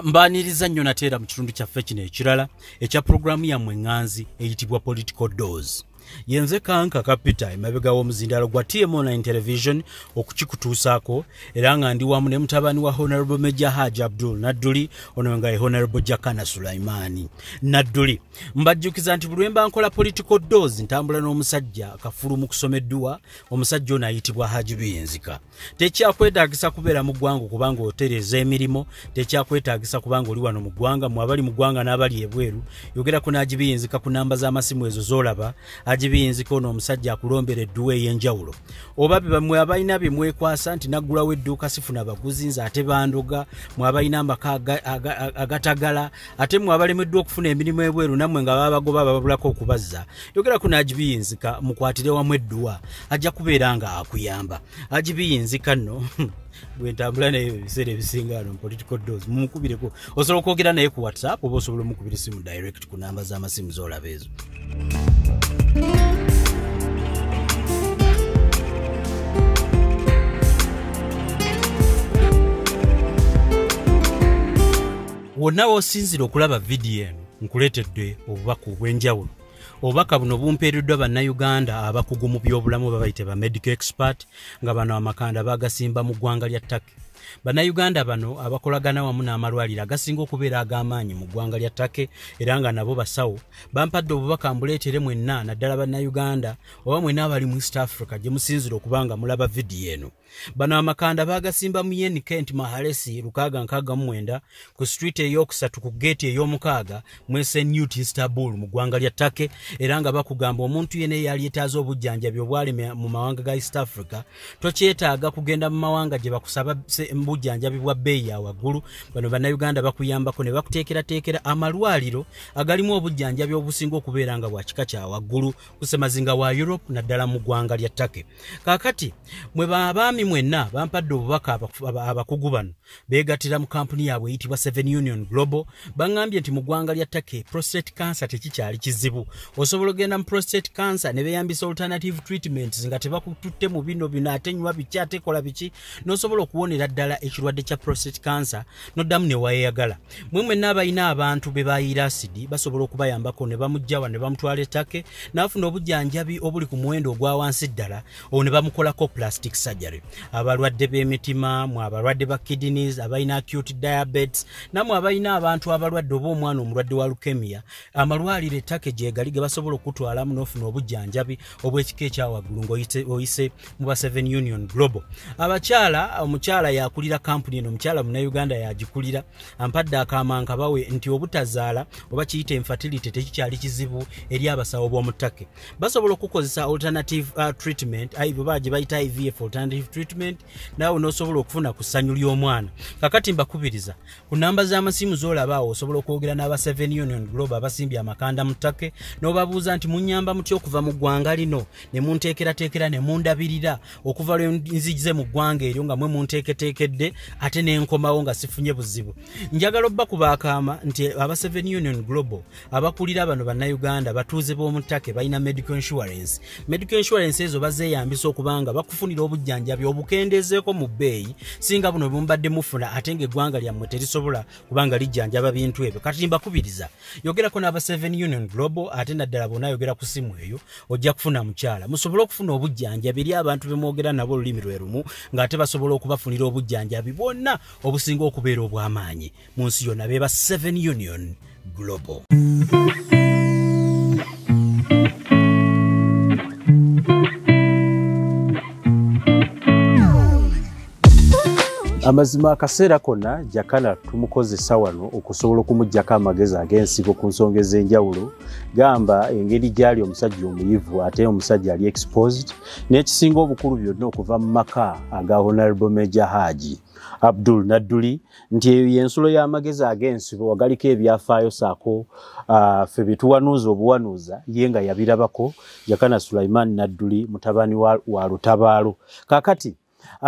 Mbaniriza nnyo nateera mu kitundu kyaffe kino ekirala ekya pulogulaamu yammwe eŋŋanzi eyitibwa Political Dose. Yenze Kanka Kapita emabega w'omuzindaalo gwa TM9 Television okukikutuusaako, era nga ndi wamu ne mutabani wa Honorable Major Haji Abdul Nadduli, ono nga ye Honorable Jakana Sulaimani Nadduli. Mbajjukiza nti buli lwe mba nkola Political Dose ntambula n'omusajja kafulu mu kusoma edduwa, omusajja ono ayitibwa Haji Biyinzika. Tekyakwetaagisa kubeera mu ggwanga kubanga otereeza emirimu, tekyakwetaagisa kubanga oli wano mu ggwanga, mwe abali mu ggwanga n'abali ebweru, yogerako n'Haji Biyinzika ku namba z'amasimu ezo z'olaba. Haji Biyinzika ono omusajja akulombera edduwa ey'enjawulo. Oba mwe abalina bye mwekwasa nti naggulawo edduuka sifuna baguzi nze ate bandoga, mwe abalina amaka agatagala, ate mwe abalemeddwa okufuna emirimu ebweru nammwe nga babagoba bababulako okubazza, yogerako n'Haji Biyinzika mukwatire wamu edduwa, ajja kubeera nga akuyamba. Haji Biyinzika nno bwe ntambula naye ebiseera ebisinga wano mu Political Dose, mumukubireko. Osobola okwogera naye ku WhatsApp oba osobola omukubira essimu direct ku namba z'amasimu z'olaba ezo. Wonna w'osinzira okulaba vidiyo eno, nkuleetedde obubaka obw'enjawulo. Obubaka buno bumpeereddwa bannayuganda abakugu mu byobulamu babayite ba medical expert, nga bano amakanda bagasimba mu ggwanga lya Turkey. Bannayuganda bano abakolagana wamu n'amalwaliro agasinga okubeera ag'amaanyi mu ggwanga lya Turkey, era nga nabo basawo, bampadde obubaka mbuleetere mwenna, naddala bannayuganda oba mwenna abali mu East Africa gye musinzira okuba nga mulaba vidiyo eno. Bano amakanda bagasimba mu Yeni Kent Mahalesi 669 ku street ey'okusatu ku gate ey'omukaaga mu Esenyurt Istanbul mu ggwanga lya Turkey, era nga bakugamba omuntu yenna eyali yeetaaze obujjanjabi obwalema mu mawanga ga East Africa tokyetaaga kugenda mu mawanga gye bakusaba bujjanjabi bwa bbeeyi ya waggulu. Bano bannayuganda bakuyambako ne bakuteekerateekera amalwaliro agalimu obujjanjabi obusinga okubeera nga bwa kika kya waggulu ku ssemazinga wa Europe naddala mu ggwanga lya Turkey. Kaakati mwe abaami mwenna bampadde obubaka abakugu bano beegattira mu kampuni yaabwe eyitibwa Seven Union Global. Baŋŋambye nti mu ggwanga lya Turkey prostate cancer tekikyali kizibu. Osobola ogenda mu prostate cancer ne beeyambisa alternative treatments nga tebakututte mu bino bino, ate nywa biki ate kola biki, n'osobola okuwonera ddala ekirwadde kya prostate cancer n'oddamu ne weeyagala. Mwe mwenna abalina abantu be bayiira asidi basobola okubayambako ne bamuggyawa ne bamutwala e Turkey n'afuna obujjanjabi obuli ku muwendo ogwa wansi ddala, olwo ne bamukolako plastic surgery. Abalwadde b'emitima, mwe abalwadde ba kidneys, abalina acute diabetes, nammwe abalina abantu abalwadde oba omwana omulwadde wa leukemia, amalwaliro e Turkey gye gali ge basobola okutwalamu n'ofuna obujjanjabi obw'ekika ekya waggulu ng'oyise mu ba Seven Union Global. Abakyala, omukyala yakulira kampuni eno, omukyala munnayuganda yagikulira, ampadde akaama nkabawe nti obutazaala oba kiyite infertility tekikyali kizibu eri abasawo b'omu Turkey. Basobola okukozesa alternative treatment, oba gye bayita IVF alternative treatment, naawe n'osobola okufuna ku ssanyu ly'omwana. Kakati mbakubiriza ku namba z'amasimu z'olaba awo osobola okwogera n'aba Seven Union Global abasimbye amakanda mu Turkey n'obabuuza nti munnyamba mutya okuva mu ggwanga lino ne munteekerateekera ne mundabirira okuva lwe nzize mu ggwanga eryo nga mwe munteeketeekedde ate ne nkomawo nga sifunye buzibu. Njagala obbakuba akaama nti aba Seven Union Global abakulira bano bannayuganda batuuze b'omu Turkey balina medical insurance. Medical insurance ezo bazeeyambisa okubanga bakufunira obujjanjabi obukendezeeko mu bbeeyi singa buno bwe mubadde mufuna, ate ng'eggwanga lyammwe terisobola kubanga lijjanjaba bintu ebyo. Kati mbakubiriza yogerako n'aba Seven Union Global, ate naddala bonna yogera ku simu eyo ojja kufuna mukyala musobole okufuna obujjanjabi eri abantu be mwogera nabo olulimi lwe lumu, ng'ate basobola okubafunira obujjanjabi bwonna obusinga okubeera obw'amaanyi mu nsi yonna. Be ba Seven Union Global. Amazima akaseera konna Jakana tumukozesa wano okusobola okumuggyako amagezi ag'ensigo ku nsonga ez'enjawulo, gamba engeri gy'ali omusajja omuyivu ate omusajja ali exposed, n'ekisinga obukulu byonna okuva mu maka aga Honorable Major Haji Abdul Nadduli, nti eyo y'ensulo y'amagezi ag'ensibo agaliko ebyafaayo saako ffe bye tuwanuuza obuwanuuza ye nga yabirabako. Jakana Sulaiman Nadduli mutabani wa Lutabaalo. Kaakati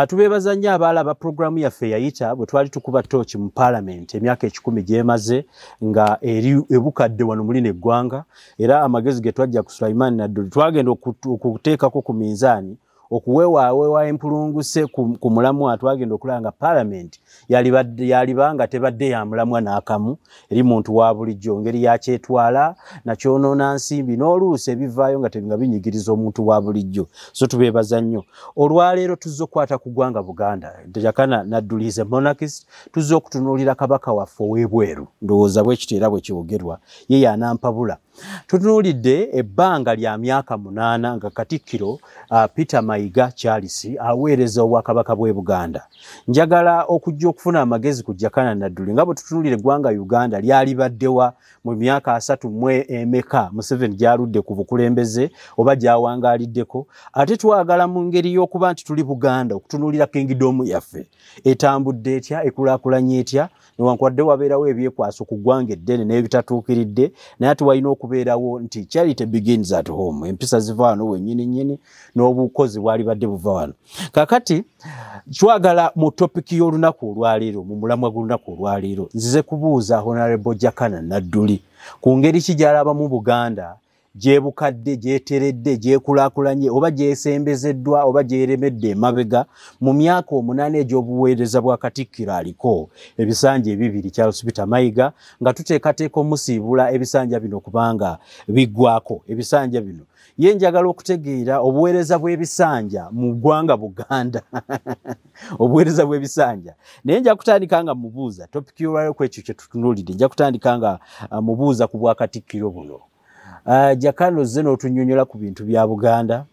Tubeebaza nnyo abaalaba puroguramu yaffe yayita bwe twali tukuba tooki mu paalamenti emyaka 10 gyemaze nga eri ebukadde wano muli neggwanga, era amagezi ge twajja ku Sulaiman Nadduli twagenda okuteekako ku minzaani okuwewaawewa empulunguse ku mulamwa. Twagenda okulaba nga paalamenti yalibanga tebadde ya mulamwa n'akamu eri muntu wa bulijjo, ngeri yakyetwala nakyonoona nsimbi n'oluusi ebivaayo nga binyigiriza omuntu wa bulijjo. So tubeebaza nnyo. Olwaleero tuzze okukwata ku ggwanga Buganda. Jakana Nadduli is a monarchist. Tuzze okutunuulira kabaka waffe ow'ebweru, ndowooza bwe kityo era bwe kyogerwa, ye y'anampabula. Tutunuulidde ebbanga lya myaka 8 nga Katikkiro Peter Mayiga Charles aweereza obwakabaka bw'e Buganda. Njagala okujja okufuna amagezi ku Jakana Nadduli nga bwe tutunuulira eggwanga Uganda lyalibaddewa mu myaka 30 emeka Museveni gy'aludde ku bukulembeze oba gy'awangaaliddeko. Ate twagala mu ngeri y'okuba nti tuli Buganda okutunuulira kingdom yaffe etambudde etya, ekulaakulanye etya, newankubadde wabeerawo ebyekwaso ku ggwanga eddene n'ebitatuukiridde, naye ate walina okubeerawo nti charity begins at home, empisa ziva wano wennyini nnyini n'obukozi bwalibadde buva wano. Kakati twagala mu topiki y'olunaku olwaleero, mu mulamwa gw'olunaku olwaleero, nzize kubuuza Honorable Jakana Nadduli ku ngeri ki gy'alabamu Buganda gyebukadde, gyeteredde, gyekulaakulanye oba gyesembezeddwa oba gyeremedde emabega mu myaka 8 egy'obuweereza bwa Katikkiro aliko ebisanja 2 Charles Peter Mayiga, nga tuteekateeka omusiibula ebisanja bino kubanga biggwako ebisanja bino. Ye njagala okutegeera obuweereza bw'ebisanja mu ggwanga Buganda obuweereza bw'ebisanja. Naye nja kutandika nga mubuuza topiki y'olwaleero ku ekyo kye tutunuulidde. Nja kutandika nga mubuuza ku bwakatikkiro buno. Jakana ozze n'otunnyonnyola ku bintu bya Buganda,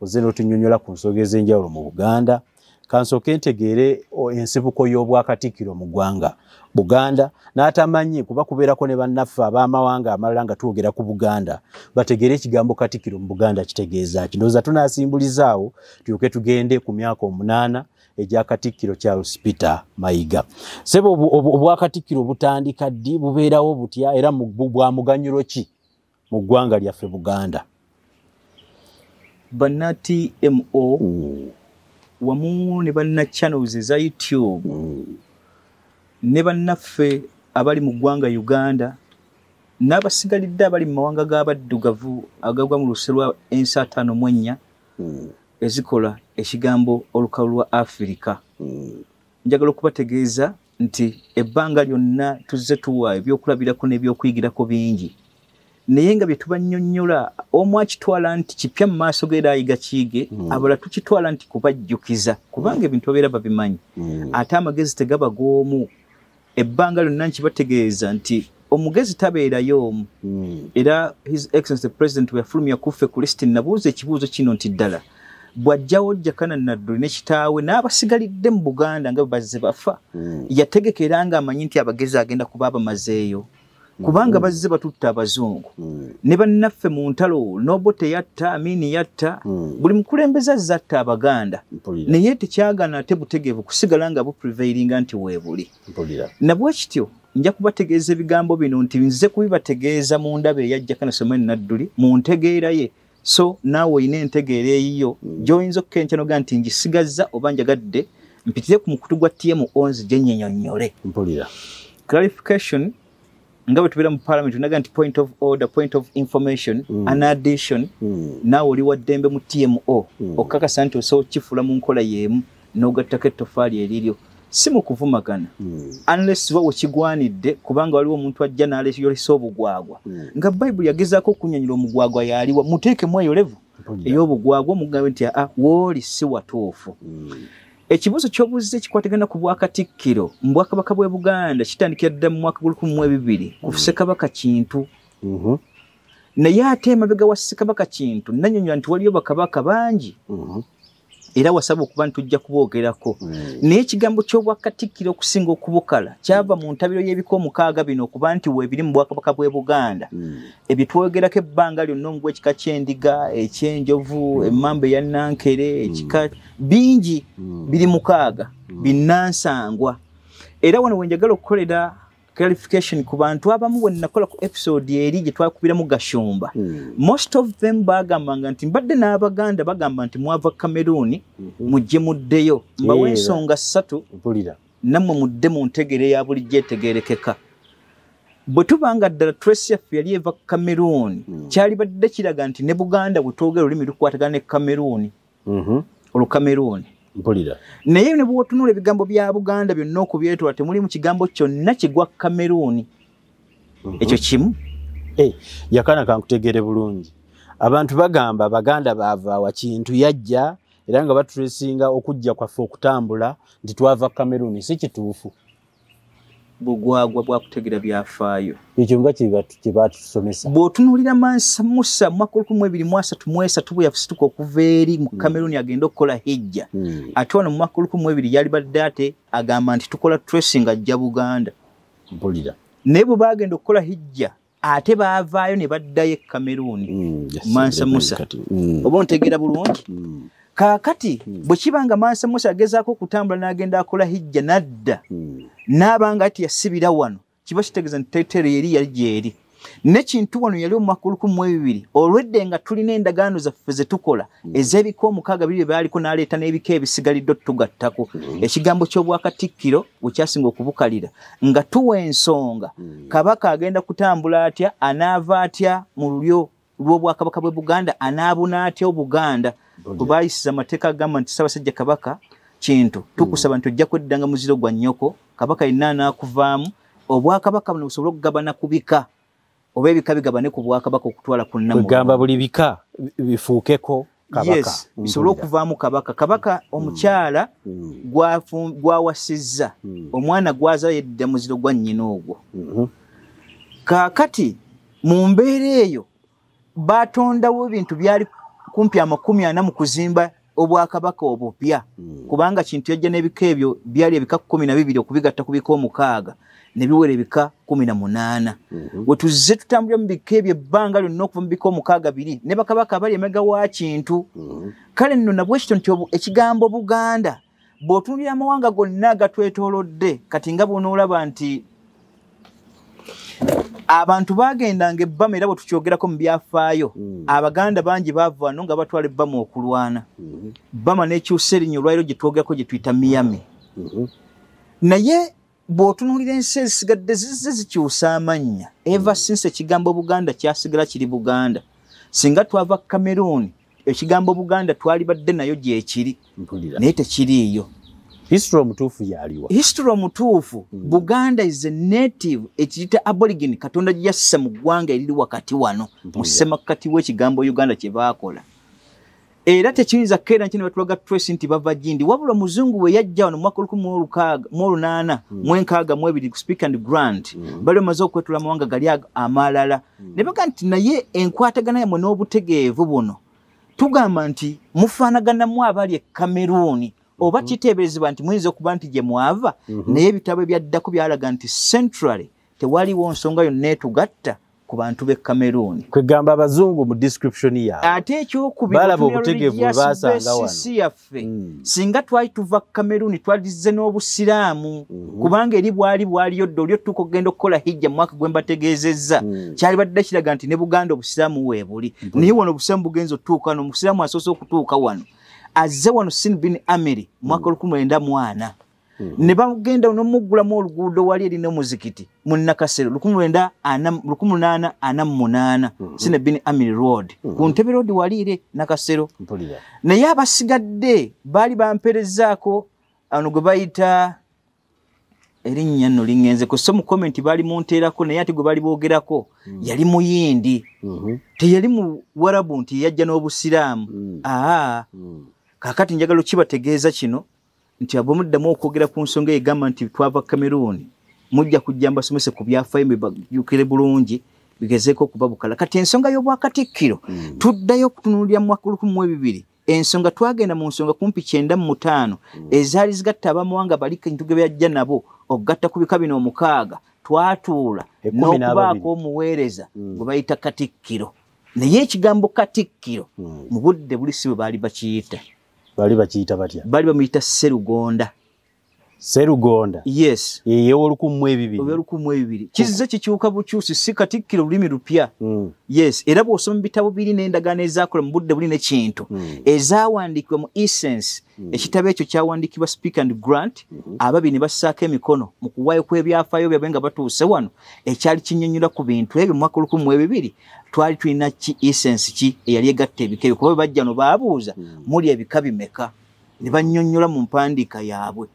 ozze n'otunnyonnyola ku nsonga ez'enjawulo mu Buganda. Kansooke ntegeere ensibuko y'obwakatikkiro mu ggwanga Buganda, n'atamanyi kuba kubeerako ne bannaffe ab'amawanga amalala nga twogera ku Buganda bategeere ekigambo katikkiro mu Buganda kitegeeza ki. Ndowooza tunaasimbulizzaawo tulyoke tugende ku myaka 8 egya Katikkiro Charles Peter Mayiga. Ssebo, obwakatikkiro butandika ddi, bubeerawo butya, era bwa muganyulo ki mu ggwanga lyaffe Buganda? Banna TMO wamu ne banna channels eza YouTube ne bannaffe abali mu ggwanga Uganda n'abasigalidde abali mu mawanga g'abaddugavu agagwa mu luse lwa ensi 54 ezikola ekigambo olukalu lwa Afirika. Njagala okubategeeza nti ebbanga lyonna tuzze tuwa ebyokulabirako n'ebyokuyigirako bingi, naye nga bye tubannyonnyola omu akitwala nti kipya mu maaso ge era ayiga kiyige, abalala tukitwala nti kubajjukiza kubanga ebintu babeera babimanyi, ate amagezi tegaba g'omu. Ebbanga lyonna nkibategeeza nti omugezi tabeerayo omu. Era His Excellency the President bwe yafulumya kuffe ku lisiti, nabuuza ekibuuzo kino nti ddala bw'ajjawo Jakana Nadduli ne kitaawe n'abasigalidde mu Buganda nga bwe bazze bafa, yategeka era ng'amanyi nti abagezi agenda kuba abamazeeyo, kubanga bazze batutta abazungu ne bannaffe mu ntalo. Nobote yatta, Amini yatta, buli mukulembeze azze atta Abaganda, naye tekyagaana ate butegeevu kusigala nga buprevailinga nti weebuli. Nabwe kityo nja kubategeeza ebigambo bino nti nze kubibategeeza mu ndaba eya Jakana Sulaiman Nadduli mu ntegeera ye. So naawe olina entegeera eyiyo gy'oyinza okukenkya noga nti ngisigazza oba njagadde mpitire ku mukutu gwa TMO nzije nnyinyonnyole. Clarification nga bwe tubeera mu parliament tunaga nti point of order, point of information, an addition. Naawe oli wa ddembe mu TMO okukakasa nti osobola okukifula mu nkola y'emu n'ogattako ettofaali eriryo, si mu kuvumagana unless wa wekigwanidde, kubanga waliwo omuntu ajja n'ayolesa obugwagwa nga Bayibuli yagezaako okunnyonnyola omugwagwa yaliwa, muteekemu eyo level ey'obugwagwa omugambe nti aa wooli si watuufu. Ekibuuzo ky'obuuzizza ekikwatagana ku bwakatikkiro mu bwakabaka bw'e Buganda kitandikira ddala mu mwaka 2002 ku Ssekabaka Kintu. Naye ate emabega wa Ssekabaka Kintu nannyonnyola nti waliyo bakabaka bangi era wasaba okuba nti tujja kuboogerako. Naye ekigambo ky'obwakatikkiro okusinga okubukala kyava mu ntabiro y'ebika 6 bino okuba nti weebiri mu bwakabaka bw'e Buganda. Ebyo twogerako ebbanga lyonna omugw'ekika ky'endiga, ekyenjovu, emmamba eya Nankere, ekika bingi biri 6 binnansangwa. Era wano we njagala okukolera clarification ku bantu abamu bwe nakola ku episode eri gye twakubiramu Gashumba. Most of them bagambanga nti mbadde n'Abaganda bagamba nti mwava Cameroon, mujje muddeyo. Mbawe ensonga 3 nammwe mudde mu ntegere ya bulijjo etegeerekeka. Bwe tubanga ddala trace yaffe yali eva Cameroon, kyalibadde kiraga nti ne Buganda bwe twogera olulimi lukwatagana ne Cameroon, Olucameroon. Mpulira. Naye ne bw'otunula ebigambo bya Buganda byonna okubyetoola temulimu kigambo kyonna kigwa Cameroon. Ekyo kimu. Jakana kankutegeere bulungi. Abantu bagamba Abaganda baava wa Kintu yajja era nga batulesinga okujja kwaffe okutambula nti twava Cameroon, si kituufu. Bugwagwa bwakutegeera byafaayo. Ekyo nga kye baatusomesa. Bw'otunuulira Mansa Musa mu mwaka 1233 bwe yasituka okuva eri mu Cameroon agenda okukola hijja. Ate wano mu mwaka 1200 yalibadde ate agamba nti tukola tracing ajja Buganda. Mpulira. Naye bwe baagenda okukola hijja ate baavaayo ne baddayo e Cameroon. Mansa Musa. Oba ontegeera bulungi? Kaakati bwe kiba nga Mansa Musa agezaako okutambula n'agenda akola hijja n'adda, n'abanga ati yasibira wano, kiba kitegeeza nti territory eri yali gy'eri. Ne Kintu wano yali omwaka 1200 olwedde nga tulina endagaano zaffe ze tukola ez'ebika 6 biri bye baaliko n'aleeta n'ebika ebisigalidde otugattako. Ekigambo ky'obwakatikkiro bwe kyasinga okubukalira nga tuwa ensonga Kabaka agenda kutambula atya, anaava atya mu lulyo lw'obwakabaka bw'e Buganda, anaabuna atya Obuganda. Bwe baayisiza amateeka agamba nti Ssaabasajja Kabaka Kintu tukusaba nti ojja kweddanga muziro gwa nnyoko, Kabaka yenna anaakuvaamu, obwakabaka buno busobole okugabana ku bika oba ebika bigabane ku bwakabaka okutwala ku nnamu. Kwegamba buli bika bifuukeko Kabaka. Yes, bisobole okuvaamu Kabaka. Kabaka omukyala gwawasizza, omwana gwazaala yedda muziro gwa nnyina ogwo. Kaakati mu mbeera eyo batondawo ebintu byali kumpi 40 mu kuzimba obwakabaka obupya, kubanga Kintu yajja n'ebika ebyo byali ebika 12 okubigatta ku bika 6 ne biwera ebika 18. We tuzze tutambulira mu bika ebyo ebbanga lyonna okuva mu bika 6 biri ne bakabaka abali emabega wa Kintu. Kale nno nabwe kityo nti ekigambo Buganda bw'otunuulira amawanga gonna agatwetoolodde kati nga bw'onoolaba nti abantu bagendanga ebbama, era bwe tukyogerako mu byafaayo, Abaganda bangi baava wano nga batwala ebbama okulwana. Bbama n'ekyusa erinnya olwaliro gye twogerako gye tuyita Miami. Naye bw'otunuulira ensi ezisigadde zizze zikyusa amannya. Ever since ekigambo Buganda kyasigala kiri Buganda. Singa twava Cameroon, ekigambo Buganda twalibadde nayo gyekiri, naye tekiriiyo. History omutuufu yaliwa. History omutuufu, Buganda is a native, ekiyita aborigine, Katonda gye yassa mu ggwanga eriri wakati wano, mu ssemakkati w'ekigambo Uganda kye baakola. Era tekiyinza kukeera nti ne batulaga trace nti bava gindi, wabula omuzungu bwe yajja wano mu mwaka 1862 ku Speak and Grant, bali bamaze okwetula amawanga gali amalala. Ne baga nti naye enkwatagana yammwe n'obutegeevu buno, tugamba nti mufaanaganamu abali e Cameroon, oba kiteeberezebwa nti muyinza okuba nti gye mwava, naye ebitabo ebyaddako byalaga nti centrally tewaliwo nsonga yonna etugatta ku bantu b'e Cameroon. Kwegamba abazungu mu description yaabwe. Ate ekyokubiri balaba obutegeevu bwe baasanga wano. Yaffe singa twali tuva Cameroon twalizze n'Obusiraamu, kubanga eri bwali bwaliyo dda oli otuuka okugenda okukola hijja mu mwaka gwe mbategeezezza, kyalibadde kiraga nti ne Buganda Obusiraamu weebuli. Naye wano Obusiraamu bugenze otuuka wano, Omusiraamu asoose okutuuka wano azze wano Sin bin Amiri mu mwaka 1904. Ne bagenda n'omuggulamu oluguudo wali eri n'omuzikiti mu Nakasero 1848 Sin bin Amiri Road, ku Ntebe Road wali ere Nakasero. Naye abasigadde baali bamperezaako ano gwe bayita erinnya nno liŋŋenzeko, so mu comment baali munteerako, naye ate gwe baali boogerako yali Muyindi, teyali mu Warabu nti yajja n'Obusiraamu. Kaakati njagala okibategeeza kino nti abo muddamu okwogera ku nsonga egamba nti twava Cameroon, mujja kujja mbasomese ku byafaayo mbibajjukire bulungi bigezeeko okubabukala. Kati ensonga y'obwakatikkiro tuddayo okutunuulira mu mwaka 1200. Ensonga twagenda mu nsonga kumpi 95 ezaali zigatta abamawanga bali Kintu ge yajja nabo okugatta ku bika bino 6, twatuula n'okubaako omuweereza gwe bayita Katikkiro. Naye ekigambo Katikkiro mu budde buli si bwe baali bakiyita. Bali bakiyita batya? Bali bamuyita Sserugonda. Sserugonda. Yes. Ey'olukumi 1200. Kizze kikyuka bukyusi, si Katikkiro lulimi lupya. Yes, era bw'osoma bitabo biri n'endagaano ezaakola mu budde buli n'ekintu ezaawandiikibwa mu essence, ekitabo ekyo kyawandiikibwa Speak and Grant, ababiri ne bassaako emikono mu kuwaayo kw'ebyafaayo byabwe nga batuuse wano, ekyali kinnyonnyola ku bintu ebyo mu mwaka 1200 twali tulina ki essence ki eyali egatta ebika ebyo, kuba bwe bajja no baabuuza muli ebika bimeka, ne bannyonnyola mu mpandiika yaabwe.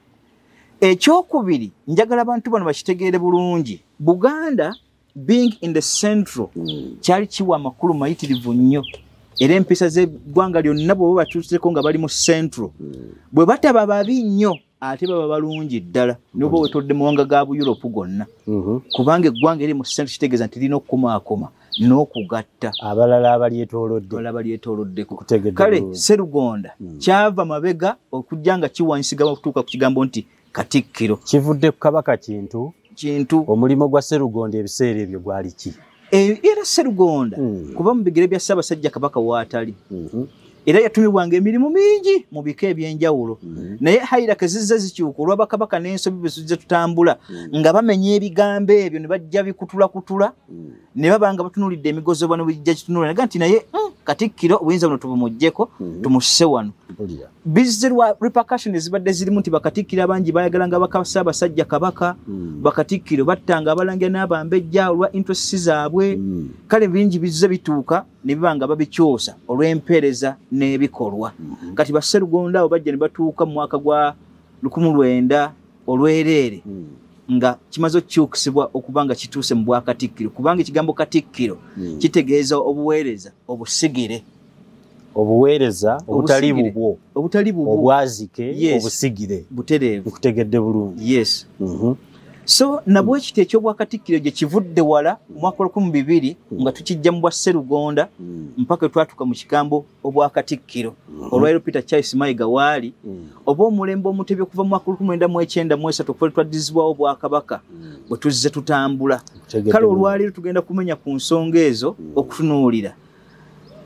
Ekyokubiri, njagala abantu bano bakitegeere bulungi, Buganda being in the central kyali kiwa amakulu mayitirivu nnyo, era empisa z'eggwanga lyonna bw'oba batuuseko nga bali mu central, bwe bataba babi nnyo ate baba balungi ddala, n'oba wetodde mu mawanga ga Buyuropu gonna, kubanga eggwanga eri mu central kitegeeza nti lirina okukomaakoma n'okugatta abalala abalyetooloddeko. Kale Sserugonda kyava mabega okujja nga kiwanyisigaba okutuuka ku kigambo nti Katikkiro. Kivudde ku Kabaka Kintu. Kintu. Omulimu gwa Sserugonda ebiseera ebyo gwali ki? Era Sserugonda kuba mu bigere bya Ssaabasajja Kabaka waatali. Era yatumibwanga emirimu mingi mu bika ebyenjawulo. Naye hierarchy zizze zikyuka olw'abakabaka n'ensobi bwe zizze tutambula, nga bamenya ebigambo ebyo ne bajja bikutulakutula, ne baba nga batunuulidde emigozo bano bijja kitunula naga nti naye Katikkiro obuyinza buno tubumuggyeko tumusse wano. Bizze lwa repercussion ezibadde zirimu nti bakatikkiro abangi baayagala nga baka Ssaabasajja Kabaka, bakatikkiro battanga abalangira n'abambejja olwa interests zaabwe. Kale bingi bizze bituuka ne biba nga babikyusa olw'empeereza n'ebikolwa. Kati Basserugonda abo bajja ne batuuka mu mwaka gwa 1900 olwereere, nga kimaze okukyukisibwa okuba nga kituuse mu bwakatikkiro, kubanga ekigambo Katikkiro kitegeeza obuweereza obusigire. Obuweereza obutali bubwo, obutali bubwo, obwazike, obusigire, butereevu. Nkutegedde bulungi. Yes. So nabwekiti eky'obwakatikkiro gye kivudde wala mu mwaka 2000 nga tukijja mu bwa Sserugonda mpaka twatuuka mu kigambo obwakatikkiro. Olwaleero Peter Charles Mayiga waali, oba omulembe omutebi okuva mu mwaka 1993 okuva twaddizibwawo obwakabaka bwe tuzze tutambula. Kale olwaleero tugenda kumenya ku nsonga ezo okutunuulira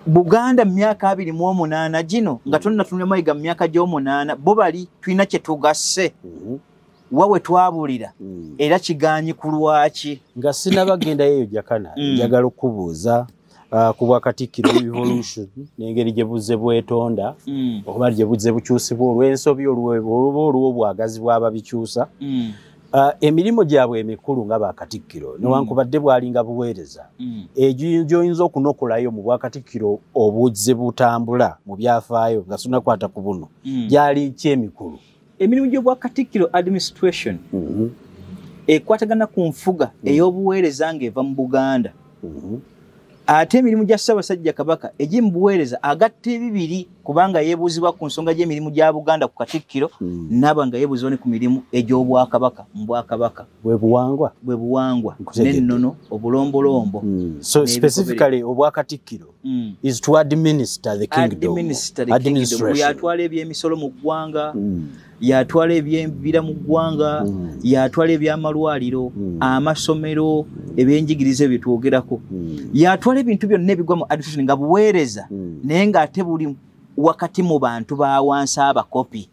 Buganda mu myaka 28 gino nga tonnatunula Mayiga mu myaka gy'omunaana, bo bali tulina kye tugasse wawe twabulira era kiganyi ku lwaki. Nga sinabagenda eyo Jakana, njagala okubuuza ku bwakatikkiro evolution n'engeri gye buzze bwetonda, oba gye buzze bukyusibwa olw'ensobi oba olw'obwagazi bw'ababikyusa. Emirimu gyabwe emikulu nga bakatikkiro newankubadde bwalinga buweereza, egyo gy'oyinza okunokolayo mu bwakatikkiro obuzze butambula mu byafaayo nga sinnakwata ku buno, gyali ki emikulu? Emirimu gy'obwakatikkiro administration ekwatagana ku nfuga ey'obuweereza ng'eva mu Buganda. Ate emirimu gya Ssaabasajja Kabaka egiri mu buweereza agatta ebibiri, kubanga yeebuuzibwa ku nsonga gy'emirimu gya Buganda ku Katikkiro, n'aba nga yeebuuzibwa ne ku mirimu egy'obwakabaka mu bwakabaka. Bwe buwangwa? Bwe buwangwa n'ennono, obulombolombo. So specifically obwakatikkiro is to administer the kingdom. Administer the kingdom. Yatwala ebyemisolo mu ggwanga, yatwala ebyembira mu ggwanga, yatwala ebyamalwaliro, amasomero, ebyenjigiriza ebyo twogerako. Yatwala ebintu byonna ebigwa mu administration nga buweereza, naye ng'ate buli wakati mu bantu ba wansi abakopi.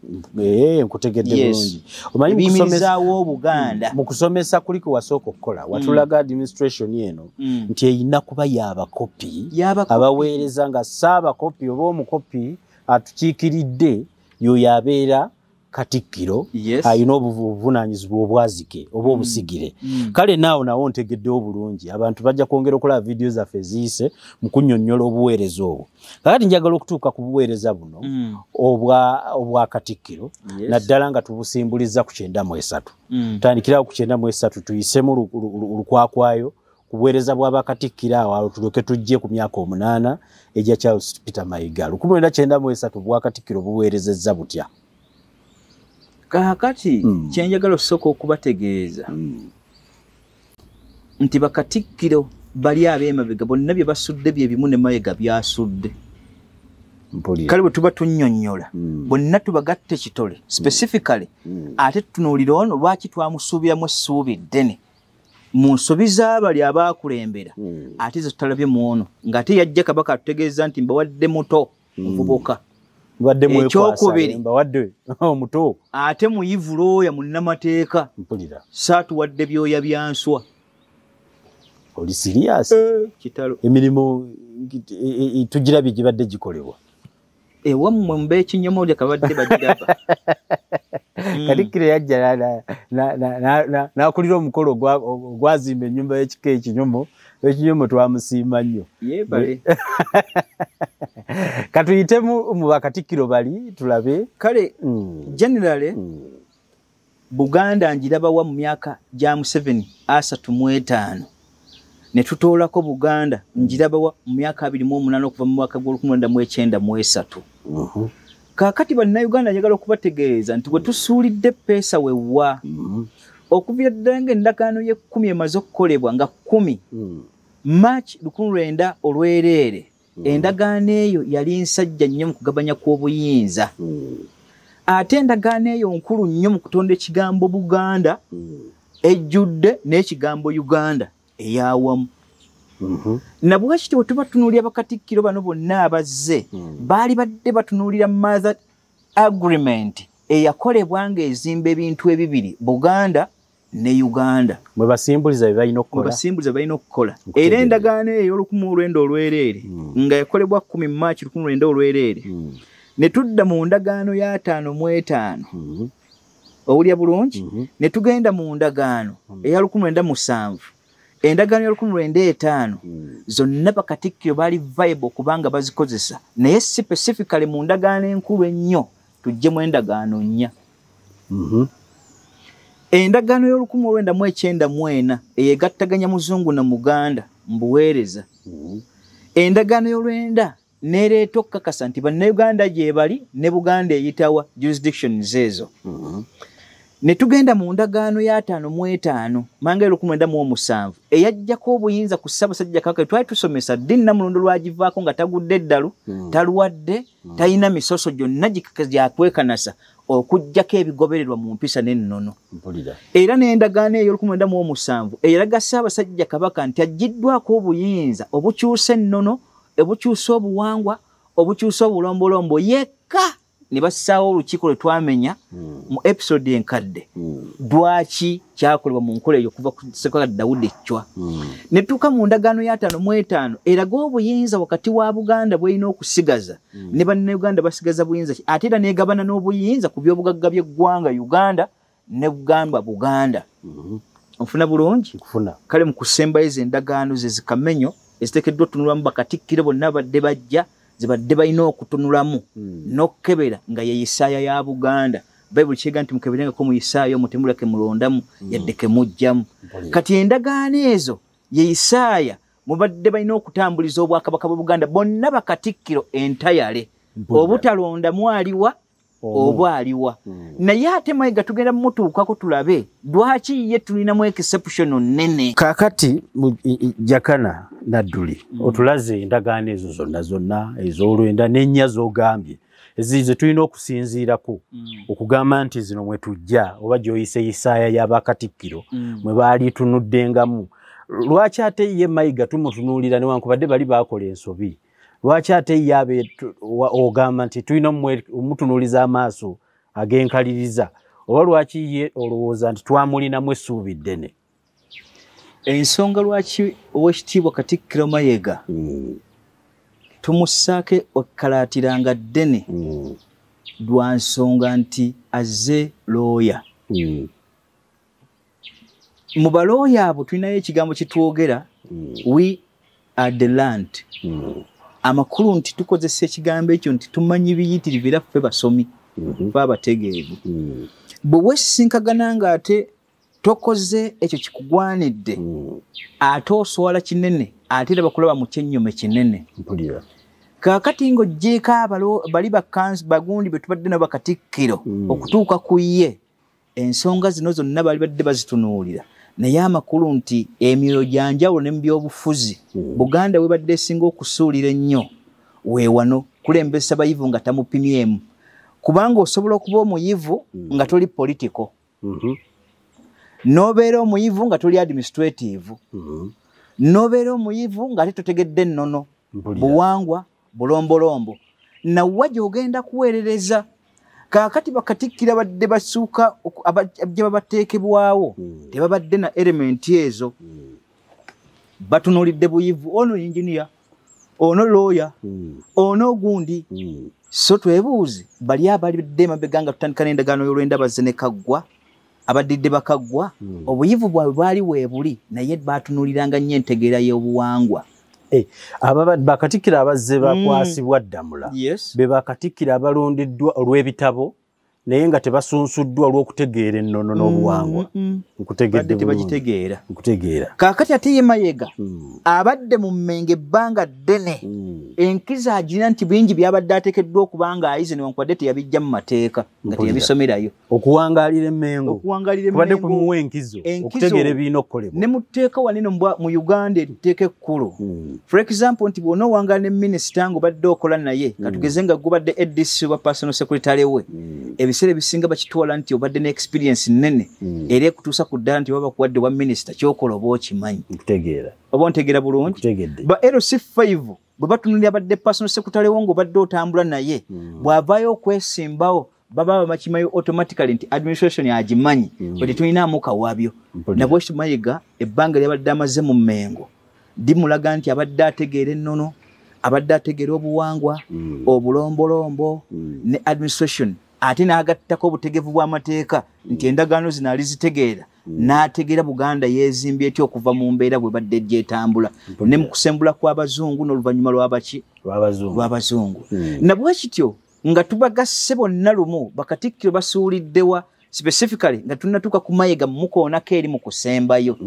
Nkutegedde bulungi. Omanyi biyimirizaawo Obuganda. Mu kusomesa kuliko wasooka okukola, watulaga administration eno nti erina kuba y'abakopi, abaweereza nga ssaabakopi oba omukopi atukiikiridde y'oyo abeera Katikkiro, alina obuvunaanyizibwa obwazike oba obusigire. Kale naawo nawo ntegeddewo bulungi, abantu bajja kwongera okulaba vidiyo zaffe eziyise mu kunnyonnyola obuweereza obwo. Kakati njagala okutuuka ku buweereza buno obwa Katikkiro, naddala nga tubusimbuliza ku 93. Tutandikirawo ku 93 tuyisemu olukwakwayo ku buweereza bw'abakatikkiro awo tulyoke tujje ku myaka 8 egya Charles Peter Mayiga. 1993 obwakatikkiro buweerezezza butya? Kaakati kyenjagala osooka okubategeeza nti bakatikkiro bali ab'emabega bonna bye basudde bye bimu ne Mayiga byasudde. Kale bwe tuba tunnyonnyola bonna tubagatte kitole specifically, ate tutunuulire ono lwaki twamusuubiramu essuubi ddene mu nsobi z'abali abaakulembera, ate ze tutalabye mu ono, ng'ate yajja Kabaka atutegeeza nti mbawadde muto muvubuka. Mbadde Ekyokubiri. Mbawadde omuto. Ate muyivu looya munnamateeka. Mpulira. Saatuwadde byoya bya nswa. Oli serious? Kitalo. Emirimu tugirabye gibadde gikolebwa. Ewammwe mbe ekinyomo leka badde bagiraba. Katikkiro yajja n'akulira omukolo ogwazimba ennyumba y'ekika ekinyomo. Ekinyomo twamusiima nnyo. Yeebale. Katuyitemu mu bakatikkiro bali tulabe. Kale generally Buganda ngirabawa mu myaka gya Museveni 35. Ne tutoolako Buganda ngirabawa mu myaka 28 okuva mu mwaka gw'olukumi lwenda mu ekyenda mu esatu. Kaakati bannayuganda njagala okubategeeza nti bwe tusuulidde peesa wewa okuviira ddala ng'endagaano y'ekkumi emaze okukolebwa nga 10 March 1900 olwereere, endagaano eyo yali nsajja nnyo mu kugabanya kw'obuyinza. Ate endagaano eyo nkulu nnyo mu kutonda ekigambo Buganda ejjudde n'ekigambo Uganda eyawamu. Nabwekityo bwe tuba tunuulira bakatikkiro bano bonna abazze, baali badde batunuulira mother agreement eyakolebwa ng'ezimba ebintu ebibiri, Buganda ne Uganda. Mwe basimbuliza bye balina okukola. Mwe basimbuliza bye balina okukola. Era endagaano eyo ey'olukumi olwenda olwereere nga yakolebwa 10 March 1900 olwereere, ne tudda mu ndagaano ya 55. Owulira bulungi? Ne tugenda mu ndagaano eya 1907. Endagaano ya 1905 zonna bakatikkiro baali viable kubanga bazikozesa, naye specifically mu ndagaano enkulu ennyo tuggyemu endagaano nnya. Endagaano y'olukumi olwenda mu ekyenda mu ena eyegattaganya Muzungu na Muganda mu buweereza. Endagaano y'olwenda n'ereeta okukakasa nti bannayuganda gye bali ne Buganda eyitawa jurisdictions ezo. Ne tugenda mu ndagaano ya 55 manga 1907 eyajjako obuyinza ku Ssaabasajja Kabaka. Twali tusomesa ddi Nnamulondo lwagivaako nga tagudde eddalu, talwadde, talina misoso gyonna gyakwekanasa okuggyako ebigobererwa mu mpisa n'ennono. Era n'endagaano eyo 1907 eraga Ssaabasajja Kabaka nti aggiddwako obuyinza obukyusa ennono, obukyusa obuwangwa, obukyusa obulombolombo yekka. Ne bassaawo olukiiko lwe twamenya mu episode enkadde. Lwaki kyakolebwa mu nkola eyo okuva ku Ssekabaka Dawudi Echwa. Ne tutuuka mu ndagaano ya 55 eraga obuyinza wakati wa Buganda bw'erina okusigaza ne bannayuganda basigaza buyinza ki, ate era n'egabana n'obuyinza ku by'obugagga by'eggwanga Uganda ne Buganda Buganda. Onfuna bulungi? Kale mu kusembayo ezo endagaano ze zikamenyo eziteekeddwa otunulamu bakatikkiro bonna badde bajja zibadde balina okutunulamu n'okukebera nga ye Isaaya ya Buganda. Bayibuli kyega nti mukeberengako mu Isaaya omwo temuleke mulondamu yadde kemuggyamu. Kati endagaano ezo ye Isaaya mubadde balina okutambuliza obwakabaka bwa Buganda bonna bakatikkiro entayale, obutalondamu aliwa oba aliwa. Naye ate Mayiga tugenda mmutuukako tulabe lwaki ye tulinamu exception nnene. Kaakati Jakana Nadduli otulaze endagaano ezo zonna zonna ez'olwenda n'ennya z'ogambye ze tulina okusinziirako okugamba nti zino mwe tujja oba gy'oyise Isaaya y'abakatikkiro mwe baali tunuddengamu. Lwaki ate ye Mayiga tumutunuulira newankubadde bali baakola ensobi? Lwaki ate ye abe ogamba nti tulina omutunuuliza amaaso ag'enkaliriza, oba lwaki ye olowooza nti twamulinamu essuubi ddene? Ensonga lwaki Oweekitiibwa Katikkiro Mayiga tumussaako ekkalaatiranga ddene lwa nsonga nti azze looya. Mu balooya abo tulinayo ekigambo kye twogera, we are the land. Amakulu nti tukozesa ekigambo ekyo nti tumanyi biyitirivu era ffe basomi, ffe abategeevu. Bwe weesinkagana ng'ate tokoze ekyo kikugwanidde, ate oswala kinene, ate era bakulaba mu kyennyume kinene. Kaakati ng'oggyeeko bali bagundi be tubadde nabo bakatikkiro okutuuka ku ye, ensonga zino zonna baali badde bazitunuulira. Naye amakulu nti emyoyo gya njawulo ne mu byobufuzi, Buganda webadde esinga okusuulira ennyo we wano kulembesa bayivu nga tamupimyemu, kubanga osobola okuba omuyivu nga toli political, n'obeera omuyivu nga toli administrative, n'obeera omuyivu ng'ate totegedde nnono, buwangwa, bulombolombo. Nawa gy'ogenda kuweerereza. Kaakati bakatikkiro badde basuuka gye babateekebwawo tebabadde na element ezo. Batunuulidde buyivu, ono engineer, ono lawyer, ono gundi. So twebuuze bali abalidde emabega nga tutandika n'endagaano y'olwenda bazze ne Kaggwa, abaddidde bakaggwa, obuyivu bwabwe bwali weebuli, naye batunuuliranga nnyo entegeera y'obuwangwa. Bakatikkiro abazze bakwasibwa Ddamula be bakatikkiro abalondeddwa olw'ebitabo naye nga tebasunsuddwa olw'okutegeera ennono n'obuwangwa. Nkutegedde tebagitegeera. Nkutegeera. Kaakati ate ye Mayiga abadde mu Mmengo ebbanga ddene, enkizo agirina nti bingi byabadde ateekeddwa okuba nga ayize newankubadde teyabijja mu mateeka nga teyabisomerayo. Okuwangaalira Emmengo kubadde kumuwa enkizo okutegeera ebirina okukolebwa. Ne mu tteeka wanene mu Uganda etteeka ekkulu. For example nti bw'onoowangaala ne minisita ng'obadde okola naye, katugeze nga gubadde ADC oba personal secretary we, ebiseera ebisinga bakitwala nti obadde ne experience nnene era ekutuusa ku ddala nti baba bakuwadde wa minisita ky'okola oba okimanyi. Nkutegeera. Oba ontegeera bulungi? Nkutegedde. Ba LC5 bwe batunuulira abadde personal secretary wo ng'obadde otambula naye, bw'avaayo okwesimbawo baba bakimanyi automatically nti administration agimanyi, bwe tetulinaamu kawabyo. Nabwekityo Mayiga ebbanga lyabadde amaze mu Mmengo limulaga nti abadde ategeera ennono, abadde ategeera obuwangwa, obulombolombo ne administration, ate n'agattako obutegevu bw'amateeka nti endagaano zino alizitegeera, n'ategeera Buganda yeezimbye etya okuva mu mbeera bwe badde gyetambula ne mu kusembula kw'abazungu n'oluvannyuma lw'abaki lw'abazungu. Nabwekityo nga tubagasse bonna lumu bakatikkiro basuuliddewa specifically nga tunnatuuka ku Mayiga mukoonako eri mu kusembayo.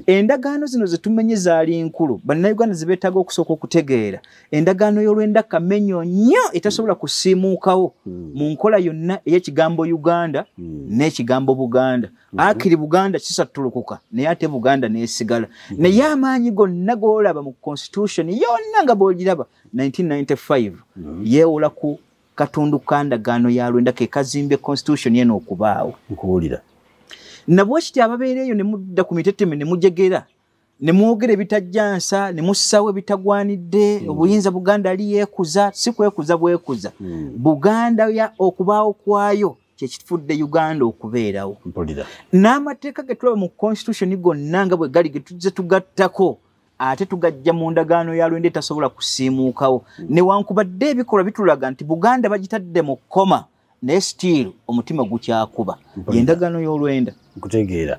Endagaano zino ze tumenye zaali nkulu, bannayuganda ze beetaaga okusooka okutegeera. Endagaano y'olwenda kamenyo nnyo etasobola kusiimuukawo mu nkola yonna ey'ekigambo Uganda n'ekigambo Buganda. Akiri Buganda kisattulukuka naye ate Buganda n'esigala. Naye amaanyi gonna g'olaba mu constitution yonna nga bw'ogiraba 1995 yeewola ku katundu ka ndagaano ya lwenda ke kazimbye constitution eno okubaawo. Nkuwulira. Nabwekityo ababeera eyo ne mudda ku miteteme ne mujegera, ne mwogera ebitajjansa, ne mussaawo ebitagwanidde, obuyinza Buganda ali yeekuza, si kwekuza bwekuza. Buganda ya okubaawo kwayo kye kifudde Uganda okubeerawo. Mpulira. N'amateeka ge tulaba mu constitution gonna nga bwe gali ge tuzze tugattako, ate tugajja mu ndagaano ya lwenda etasobola kusiimuukawo. Newankubadde ebikolwa bitulaga nti Buganda bagitadde mu kkoma, naye still omutima gukyakuba. Y'endagaano y'olwenda. Nkutegeera.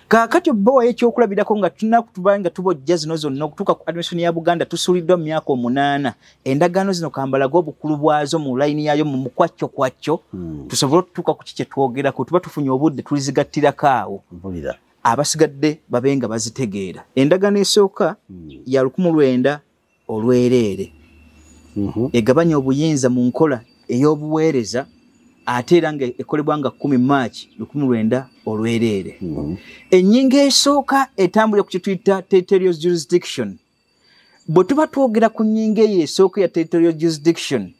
Kaakati obbawayo ekyokulabirako nga tunakutuba nga tubojja zino zonna okutuuka ku administration ya Buganda tusuuliddwa mu myaka 8. Endagaano zino kambalaga obukulu bwazo mu layini yaayo mu mukwacyo kwacyo, tusobole okutuuka ku ki kye twogerako. Tuba tufunye obudde tulizigattirako awo. Mpulira. Abasigadde babe nga bazitegeera. Endagaano esooka ya 1900 olwereere. Egabanya obuyinza mu nkola ey'obuweereza ate era nga ekolebwa nga 10 March 1900 olwereere. Ennyingo esooka etambulira ku kye tuyita territorial jurisdiction. Bwe tuba twogera ku nnyingo eyo esooka ya territorial jurisdiction,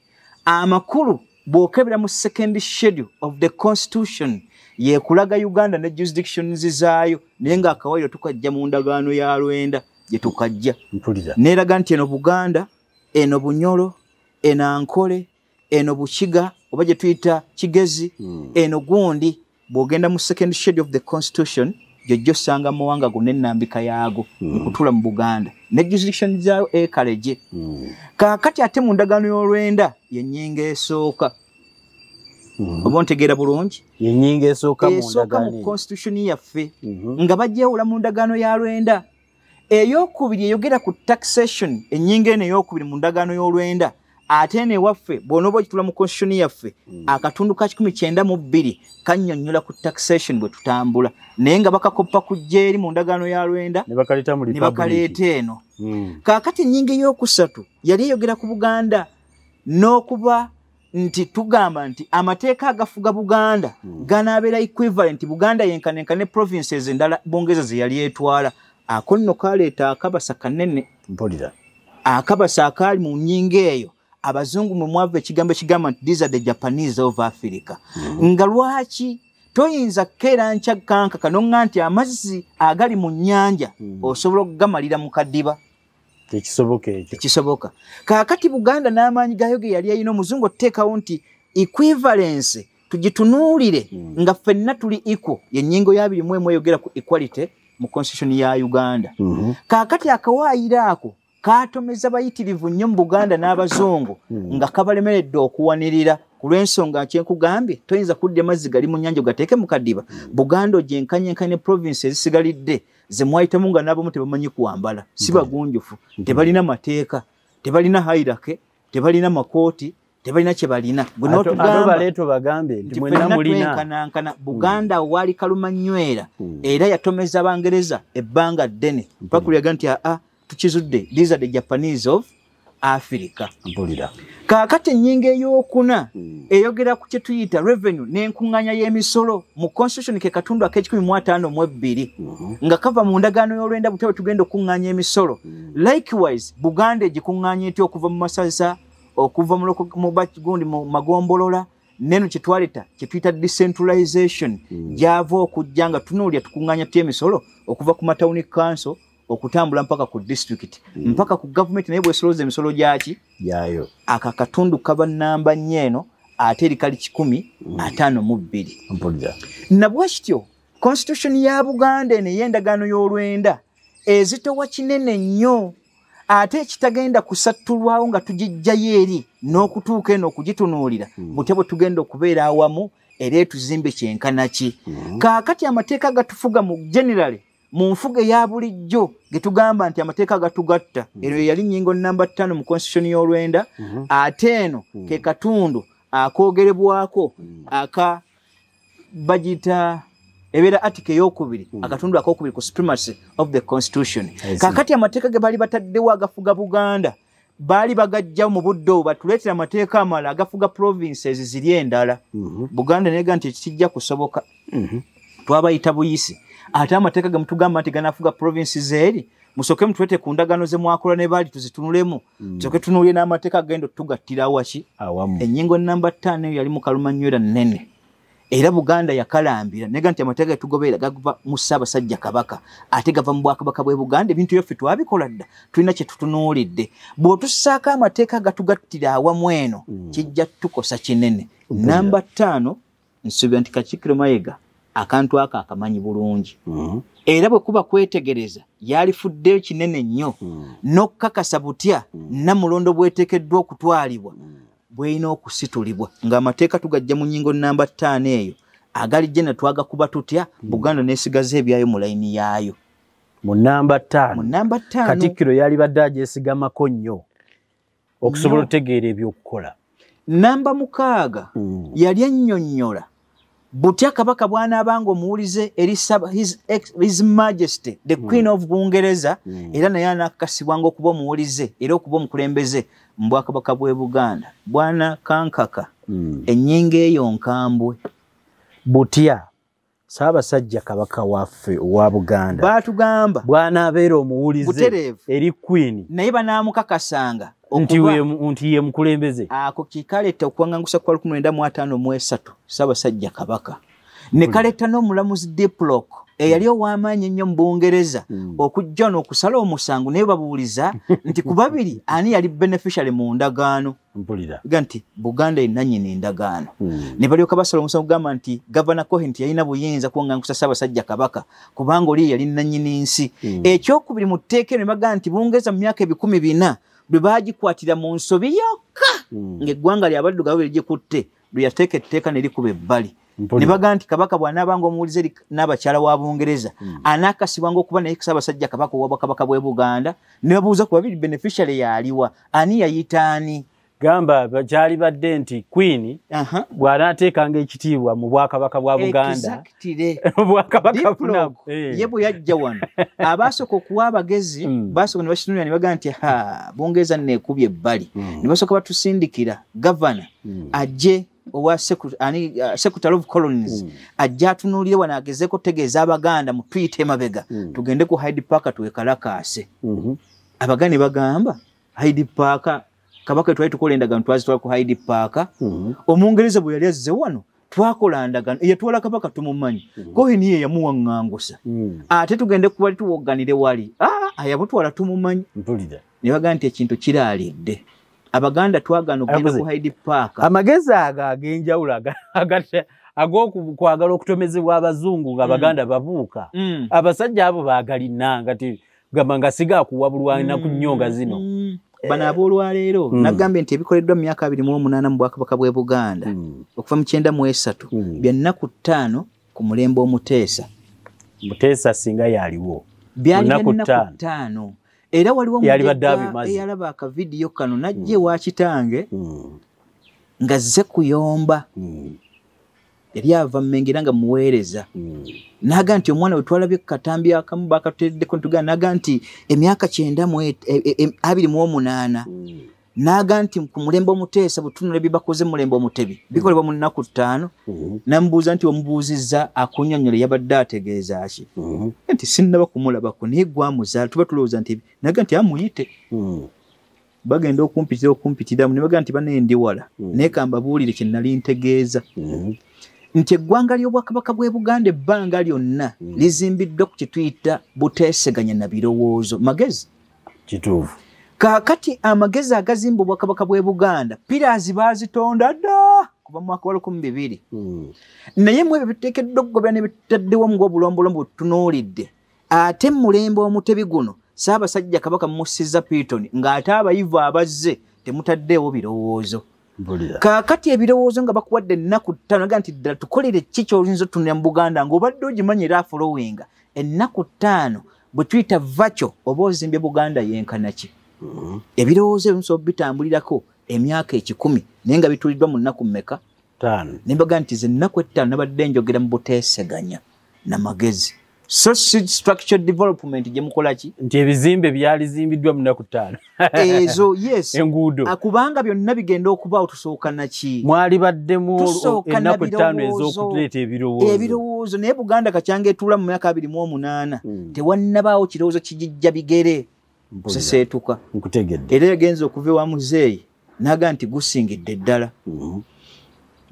amakulu bw'okebera mu second schedule of the constitution yekulaga Uganda ne jurisdictions zaayo, naye ng'akawaayiro tukajja mu ndagaano ya lwenda gye tukajja. Mpulira. Neeraga nti eno Buganda, eno Bunyoro, eno Ankole, eno Bukiga oba gye tuyita Kigezi, eno gundi. Bw'ogenda mu second schedule of the constitution gyojja osanga amawanga gonna ennambika yaago mu kutuula mu Buganda ne jurisdiction zaayo ekaleje. Kaakati ate mu ndagaano y'olwenda y'ennyingo esooka. Oba ontegeera bulungi? Y'ennyingo esooka mu Esooka mu constitution yaffe nga bagyewula mu ndagaano ya lwenda. Ey'okubiri eyogera ku taxation, ennyingo eno ey'okubiri mu ndagaano y'olwenda. Ate eno ewaffe bw'onooba okitula mu constitution yaffe, akatundu ka 192 kannyonnyola ku taxation bwe tutambula, naye nga bakakoppa ku jja eri mu ndagaano ya lwenda ne bakaleeta mu ne Republic. bakaleeta eno. Kaakati ennyingo ey'okusatu yali eyogera ku Buganda n'okuba nti tugamba nti amateeka agafuga Buganda ganaabeera equivalent, Buganda yenkanenkane ne provinces endala Bungereza ze yali etwala. Ako nno kaleeta akabasa kanene. Mpulira. Akabasa akaali mu nnyingo eyo abazungu mwe mwava ekigambo ekigamba nti these are the Japanese of Africa. Nga lwaki toyinza kukeera nkya kanka kano nga nti amazzi agali mu nnyanja osobola okugamalira mu kadiba. Tekisoboka ekyo. Tekisoboka. Kaakati Buganda n'amaanyi gaayo ge yali ayina, omuzungu otuteekawo nti equivalence tugitunuulire nga ffenna tuli equal, yennyingo ya 21 eyogera ku equality mu constitution ya Uganda. Kaakati akawaayiro ako kaatomeza bayitirivu nnyo mu Buganda n'abazungu nga kabalemeredde okuwanirira ku lw'ensonga kyenkugambye, toyinza kudda amazzi gali mu nnyanja ogateeke mu kadiba. Buganda ogyenkanyenkanye ne province ezisigalidde ze mwayitamu nga n'abamu tebamanyi kuwambala, si bagunjufu, tebalina mateeka, tebalina hierarchy, tebalina makooti, tebalina kye balina. Gwe n'otugamba baleeta bagambe nti mwenna mulina. Twenkanankana. Buganda waali kalumanywera era yatomeza Abangereza ebbanga ddene paka lyaga nti aa tukizudde, these are the Japanese of Africa. Mpulira. Kaakati ennyingo ey'okuna eyogera ku kye tuyita revenue n'enkuŋŋaanya y'emisolo mu constitution, ke katundu ak'e152 nga kava mu ndagaano y'olwenda butya bwe tugenda okuŋŋaanya emisolo. Likewise Buganda egikuŋŋaanya etya okuva mu masaza, okuva mu gundi mu magombolola, neno kyetwaleta kyetuyita decentralization gyava okujja nga tunuulya tukuŋŋaanya tutya emisolo okuva ku matawuni council okutambula mpaka ku district mpaka ku government, naye bwesolooza emisolo gyaki yayo. Aka katundu kaba namba 4 eno ate eri kali 152. Mpulira. Nabwe kityo constitution ya Buganda eno ey'endagaano y'olwenda ezitowa kinene nnyo ate ekitagenda kusattulwawo nga tugijjayo eri n'okutuuka eno okugitunuulira butya bwe tugenda okubeera awamu era etuzimbe kyenkana ki. Kaakati amateeka gatufuga mu generally mu nfuga eya bulijjo ge tugamba nti amateeka gatugatta, ero yali nnyingo namba 5 mu constitution y'olwenda, ate eno ke katundu akoogerebwako aka bagiyita ebeera article ey'okubiri, akatundu ak'okubiri ku supremacy of the constitution. Kaakati amateeka ge baali bataddewo agafuga Buganda baali bagajja mu budde obwo batuleetera amateeka amalala agafuga provinces ziri endala. Buganda neega nti kijja kusoboka, twabayita buyisi, ate amateeka ge mutugamba nti ganafuga provinces eri musooke mutulete ku ndagaano ze mwakola ne baali tuzitunulemu, tusooke tunuulye n'amateeka agenda otugattira waki awamu. Ennyingo namba 5 eyo yali mu kalumanywera nnene era Buganda yakalambira nega nti amateeka getugoberera gava mu Ssaabasajja Kabaka ate gava mu bwakabaka bw'e Buganda. Ebintu byaffe twabikola dda, tulina kye tutunuulidde. Bw'otussaako amateeka gatugattira awamu eno kijja tukosa kinene. Namba 5 nsuubira nti Katikkiro Mayiga akantu ako akamanyi bulungi era bwe kuba kwetegereza yalifuddeyo kinene nnyo n'okukakasa butya Namulondo bweteekeddwa okutwalibwa bweyina okusitulibwa ng'amateeka tugajja mu nnyingo namba 5 eyo agali gye twagakuba tutya Buganda n'esigaza ebyayo mu layini yaayo. Mu namba 5, mu namba 5 Katikkiro yalibadde agyesigamako nnyo okusobola okutegeera ebyokukola. Namba 6 yali ennyonnyola butya Kabaka bw'anaabanga omuwulize eri His Majesty the Queen of Bungereza, era naye anaakakasibwanga okuba omuwulize era okuba omukulembeze mu bwakabaka bw'e Buganda. Bwana Kankaka, ennyingo eyo nkambwe. Butya Ssaabasajja Kabaka waffe owa Buganda baatugamba bw'anaabeera omuwulize eri Queen, naye banaamukakasanga nti ye mukulembeze. Ako kikaleeta okuwangangusa kwa 1953 Ssaabasajja Kabaka ne kaleeta n'omulamuzi Diplock eyali ow'amaanyi ennyo mu Bungereza okujja n'okusala omusango, naye babuuliza nti ku babiri ani yali beneficiary mu ndagaano. Mpulira. Ga nti Buganda ennannyini endagaano. Ne balyoka basala omusango kugamba nti Gavana Cohen teyalina buyinza kuwangangusa Ssaabasajja Kabaka kubanga oli yali nnannyini nsi. Ekyokubiri mu tteeka eno ne bagamba nti Bungereza mu myaka 1400 bwe baagikwatira mu nsobi yokka ng'eggwanga ly'abaddugavu ligikutte, lwe yateeka etteeka ne likuba ebbali. Ne bagamba nti Kabaka bw'anaabanga omuwulize eri n'abakyala wa Bungereza anaakasibwanga okuba naye Ssaabasajja Kabaka ow'Obwakabaka bw'e Buganda. Ne babuuza ku babiri beneficiary yaliwa, ani yayita ani? Gamba kyalibadde nti Queen bw'anaateekanga ekitiibwa mu bwakabaka bwa Buganda. Obwakabaka ye bwe yajja wano abaasooka okuwa abagezi baasooka ne bakitunulira ne bagamba nti ha, Bungereza nno ekubye ebbali. Ne basooka batusindikira gavana ajje owa Secretary of Colonies ajja atunuulire wano agezeeko tegeeza Abaganda mutuyite emabega tugende ku Hyde Park twekalakaase. Abaganda ne bagamba Hyde Park Kabaka twali tukola endagaano twazitwala ku Hyde Park. Omungereza bwe yali azze wano twakola ndagaano eyatwala Kabaka tumumanyi, Cohen ye yamuwaŋŋangusa, ate tugende kuwali tuwogganire wali ayabutwala tumumanyi. Mpulira. Ne bagamba nti ekintu kiraalidde. Abaganda twagaana okugenda ku Hyde Park. Amagezi ago ag'enjawulo ag'okwagala okutomezebwa abazungu nga Abaganda babuuka. Abasajja abo baagalina nga gamba nga siga kuwabulwa na ku nnyonga zino. Bano aboolwaleero nagambye nti ebikoleddwa mu myaka 28 mu Bwakabaka bw'e Buganda okuva mu 93 bya nnaku 5 ku mulembe Omuteesa. Muteesa singa yaliwo. Byali nnaku 5. Era waliwo eyalaba akavidiyo kano najja ewa kitange nga zze kuyomba. Yali ava Mmengo era nga muweereza. Naga nti omwana we twalabye ku katambi akamu bakatuteereddeko ntugamba, naga nti emyaka 928 naga nti ku mulembe Omuteesa bwe tunula bye bakoze mu mulembe Omutebi bikolebwa mu nnaku 5. Namubuuza nti omubuuzizza akunnyonnyola yabadde ategeeza ki? Nti sinnaba kumulabako naye gwamuzaala tuba tulowooza nti naga nti amuyite. Bagenda okumpitira okumpitiramu ne bagamba nti banne ndi wala naye ka mbabuulire kye nali ntegeeza. Nti eggwanga ly'Obwakabaka bw'e Buganda ebbanga lyonna lizimbiddwa ku kye tuyita buteeseganya na birowoozo. Magezi. Kituufu. Kaakati amagezi agazimba Obwakabaka bw'e Buganda pillars baazitonda dda kuva mu mwaka wa 2000. Naye mu ebyo biteekeddwa okugobera ne bitaddewo ng'obulombolombo butunuulidde. Ate mu mulembe Omutebi guno Ssaabasajja Kabaka mumussizza Piitoni ng'ate abayivu abazze temutaddeewo birowoozo. Kaakati ebirowoozo nga bakuwadde ennaku 5 aga nti ddala tukolere ki ky'oyinza otutunulira mu Buganda ng'obadde ogimanyi era afolowinga ennaku 5 bwe tuyita vaco oba ozimbye Buganda yenkana ki? Ebirowoozo ebyo musobola bitambulirako emyaka 100 naye nga bituuliddwa mu nnaku mmeka? 5. Ne mbaga nti ze nnaku 5 nabadde njogera mu buteeseganya na magezi. So structure development gye mukola ki? Nti ebizimbe byalizimbiddwa mu nnaku 5. Ezo yes. Enguudo. Kubanga byonna bigenda okubaawo tusooka na ki? Mwalibaddemu ennaku 5 ez'okuleeta ebirowoozo. Ebirowoozo naye Buganda kakyanga etuula mu myaka 28 tewannabaawo kirowoozo kijijja bigere kuseseetuka. Nkutegedde. Era yagenze okuva ewa muzeeyi n'agamba nti gusingidde ddala.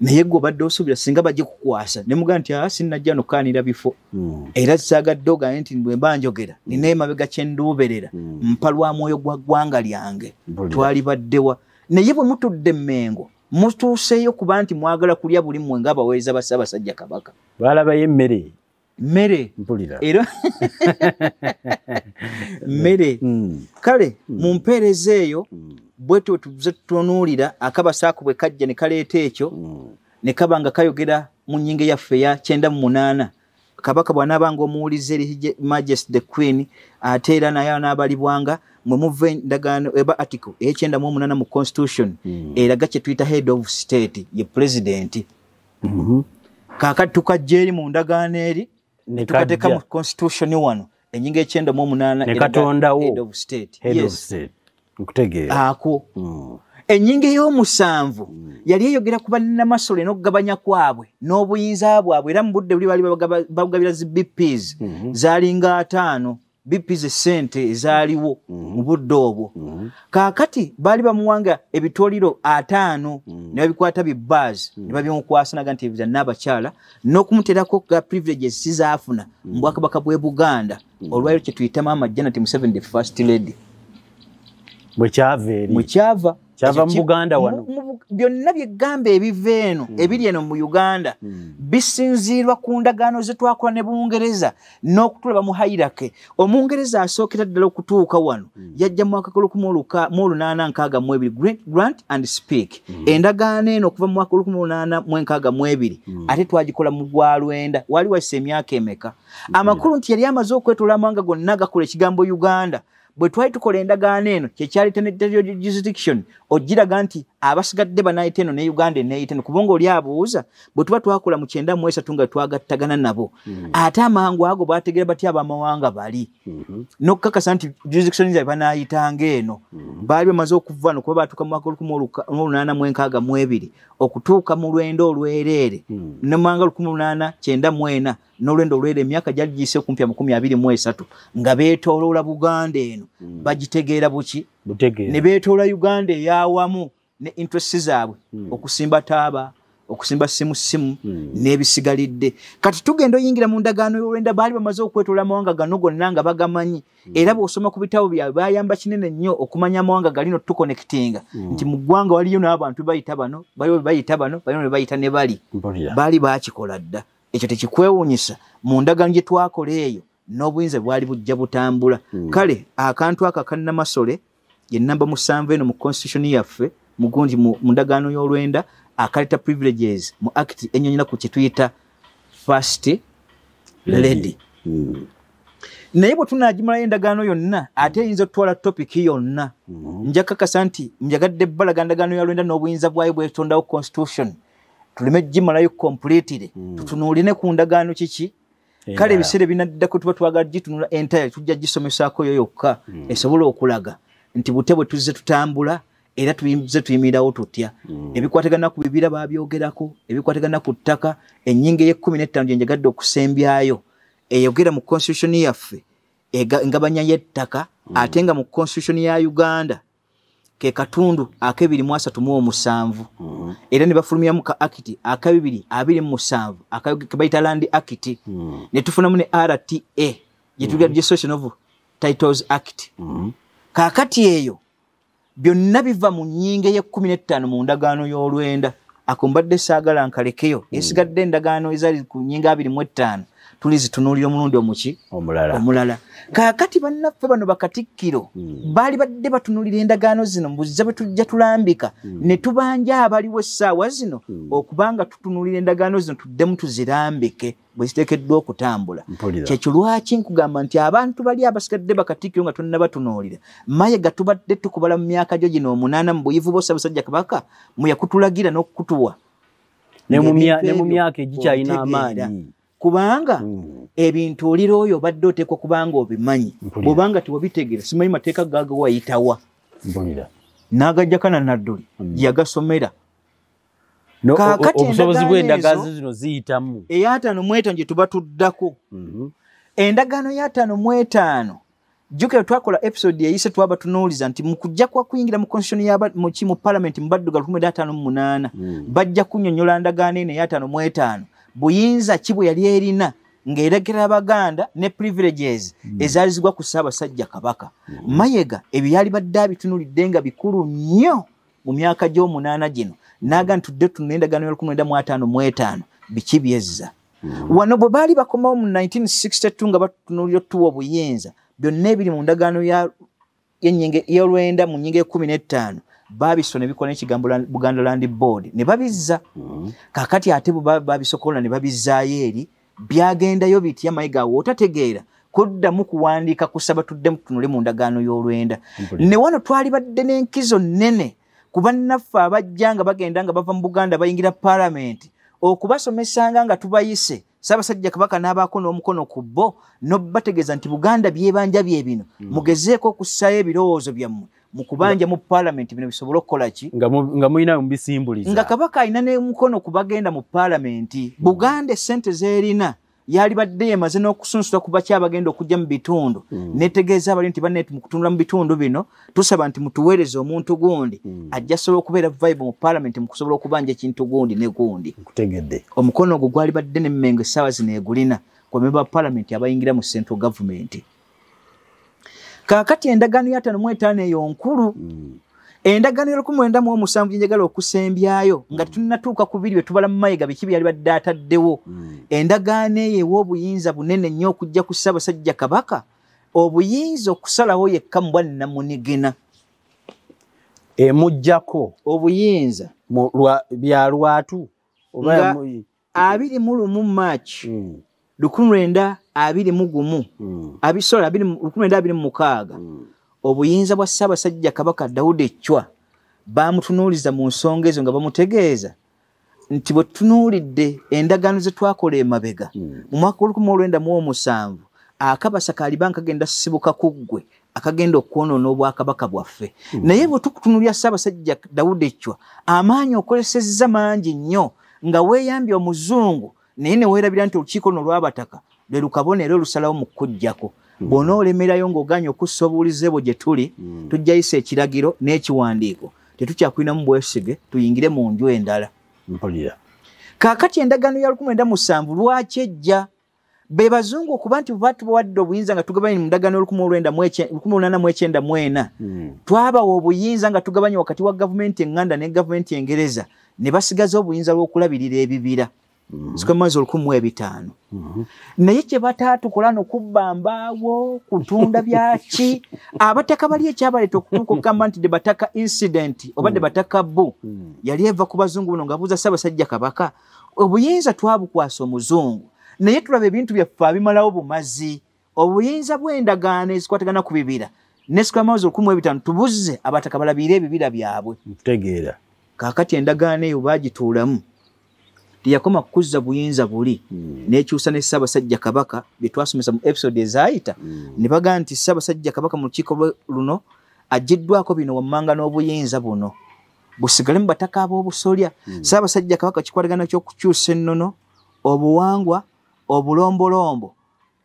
Naye gwe obadde osuubira singa bajje kukwasa ne mugamba nti sinnajja nokkaanira bifo. Era saagadde ogambe nti bwe mba njogera nina emabega kye nduuberera mpa lwa mwoyo gwa ggwanga lyange twalibaddewa. Naye bwe mutudde Mmengo mutuuseeyo kuba nti mwagala kulya buli mmwe ng'abaweereza ba Ssaabasajja Kabaka. Baalabayo emmere. Mmere. Mpulira. Era mmere. Kale mu mpeereza eyo bwe tuze tutunuulira akabasa ako bwe kajja ne kaleeta ekyo ne kaba nga kayogera mu nnyingo yaffe ya 98. Kabaka bw'anaabanga omuwulize eri His Majesty the Queen ate era naye anaabalibwanga mwe muva endagaano eba article ey'e98 mu constitution eraga kye tuyita head of state ye president. Kaakati tukajja eri mu ndagaano eri tukateeka mu constitution wano ennyingo e98 ne katondawo head of state. Head of state. Nkutegeera. Ako. Ennyingo ey'omusanvu yali eyogera ku bannamasole n'okugabanya kwabwe n'obuyinza bwabwe era mu budde buli baali babugabira zi BPs zaalinga 5 BPs essente ezaaliwo mu budde obwo. Kaakati baali bamuwanga ebitoliro 5 ne babikwata bibaazi ne babimukwasa naga nti ebyo n'abakyala n'okumuteerako ga privileges sizaafuna mu Bwakabaka bw'e Buganda olwaliro kye tuyita Maama Janet Museveni the first lady. Bwe kyava eri. Bwe kyava. Kyava mu Buganda wano. Byonna byegamba ebiva eno ebiri eno mu Uganda bisinziirwa ku ndagaano ze twakola ne Bungereza n'okutulaba mu hierarchy. Omungereza asookera ddala okutuuka wano yajja mu mwaka 1862 Grant and Speak. Endagaano eno okuva mu mwaka 1862 ate twagikola mu gwa lwenda wali wayise emyaka emeka. Amakulu nti yali amaze okwetoola amawanga gonna agakola ekigambo Uganda. Bwe twali tukola endagaano eno kyekyali territorial jurisdiction ogiraga nti abasigadde banaayita eno ne Uganda eneeyita eno kubanga oli abuuza bwe tuba twakola mu 93 nga twagattagana nabo ate amangu ago baategeera batya abamawanga bali n'okukakasa nti jurisdiction zaabwe banaayitanga eno. Baali bamaze okuva wano kuba baatuuka mu mwaka 1862 okutuuka mu lwenda olwereere ne mu mwaka 1894 n'olwenda olwereere emyaka gyali giyise okumpi 23 nga beetooloola Buganda eno bagitegeera buki ne beetoola Uganda ey'awamu ne interest zaabwe okusimba taaba okusimba simu n'ebisigalidde. Kati tugenda oyingira mu ndagaano y'olwenda, baali bamaze okwetoola amawanga gano gonna nga bagamanyi. Era bw'osoma ku bitabo byabwe bayamba kinene nnyo okumanya amawanga galino tuconnectinga nti mu ggwanga waliyo n'abantu bayita bano, baliwo bayita bano, baliwo bayita ne bali. Baali baakikola dda. Ekyo tekikwewuunyisa mu ndagaano gye twakola eyo n'obuyinza bwali bujja butambula. Kale akantu ako akannamasole ye namba 7 eno mu constitution yaffe mugundi mu ndagaano y'olwenda akaleta privileges mu act ennyonyola ku kye tuyita first lady. Naye bwe tunaagimalayo endagaano yonna ate eyinza okutwala topic yonna. Nja kakasa nti njagadde bbalaga ndagaano ya lwenda n'obuyinza bwayo bwetondawo constitution, tuleme gimalayo completely, tutunuulire ku ndagaano kiki. Kale ebiseera ebinaddako tuba twagala gitunula entire, tujja gisomesaako yo yokka esobola okulaga nti bute bwe tuzze tutambula era tuyinza tuyimirirawo tutya. Ebikwatagana ku bibira baabyogerako, ebikwatagana ku ttaka, ennyingo ey'e15 gye njagadde okusembyayo eyogera mu constitution yaffe engabanya y'ettaka, ate nga mu constitution ya Uganda ke katundu ak'237 era ne bafulumyamu ka act ak'227 ke bayita Land Act, ne tufunamu ne RTA gye tuyita Registration of Titles Act. Kaakati eyo byonna biva mu nnyingo ey'e15 mu ndagaano y'olwenda. Ako mbadde saagala nkalekeyo, esigadde endagaano ezaali ku nnyingo 25 tulizitunuulira omulundi omuki omulala. Kaakati bannaffe bano bakatikkiro baali badde batunuulira endagaano zino mbuziza bwe tujja tulambika ne tubanja abaliwo essaawa zino okubanga tutunuulira endagaano zino tuddemu tuzirambike bwe ziteekeddwa okutambula. Kyekyo lwaki nkugamba nti abantu bali abasigadde bakatikkiro nga tonnabatunuulira, Mayiga tubadde tukubala mu myaka gyo gino 8 mu buyivu bwa Ssaabasajja Kabaka mwe yakutulagira n'okukutuwa ne mu myaka egikyalina amaanyi. Kubanga ebintu olira oyo obadde oteekwa kubanga obimanyi, bw'obanga tewabitegeera simanyi mateeka gaago wayitawa. N'agajjakana Nadduli yagasomera. Obusobozi bw'endagaano zino ziyitamu. Ey'e55 gye tuba tuddako. Endagaano y'e55 jjukira twakola episode eyise twabatunuuliza nti mu kujja kwa kuyingira mu constitution muki mu parliament mu baddugavu 1958 bajja kunnyonnyola ndagaano eno ey'e55 buyinza ki bwe yali erina ng'eregera Abaganda ne privileges ezaali zigwa ku Ssaabasajja Kabaka. Mayiga ebyo yali badde abitunuulidde nga bikulu nnyo mu myaka gy'omunaana gino, n'aga nti tudde tunule endagaano ya 1955 biki byezza. Wano bwe baali bakomawo mu 1962 nga batunuulira otuwa obuyinza, byonna ebiri mu ndagaano y'olwenda mu nnyingo e15 babisona ebikola n'ekigambo Buganda Land Board ne babizza. Kaakati ate bwe babisokola ne babizzaayo eri, byagendayo bitya Mayiga awo otategeera kuddamu kuwandiika kusaba tuddemu tutunule mu ndagaano y'olwenda. Ne wano twali badde n'enkizo nnene ku bannaffe abajja nga bagenda nga bava mu Buganda bayingira paalamenti okubasomesanga nga tubayise Ssaabasajja Kabaka n'abaako n'omukono ku bo n'obategeeza nti Buganda byebanja bye bino, mugezeeko okussaayo ebirowoozo byammwe mu kubanja mu paalamenti bino bisobole okukola ki nga mulina mubisimbuliza, nga Kabaka alina n'omukono ku bagenda mu paalamenti. Buganda essente z'erina yali badde yemaze n'okusunsula ku baki abagenda okujja mu bitundu, netegeeza abali nti banne mu kutunula mu bitundu bino tusaba nti mutuweereze omuntu gundi ajja asobola okubeera vibe mu paalamenti mu kusobola okubanja ekintu gundi ne gundi. Nkutegedde. Omukono ogwo gwali badde ne Mmengo essaawa zino egulina ku bamemba ba paalamenti abayingira mu central government. Kaakati endagaano ya 55 eyo nkulu. Endagaano ya 1997 gye njagala okusembyayo nga tetunnatuuka ku biri bye tubala mu Mayiga biki byali badde ataddewo. Endagaano eyo ewa obuyinza bunene nnyo okujja ku Ssaabasajja Kabaka, obuyinza okusalawo yekka mu bwannamunigina. Emuggyako obuyinza bya lwatu nga 21 March 1921 1926 obuyinza bwa Ssaabasajja Kabaka Daudi Chwa bamutunuuliza mu nsonga ezo nga bamutegeeza nti bwe tutunuulidde endagaano ze twakola emabega mu mwaka 1997 akabasa kaliba kagenda sibuka ku ggwe akagenda okwonoona obwakabaka bwaffe. Naye bwe tukutunuulira Ssaabasajja Daudi Chwa amaanyi okozesezza mangi nnyo nga weeyambye omuzungu, naye ne weerabira nti olukiiko luno olw'abataka lwe lukabonero olusalawo mu kukuggyako. Bw'onoolemerayo ng'ogaanye okussa obuwulize bwo gye tuli, tujjayisa ekiragiro n'ekiwandiiko, tetukyakulinamu bwesige, tuyingire mu nju endala. Mpulira. Kaakati endagaano ya 1907 lwaki ejja? Be bazungu okuba nti batubawadde obuyinza nga tugabanye mu ndagaano 1894, twabawa obuyinza nga tugabanye wakati wa gavumenti Enganda ne gavumenti Engereza, ne basigaza obuyinza bw'okulabirira ebibira square miles 1500. Naye kye bataatukola n'okubba mbaawo, kutunda byaki, abataka bali ekyabaleeta okutuuka okugamba nti the Bataka incident oba the Bataka bu yali eva ku bazungu buno nga buuza Ssaabasajja Kabaka, obuyinza twabukwasa omuzungu, naye tulaba ebintu byaffe abimalawo bumazi. Obuyinza bw'endagaano ezikwatagana ku bibira ne square miles 1500 tubuzze abataka balabire ebibira byabwe. Ntegeera. Kaakati endagaano eyo baagituulamu, teyakoma kukuzza buyinza buli, n'ekyusa ne Ssaabasajja Kabaka bye twasomesa mu episode ezaayita, ne bagamba nti Ssaabasajja Kabaka mu lukiiko luno aggyiddwako bino wammanga n'obuyinza buno busigale mu bataka ab'obusolya. Ssaabasajja Kabaka kikwatagana ky'okukyusa ennono, obuwangwa, obulombolombo,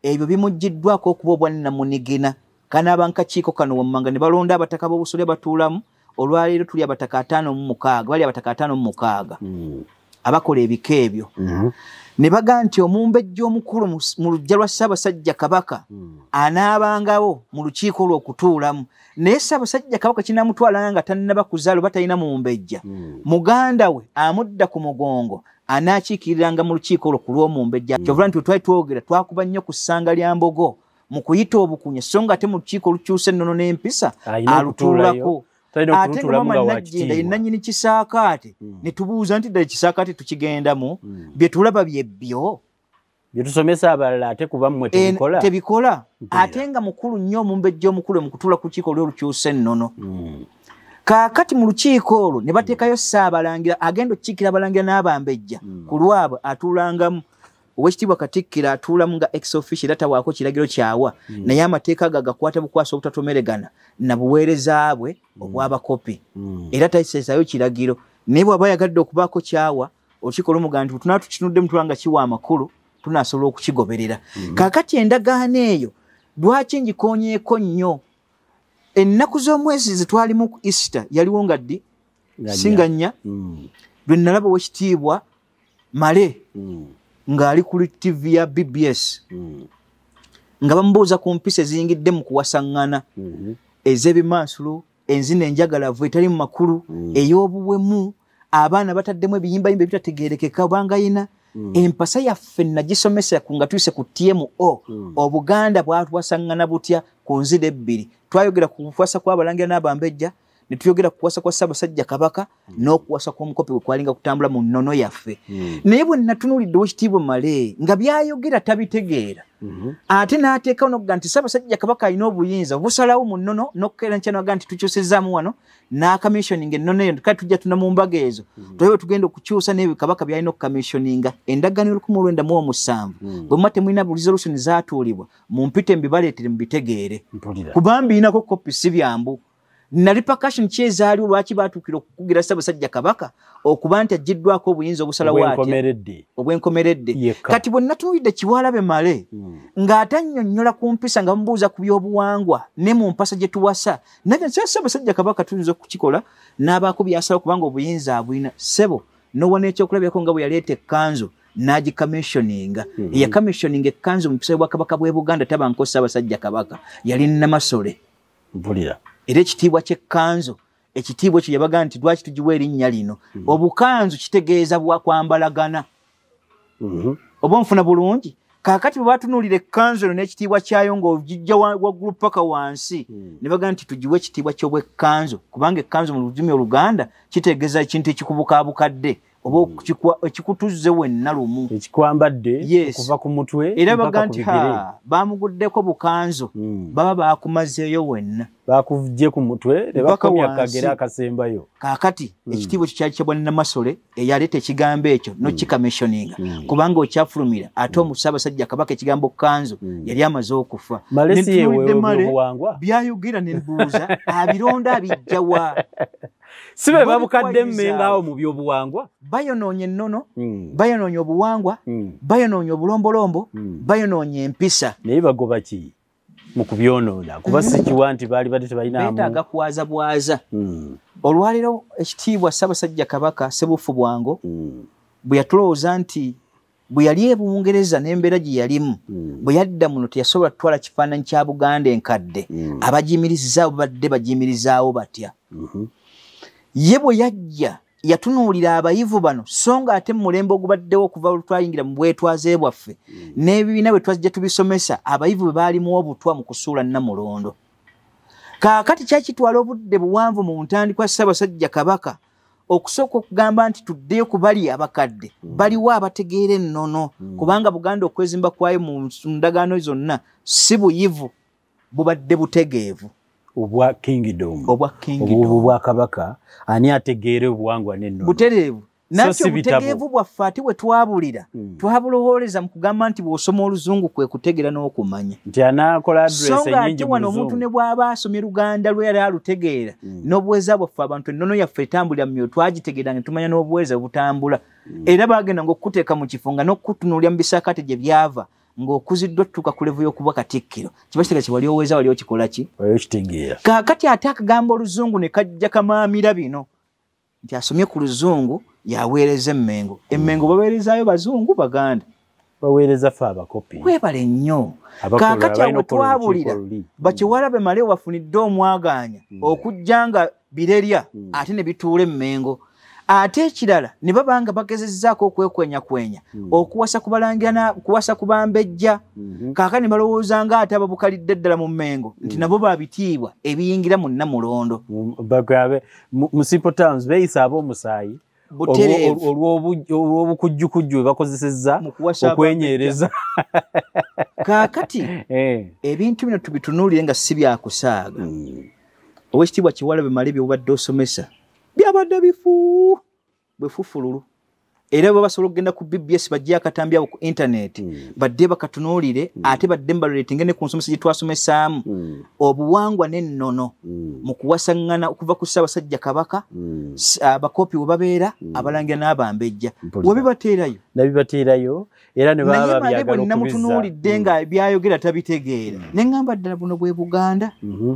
ebyo bimuggyiddwako okuba obwannamunigina. Kanaaba nkakiiko kano wammanga ne balonda abataka ab'obusolya batuulamu. Olwaleero tuli abataka 56, bali abataka 56 abakola ebika ebyo. Ne bagamba nti omumbejja omukulu mu luggya lwa Ssaabasajja Kabaka anaabangawo mu lukiiko olwo okutuulamu, naye Ssaabasajja Kabaka kinamutwalanga nga tannaba kuzaala oba talina mumbejja, muganda we amudda ku mugongo anaakiikiriranga mu lukiiko olwo ku lw'omumbejja. Kyovula nti twali twogera twakuba nnyo ku ssanga lya Mbogo mu kuyita obukunya, so nga ate mu lukiiko olukyusa ennono n'empisa alutuulako. Ate nga mama Nagginda ye nannyini kisaakaate, ne tubuuza nti ddala ekisaakaate tukigendamu, bye tulaba bye byo bye tusomesa abalala ate kuba mmwe tebikola, tebikola. Ate nga mukulu nnyo omumbejja omukulu mu kutuula ku lukiiko olw'olukyusa ennono. Kaakati mu lukiiko olwo ne bateekayo Ssaabalangira agenda okukiikira abalangira n'abambejja ku lwabwe atuulangamu. Owekitiibwa Katikkiro atuulamu nga ex officio era tawaako kiragiro kyawa, naye amateeka ago agakwata bukwasa obutatomeregana na buweereza bwe obw'abakopi, era tayiseesayo kiragiro. Naye bw'aba ayagadde okubaako kyawa, olukiiko lumugamba nti tunaa tukitunudde mutula nga kiwa amakulu, tunaasobola okukigoberera. Kaakati endagaano eyo lwaki ngikoonyeeko nnyo? Ennaku z'omwezi ze twalimu ku Easter yaliwo nga ddi? Singa nnya. Lwe nalaba Owekitiibwa Male ng'ali ku TV ya BBS nga bamubuuza ku mpisa eziyingidde mu kuwasaŋŋana, ez'ebimansulo, enzina enjagalavu etali mu makulu, ey'obuwemu, abaana bataddemu ebiyimbayimba ebitategeerekeka obangayina. Empasa yaffe nagisomesa nga tuyise ku TMO, Obuganda bwatuwasaŋŋana butya ku nzira ebbiri. Twayogera ku kuwasa kw'abalangira n'abambejja, ne tuyogera ku kuwasa kwa Ssaabasajja Kabaka n'okuwasa kw'omukopi bwe kwalinga kutambula mu nnono yaffe. Naye bwe natunuulidde Owekitiibwa Male nga by'ayogera tabitegeera, ate n'ateekawo n'okugamba nti Ssaabasajja Kabaka alina obuyinza obusalawo mu nnono, n'okukeera nkya n'agamba nti tukyusizaamu wano n'akamissioninga ennono eyo, kale tujja tuna mu mbaga ezo tulabe tugenda okukyusa n'ebyo Kabaka by'alina okukamissioninga. Endagaano 1907 bwe muba temulina resolution zaatuulibwa, mumpite mbibaleetere mubitegeere, kuba mbiinako kopi si byambu. Na repercussion ki ezaaliwo lwaki baatuukira okukugira Ssaabasajja Kabaka okuba nti aggyiddwako obuyinza obusalawo atya obwenkomeredde. Kati bwe natunuulidde Kiwalabe Male ng'atannyonnyola ku mpisa nga bamubuuza ku by'obuwangwa ne mu mpasa gye tuwasa, naye Ssaabasajja Kabaka tuyinza okukikola n'abaako by'asalawo kubanga obuyinza abulina. Ssebo n'owa n'ekyokulabirako nga bwe yaleeta ekkanzu n'agikamissioninga. Eyakamissioninga ekkanzu mu mpisa y'Obwakabaka bw'e Buganda tabanko Ssaabasajja Kabaka, yali Namasole. Mpulira. Era ekitiibwa ky'ekkanzu, ekitiibwa ekyo yabaga nti lwaki tugiwa erinnya lino. Obukanzu kitegeeza bwakwambalagana. Oba onfuna bulungi? Kaakati bwe batunuulira ekkanzu eno n'ekitiibwa kyayo ng'ogijja waggulu paka wansi, ne bagamba nti tugiwe ekitiibwa ky'obwekkanzu, kubanga ekkanzu mu lulimi Oluganda kitegeeza ekintu ekikubukaabukadde oba ekikutuzze wenna lumu, ekikwambadde okuva ku mutwe. Era bagamba nti bamuguddeko bukanzu, baba bakumazeeyo wenna, bakujje ku mutwe ne bakomya akagere akasembayo. Kaakati ekitiibwa ekyo kyali kya Bwannamasole eyaleeta ekigambo ekyo n'okikamissioninga, kubanga okyafulumira ate Ssaabasajja Kabaka ekigambo kanzu yali amaze okufa. Byayogera ne mbuuza abironda abijja wa? Si be babukadde mmenga awo mu by'obuwangwa? Bayonoonye ennono, bayonoonye obuwangwa, bayonoonye obulombolombo, bayonoonye empisa. Naye bagoba ki mu kubyonoona? Kuba si kiwa nti baali badde tebalina beetaaga kwaza bwaza. Olwaleero ekitiibwa Ssaabasajja Kabaka Ssebuufu Bwango Bwe yatulowooza nti bwe yali e Bungereza n'embeera gye yalimu, bwe yadda muno teyasobola kutwala kifaananyi kya Buganda enkadde. Abagiyimirizaawo babadde bagiyimirizaawo batya? Ye bwe yajja yatunuulira abayivu bano, so nga ate mu mulembe ogubaddewo okuva lwe twayingira mu bwetwaze bwaffe n'ebibiina bwe twajja tubisomesa, abayivu bwe baalimu obutwa mu kusuula Nnamulondo. Kaakati kyakitwala obudde buwanvu mu ntandikwa Ssaabasajja Kabaka okusooka okugamba nti tuddeyo ku bali abakadde baliwo abategeera ennono, kubanga Buganda okwezimba kwayo mu ndagaano zonna si buyivu, bubadde butegeevu. Obwa kingdom, obwa kabaka, ani ategeera obuwangwa n'ennono butereevu. Nakyo obutegeevu bwaffe ate bwe twabulira twabulowooleza mu kugamba nti bw'osoma oluzungu kwe kutegeera n'okumanya. Nti anaakola address ennyingi mu wano omuntu ne bw'aba asomye Luganda lwe yali alutegeera, n'obuweeza bwaffe abantu ennono yaffe etambulira mu myoyo twagitegeera ne tumanya n'obuweeza butambula. Era baagenda ng'okuteeka mu kifo nga n'okutunuulira mu bisaakaate gye byava ng'okuziddwa tutuuka ku level y'okuba Katikkiro, kiba kitegeeza kye wali oweeza wali okikola ki? Wali okitegeera. Kaakati ate akagamba oluzungu ne kajja kamaamira bino nti asomye ku luzungu yaweereza Emmengo. Emmengo baweerezaayo bazungu Baganda, baweereza ffe abakopi. Webale nnyo. Kaakati awo twabulira bakiwala bemale bafunidde omwagaanya okujja nga birerya ate ne bituula Emmengo. Ate ekirala ne baba nga bagezezzaako okwekwenyakwenya okuwasa ku balangira kuwasa ku bambejja. Kaakati ne balowooza nga ate ababukalidde ddala mu Mmengo nti nabo babitiibwa ebiyingira mu Nnamulondo. Mu simple terms beeyisa ab'omusaayi olw'obukujjukujju bwe bakozesezza okwenyereza. Kaakati ebintu bino tubitunuulire nga si byakusaaga. Owekitiibwa Kiwala bemale by'obadde osomesa byabadde bifu bwefufululu, era bwe basobola okugenda ku BBS bajje akatambi abo ku internet badde bakatunuulire, ate badde mbaloletinge ne ku nsomesa gye twasomesaamu obuwangwa n'ennono mu kuwasaŋŋana okuva ku Ssaabasajja Kabaka, abakopi we babeera, abalangira n'abambejja. Webibateerayo nabibateerayo era ne baba byagala okubizza. Namutunuulidde nga byayogera tabitegeera, ne ŋŋamba ddala buno bwe Buganda,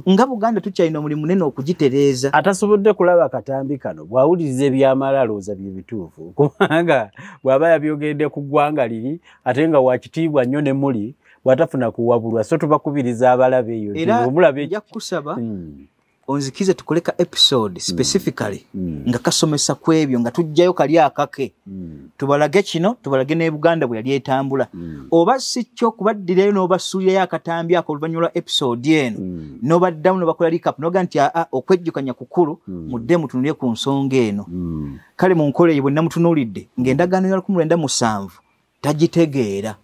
nga Buganda tukyalina omulimu munene okugitereeza. Atasobodde kulaba katambi kano bw'awuliriza ebyamala alowooza bye bituufu, kubanga bw'aba yabyogedde ku ggwanga liri ate nga wakitiibwa nnyo ne muli bw'atafuna kuwabulwa. So tubakubiriza abalabe eyo era nja kukusaba onzikize tukole ka episode specifically nga kasomesa ku ebyo, nga tuggyayo kali akake tubalage kino, tubalage ne Buganda bwe yali etambula. Oba si kyo kubaddirayo n'obasuulirayo akatambi ako oluvannyuma lwa episode eno, n'obaddamu n'obakola recap n'oga nti aa okwejjukanya kukulu, mudde mutunulire ku nsonga eno. Kale mu nkola eyo bwe namutunuulidde ng'endagaano ya 1907 tagitegeera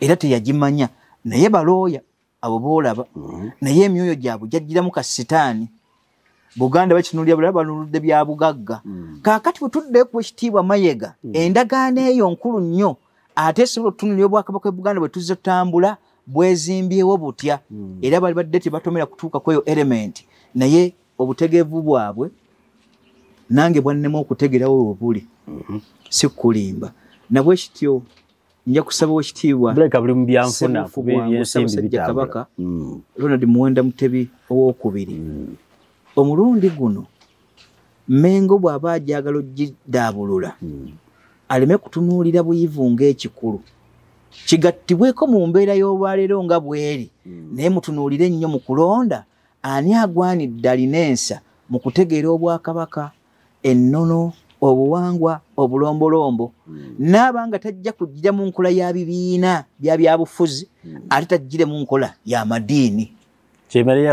era teyagimanya, naye balooya abo boolaba, naye emyoyo gyabwe gyajjiramu ka sitaani. Buganda bakinuulira bulala banuludde bya bugagga. Kaakati bwe tuddeyo ku Ekitiibwa Mayega, endagaano eyo nkulu nnyo ate esobola okutunuulira obwakabaka bwe Buganda bwe tuzze tutambula bwezimbyewo butya. Era bali badde tebatomera kutuuka ku eyo element, naye obutegeevu bwabwe nange bwannema okutegeerawo we buli, si kulimba. Nabwe kityo nja kusaba Owekitiibwa Ssaabasajja Kabaka Ronald Muwenda Mutebi Owookubiri, omulundi guno Mmengo bw'aba agyagala ogiddaabulula aleme kutunuulira buyivu ng'ekikulu, kigattibweko mu mbeera y'olwaleero nga bw'eri, naye mutunuulire nnyo mu kulonda ani agwanidde alina ensa mu kutegeera obwakabaka, ennono, obuwangwa, obulombolombo. Naaba nga tajja kujjira mu nkola ya bibiina bya byabufuzi, ate tajjire mu nkola ya madiini.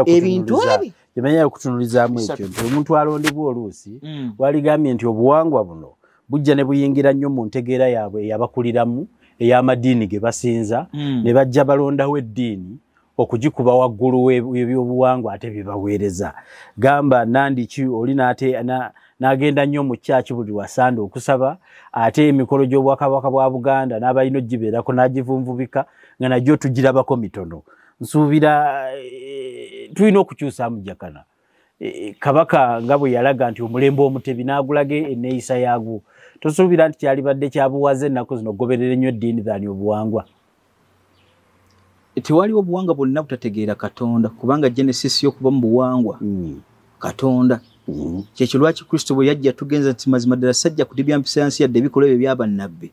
Ebintu ebi Kyemanya okutunulizaamu ekyo nti omuntu alondebwa oluusi waligambye nti obuwangwa buno bujja ne buyingira nnyo mu ntegeera yaabwe eyabakuliramu ey'amadiini ge basinza, ne bajja balondawo eddiini okugikuba waggulu w'ebyobuwangwa ate bibaweereza. Gamba nandiki oli n'agenda nnyo mu kyaki buli wasande okusaba, ate emikolo gy'obwakabaka bwa Buganda n'abalina ogibeerako n'agivunvubika nga nagyo tugirabako mitono. Nsuubira tulina okukyusaamu jakana. Kabaka nga bwe yalaga nti omulembe omutebi n'agulaga enneeyisa yaagwo, tosuubira nti kyalibadde kyabuwaze ennaku zino okugoberera ennyo eddiini than obuwangwa? Tewaliwo obuwangwa bwonna butategeera Katonda, kubanga genesis y'okuba mu buwangwa Katonda. Kyekyo lwaki Kristo bwe yajja tugenza nti mazima ddala sajja kudibya mpisa yansi yadde ebikolwa ebyo byabannabbi,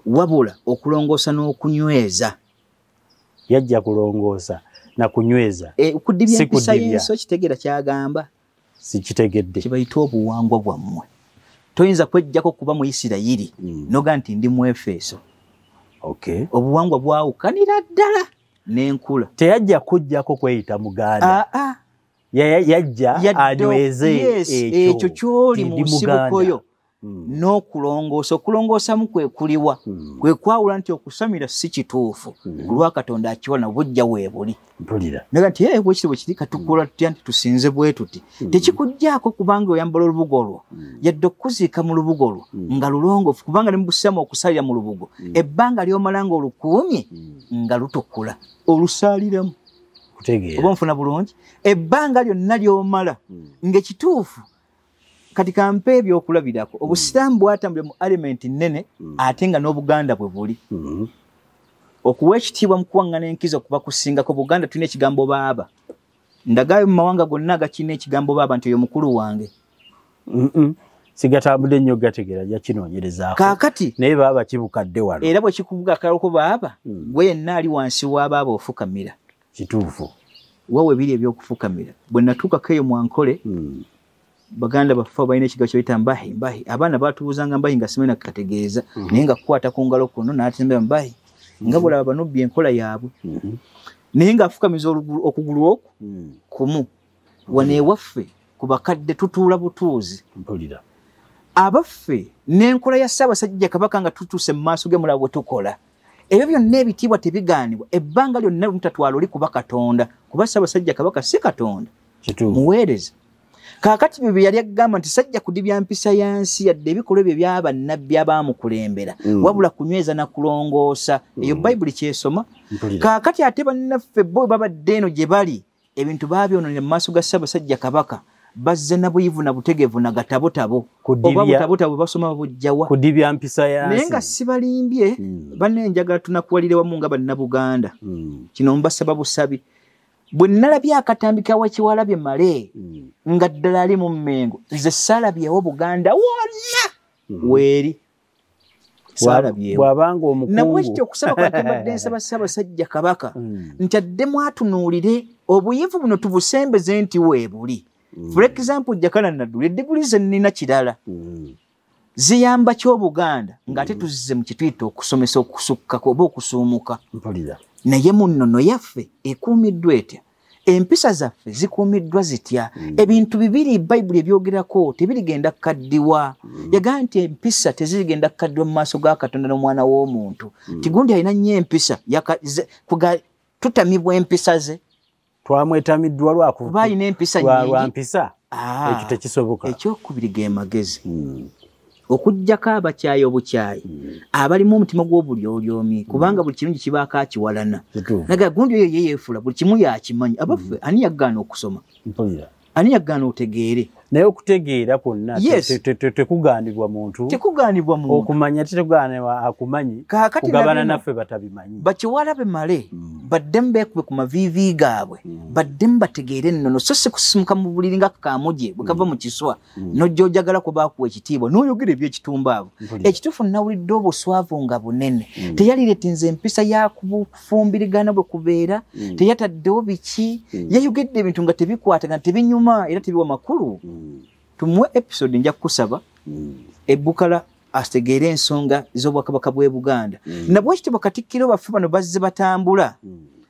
wabula okulongoosa n'okunyweza. Yajja kulongoosa na kunyweza. Okudibya empisa y'ensi okitegeera kyagamba? Sikitegedde. Kibayita obuwangwa bwammwe. Toyinza kwejjako kuba mu Isirayiri noga nti ndi mu Efeso. Obuwangwa bwawukanira ddala n'enkula. Teyajja kujjako kweyita Muganda. Yajja anyweze ekyo ky'oli mu nsibuko yo n'okulongoosa. Okulongoosamu kwe kuliwa, kwe kwawula nti okusamira si kituufu lwa Katonda akiwala bujja weebuli. Naga nti bwe kiri bwe kiri, katukola tutya nti tusinze bwe tuti. Tekikuggyako kubanga oyambala olubugo olwo, yadde okuziika mu lubugo olwo nga lulongoofu, kubanga ne mu busiraamu okusalira mu lubugo ebbanga ly'omala ng'olukuumye nga lutukula olusaaliramu. Oba nfuna bulungi, ebbanga lyonna ly'omala ng'ekituufu. Kati kampe ebyokulabirako. Obusiraamu bwatambulira mu element nnene ate nga n'Obuganda bwe buli. Okuwa ekitiibwa mu kuwaŋŋana enkizo kuba kusingako. Buganda tulina ekigambo baaba. Ndagayo mu mawanga gonna agakirina ekigambo baaba nti oyo mukulu wange. Sigatambudde nnyo gategeera, ajja kinoonyerezaako. Kaakati naye baaba kibukadde wano. Era bwe kikuvuga akaloko baaba, gwe yenna ali wansi wa baaba ofukamira. Kituufu. Wawe biri ebyokufukamira. Bwe natuukako eyo mwankole, baganda baffe balina ekigambo kye bayita mbahi mbahi. Abaana baatubuuzanga mbahi nga simanyi nakategeeza, naye nga kukwata ku ngalo kuno n'atembera mbahi, nga bw'olaba banubbi enkola yaabwe. Naye ng'afukamiza okugulu okwo kumu. Wano ewaffe ku bakadde tutuula butuuzi. Abaffe n'enkola ya Ssaabasajja Kabaka nga tutuuse mu maaso ge mulaba bwe tukola. Ebyo byonna ebitiibwa tebigaanibwa. Ebbanga lyonna mutatwala oli kuba Katonda, kuba Ssaabasajja Kabaka si Katonda, muweereza. Kaakati bye yali agamba nti sajja kudibya mpisa ya nsi yadde ebikolwa ebyo byabannabbi abaamukulembera, wabula kunyweza na kulongoosa. Eyo Bayibuli kyesoma. Kaakati ate bannaffe bo babadde eno gye bali, ebintu baabyonoonera mu maaso ga Ssaabasajja Kabaka, bazze na buyivu na butegeevu na gatabotabo. Oba butabotabo basoma babujjawa. Kudibya mpisa ya nsi. Naye nga sibalimbye, banne njagala tunakuwalire wamu nga Bannabuganda. Kino mbasaba busabi. Bwe nalabye akatambi ka Wakiwalabye Male nga ddala ali mu Mmengo, nze saalabyewo Buganda wonna weeri. Saalabyewo. Bw'abanga omukungu. Nabwekityo okusaba kwange mbadde nsaba Ssaabasajja Kabaka nti addemu atunuulire obuyivu buno tubusembeze nti weebuli. For example, Jakana Nadduli, eddiguli ze nnina kirala ziyamba ki Obuganda ng'ate tuzze mu kituyita okusomesa okusukkako oba okusuumuka. Naye mu nnono yaffe ekuumiddwa etya? Empisa zaffe zikuumiddwa zitya? Ebintu bibiri Bayibuli ebyogerako tebirigenda kukaddiwa. Yagamba nti empisa tezirigenda kukaddiwa mu maaso ga Katonda n'omwana w'omuntu. Tigundi alina nnyo empisa, tutamibwa empisa ze. Twamwetamiddwa lwakuba alina empisa nnyingi. Lwa mpisa. Ekyo tekisoboka. Ekyokubiri ge magezi. Okuggyako abakyayi obukyayi abalimu omutima gw'obulyolyomi, kubanga buli kirungi kibaako akiwalana. Naga gundi oyo ye yeefula buli kimu yakimanyi. Abaffe ani yagaana okusoma? Ani yagaana otegeere? Naye okutegeera kwonna tekugaanibwa muntu. Tekugaanibwa muntu. Okumanya tekugaanibwa akumanyi. Kugabana naffe batabimanyi. Bakiwala be Male baddemu beekube ku maviivi gaabwe, baddemu bategeere ennono, so si kusisimuka mu buliri nga kaamuje bwe kava mu kiswa n'ojja ojagala kwe baakuwa ekitiibwa n'oyogera eby'ekitumbaavu. Ekituufu nawulidde obuswavu nga bunene. Teyalireetinze empisa ya kufumbirigana bwe kubeera, teyataddewo biki, yayogedde ebintu nga tebikwatagana, tebinyuma era tebiwa makulu. Tumuwe episode nja kukusaba ebbukala ategeere ensonga z'obwakabaka bw'e Buganda. Nabwekityo bakatikkiro baffe bano bazze batambula,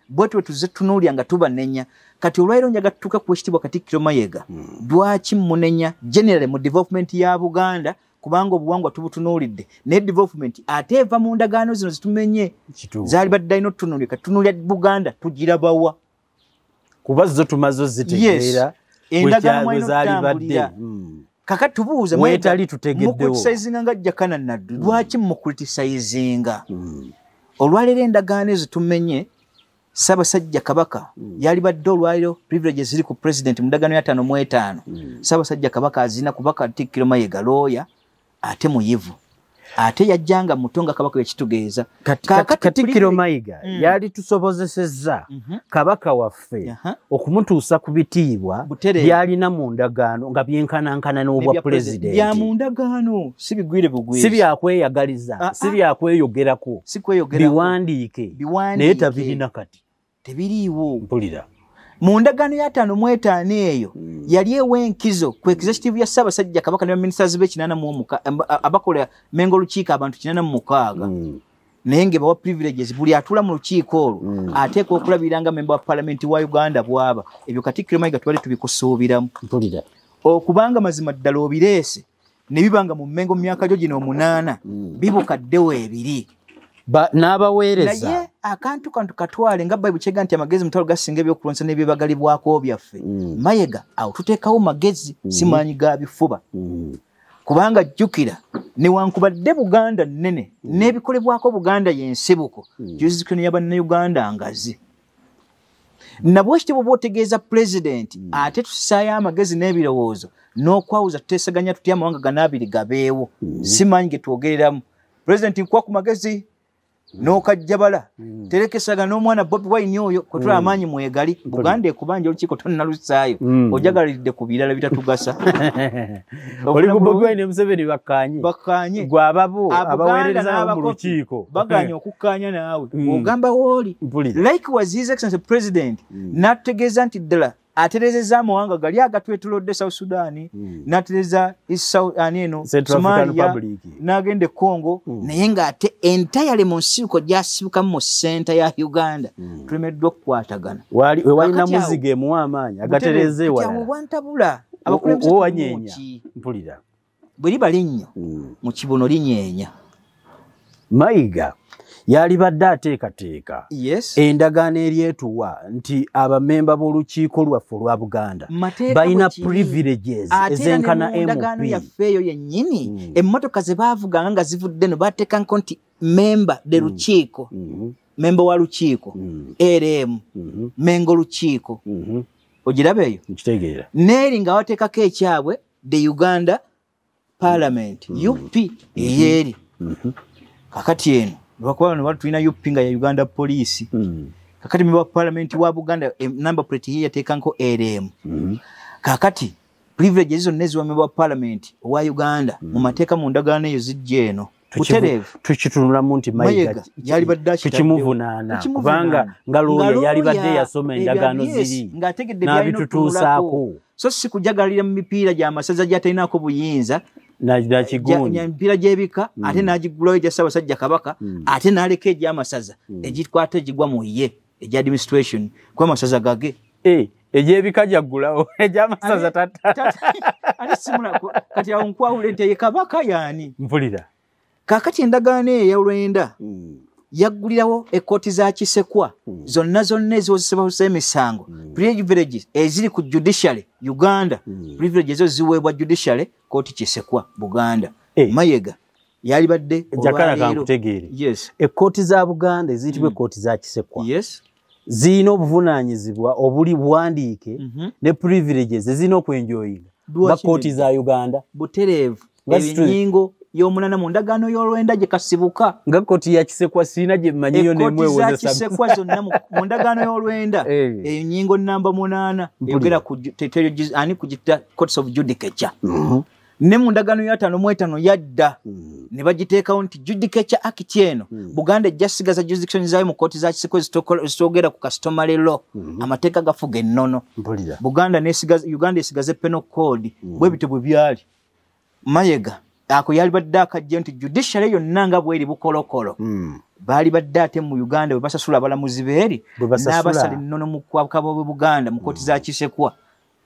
bwetyo tuzze tunuulya nga tubanenya. Kati olwaleero njaga tutuuka ku ekitiibwa Katikkiro Mayiga, lwaki munenya generally mu development ya Buganda, kubanga obuwangwa tubutunuulidde, naye development ate eva mu ndagaano zino zitumenye zaali badde alina otutunuulya. Kati tunuulya Buganda tugirabawa kuba zo tumaze zitegeera endagaano mwalina okutambulira. Kakati tubuuze mwetali tutegeddewo mucriticizinga nga Jakana Nadduli, lwaki mucriticizinga? Olwaleero endagaano ezo tumenye. Ssaabasajja Kabaka yalibadde olwaleero privileges ziri ku president mu ndagaano ya 55. Ssaabasajja Kabaka azina kuba Katikkiro Mayiga lawyer ate muyivu. Ate yajjanga muto nga Kabaka ekitugeeza. Katikkiro Mayiga yali tusobozesezza Kabaka waffe okumutuusa ku bitiibwa byalina mu ndagaano nga byenkanankana n'obwa pulezidenti. Bya mu ndagaano, si bigwire bugwire, si byakweyagaliza, si byakweyogerako, biwandiike, naye tabirina kati, tebiriiwo. Mpulira. Mu ndagaano ya 55 eyo yali ewa enkizo ku executive ya Ssaabasajja Kabaka ne baminisitazi be 86 abakola Mengo Lukiiko abantu 86, naye nga bawa privileges buli atuula mu lukiiko olwo ateekwa okulabirira nga memba wa palamenti wa Uganda bw'aba. Ebyo Katikkiro Mayiga tubadde tubikusuubiramu. Mpulira. Okubanga mazima ddala obireese ne bibanga mu Mengo mu myaka gyo gino 8 bibukaddewo ebiri n'abaweereza. Naye akantu kantu katwale nga Bayibuli kyega nti amagezi mutwalo gasinga ebyokulwanyisa n'ebyebagalibwako byaffe. Mayiga awo tuteekawo magezi, si maanyi ga bifuba. Kubanga jjukira newankubadde Buganda nnene n'ebikolebwako Buganda y'ensibuko, jurisdiction ya Bannayuganda ngazi. Nabwekityo bw'oba otegeeza pulezidenti ate tussaayo amagezi n'ebirowoozo n'okwawuza tuteesaganya tutya amawanga gano abiri gabeewo, si maanyi ge twogereramu. Pulezidenti nkuwa ku magezi n'okajjabala, terekesaga n'omwana Bobi Wine oyo kwe amaanyi mwegali. Buganda ekubanja olukiiko tonnalussaayo, ojagaliridde ku birala bitatugasa. Oli ku Bobi Wine Museveni bakkaanye, bakkaanye gwe ababo abaweereza mu lukiiko bagaanye okukkaanya naawe, ogamba wooli. Likewise His Excellency President n'atutegeeza nti ddala aterezeza amawanga gali agatwetolodde South Sudan, n'atereza eno Somalia, n'agenda e Congo, naye ng'ate entirely mu nsibuko gy'asibukamu mu senta ya Uganda tulemeddwa okukwatagana. Wewalina muzigo emuwa amaanyi agatereza ewalala. Obwantabula abakulembeze wanyeenya. Mpulira. Bwe liba linnyo mu kibuno linyeenya. Mayiga yalibadde ateekateeka endagaano eryetuwa nti abamemba b'olukiiko lwaffe olwa Buganda balina privileges ezenkana MP. Endagaano yaffe eyo yennyini, emmotoka ze baavuganga nga zivudde eno baateekako nti memba de lukiiko, memba wa lukiiko, RM, Mengo lukiiko. Ogiraba eyo? Nkitegeera. N'eri nga bateekako ekyabwe the Uganda Parliament, UP ey'eri. Kakati eno lwakuba bano bali tulina UP nga ya Uganda Police. Kakati memba wa parliament wa Buganda number plate ye yateekako RM. Kakati privileges zonna eziwa memba wa parliament owa Uganda mu mateeka mu ndagaano eyo zijja eno. Butereevu. Tukitunulamu nti Mayiga yalibadde tukimuvunaana kubanga nga looya yalibadde yasoma endagaano ziri ng'ategedde by'alina n'abitutuusaako. So si kujagalira mu mipiira gy'amasaza gy'atalinaako buyinza emipiira gy'ebika ate n'agigulawo egya Ssaabasajja Kabaka ate n'aleka egy'amasaza egikwata egigwa mu ye egya administration kuba amasaza gage. Egy'ebika gyaggulawo egy'amasaza ate simula kati awo nkwawula nti ye Kabaka y'ani? Mpulira. Kaakati endagaano eyo ey'olwenda yaggulirawo ekkooti za Kisekwa zonna zonna eziwozesebwa emisango, privileges eziri ku judiciary Uganda, privileges ezo ziweebwa judiciary kooti Kisekwa Buganda. Mayiga yalibadde Jakana kankutegeere. Yes. Ekkooti za Buganda eziyitibwa ekkooti za Kisekwa zirina obuvunaanyizibwa obuli buwandiike ne privileges ezirina okwenjoyinga nga kkooti za Uganda. Butereevu. Ennyingo y'omunaana mu ndagaano y'olwenda gye kasibuka. Nga kkooti ya Kisekwa sirina gye mmanyiyo n'emwewozesa. Ekkooti za Kisekwa zonna mu ndagaano y'olwenda ennyingo namba 8 eyogera ku ani kugita courts of judicature. Ne mu ndagaano ya 55 yadda ne bagiteekawo nti judicature act eno Buganda ejja sigaza jurisdiction zaayo mu kkooti za Kisekwa ezitogera ku customary law, amateeka gafuga ennono. Buganda n'esigaza Uganda esigaze penal code bwe bityo bwe byali. Mayiga ako yalibadde akajja nti judiciary yonna nga bweri bukolokolo baali badde ate mu Uganda bwe basasula abalamuzi beeri n'abasala ennono mu kwakaba bwe Buganda mu kkooti za Kisekwa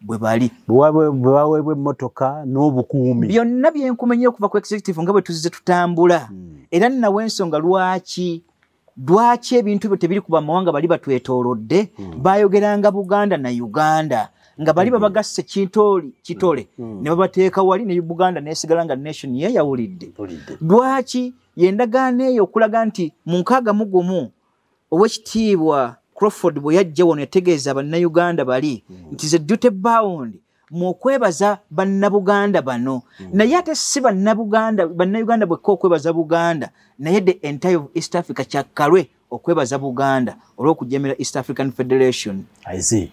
bwe bali bwe baweebwa emmotoka n'obukuumi byonna bye nkumenye okuva ku executive nga bwe tuzze tutambula. Era nnawe ensonga lwaki ebintu ebyo tebiri ku bamawanga bali batwetoolodde, baayogeranga Buganda na Uganda nga bali babagasse kitole ne babateeka wali ne Buganda n'esigala nga nation yeeyawulidde. Lwaki y'endagaano eyo okulaga nti mu 61 Oweekitiibwa Crawford bwe yajja wano yategeeza Bannayuganda bali nti ze duty bound mu okwebaza bannabuganda bano. Naye ate si bannabuganda, bannayuganda bwekka okwebaza Buganda, naye the entire of East Africa kyakkalwe okwebaza Buganda olw'okujemera East African Federation. I see.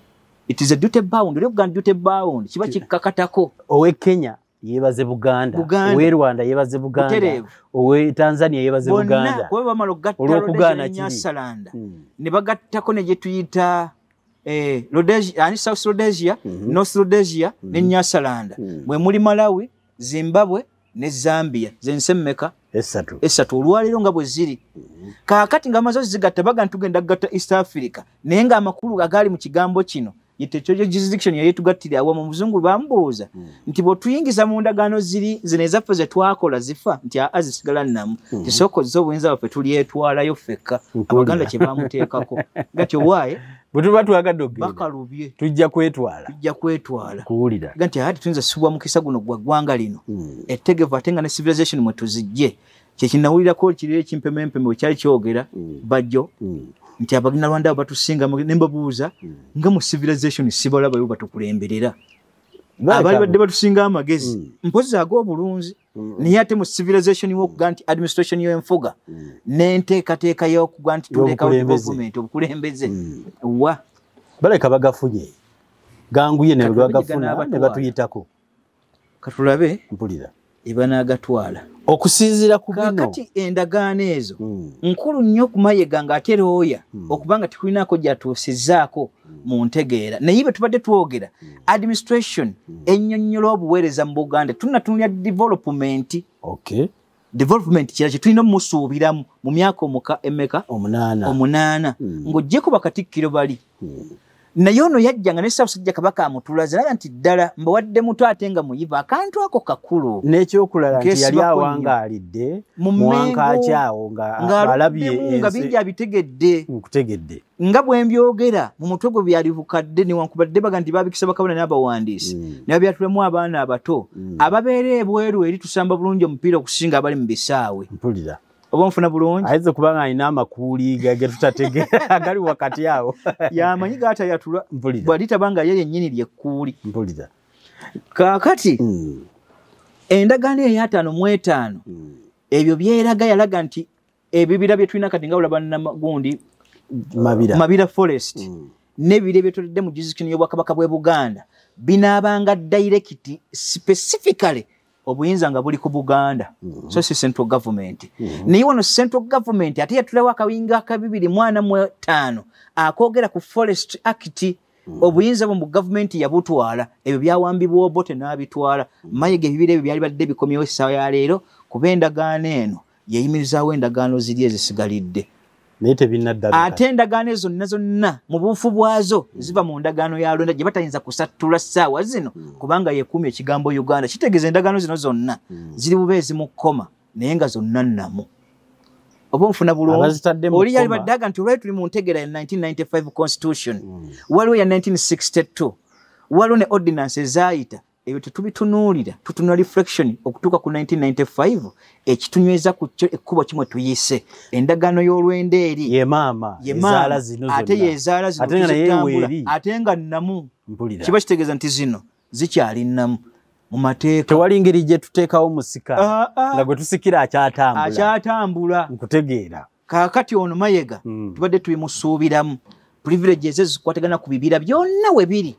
It is a duty bound. Olw'okugamba duty bound kiba kikkakatako. Owe Kenya yebaze Buganda, owe Rwanda yebaze Buganda, owe Tanzania yebaze Buganda. Kuba bamala okugatta Rhodesia ne Nyasaland, ne bagattako ne gye tuyita Rhodesia, South Rhodesia, North Rhodesia ne Nyasaland. Mwe muli Malawi, Zimbabwe ne Zambia. Ze mmeka? Esatu olwaleero nga bwe ziri. Kaakati nga amaze zigatta baga tugenda kugatta East Africa, naye nga amakulu agaali mu kigambo kino yetecho jurisdiction yetugattira awamu. Omuzungu bambuuza nti bw'otuyingiza mu ndagaano ziri zino ezaffe ze twakola zifa, nti aa zisigala nnamu, tisookozza obuyinza bwaffe tulyetwalayo ffekka. Abaganda kye bamuteekako gati owaaye bwe tuba twagadde okugenda bakalubye, tujja kwetwala, tujja kwetwala kuwulira gati ati tuyinza sibwa mukisa guno gwa ggwanga lino ettegevu, ate nga ne civilization mwe tuzijje. Kyekinawulirako kiri ekimpemempeme bwe kyali kyogera Bajjo nti Abanyarwanda batusinga, ne mbabuuza nga mu civilization sibalabayo batukulemberera, abali badde batusinga amagezi mpozi ag'obulunzi, naye ate mu civilization y'okuga nti administration y'enfuga n'enteekateeka y'okuga nti tuleekawo development obukulembeze wa baleka bagafunye ganguye ne bagafuna ne batuyitako. Katulabe mpulira ebanagatwala okusinziira ku bino. Kaakati endagaano ezo nkulu nnyo ku Mayiga ng'ate looya okubanga tekulinako gy'atuusizzaako mu ntegeera. Naye bwe tubadde twogera administration ennyonnyola obuweereza mu Buganda, tunatunuulira development. Okay. Development kira kye tulina omusuubiramu mu myaka emeka? Omunaana. Ng'oggyeko bakatikkiro bali. Naye ono yajjanga ne Ssaabasajja Kabaka amutulaze naga nti ddala mbawadde muto ate nga muyivu, akantu ako kakulu. N'ekyokulala nti yali awangaalidde mu awo nga alabye nga bingi abitegedde. Nkutegedde. Nga bwe mbyogera mu mutwe gwe byali bukadde, newankubadde baga nti babikisa bakabona n'abawandiisi, ne babyatulamu abaana abato ababeera ebweru eri tusamba bulungi omupiira okusinga abali mu bisaawe. Mpulira. Oba nfuna bulungi? Ayinza okuba nga alina amakuuli ge tutategeera agali wakati awo. Yamanyi g'atayatula. Bw'alitaba nga ye yennyini ly'ekkuuli. Mpulira. Kaakati endagaano eya 55 ebyo byeraga, yalaga nti ebibira bye tulina kati nga olaba gundi Mabira Forest n'ebibira ebyetoolodde mu jurisdiction y'Obwakabaka bw'e Buganda binaabanga direct specifically obuyinza nga buli ku Buganda, so si central government. Naye wano central government ate yatulawo akawinga aka 2045 akoogera ku Forest Act. Obuyinza bwo mu gavumenti yabutwala, ebyo byawambibwa Obote n'abitwala. Mayiga ebibira ebyo byali badde bikomyewo essaawa ya leero, kuba endagaano eno yeyimirizaawo endagaano ziri ezisigalidde. Naye tebinnadda. Ate endagaano ezo zonna zonna mu buufu bwazo ziva mu ndagaano ya Lwenda gye batayinza kusattula ssaawa zino, kubanga yekuumye ekigambo Uganda. Kitegeeza endagaano zino zonna ziri bubeezi mu kkoma, naye nga zonna nnamu. Oba nfuna bulungi? Oli yali badde aga nti olwali tuli mu ntegeera ya 1995 constitution, waliwo ya 1962, waliwo ne ordinance ezaayita. Ebyo tetubitunuulira, tutunula reflection okutuuka ku 1995 ekitunyweza ku kyo ekkubo kimwe tuyise endagaano y'olwenda eri ye maama ezaala zino ate zonna, yezaala zino ate nga naye tuzitambula, weeri. Ate nga nnamu. Mpulira. Kiba kitegeeza nti zino zikyali nnamu mu mateeka. Tewali ngeri gye tuteekawo musika Ah, ah. nga gwe tusikira akyatambula. Akyatambula. Nkutegeera. Kaakati ono Mayiga tubadde tubimusuubiramu privileges ezikwatagana ku bibira byonna we biri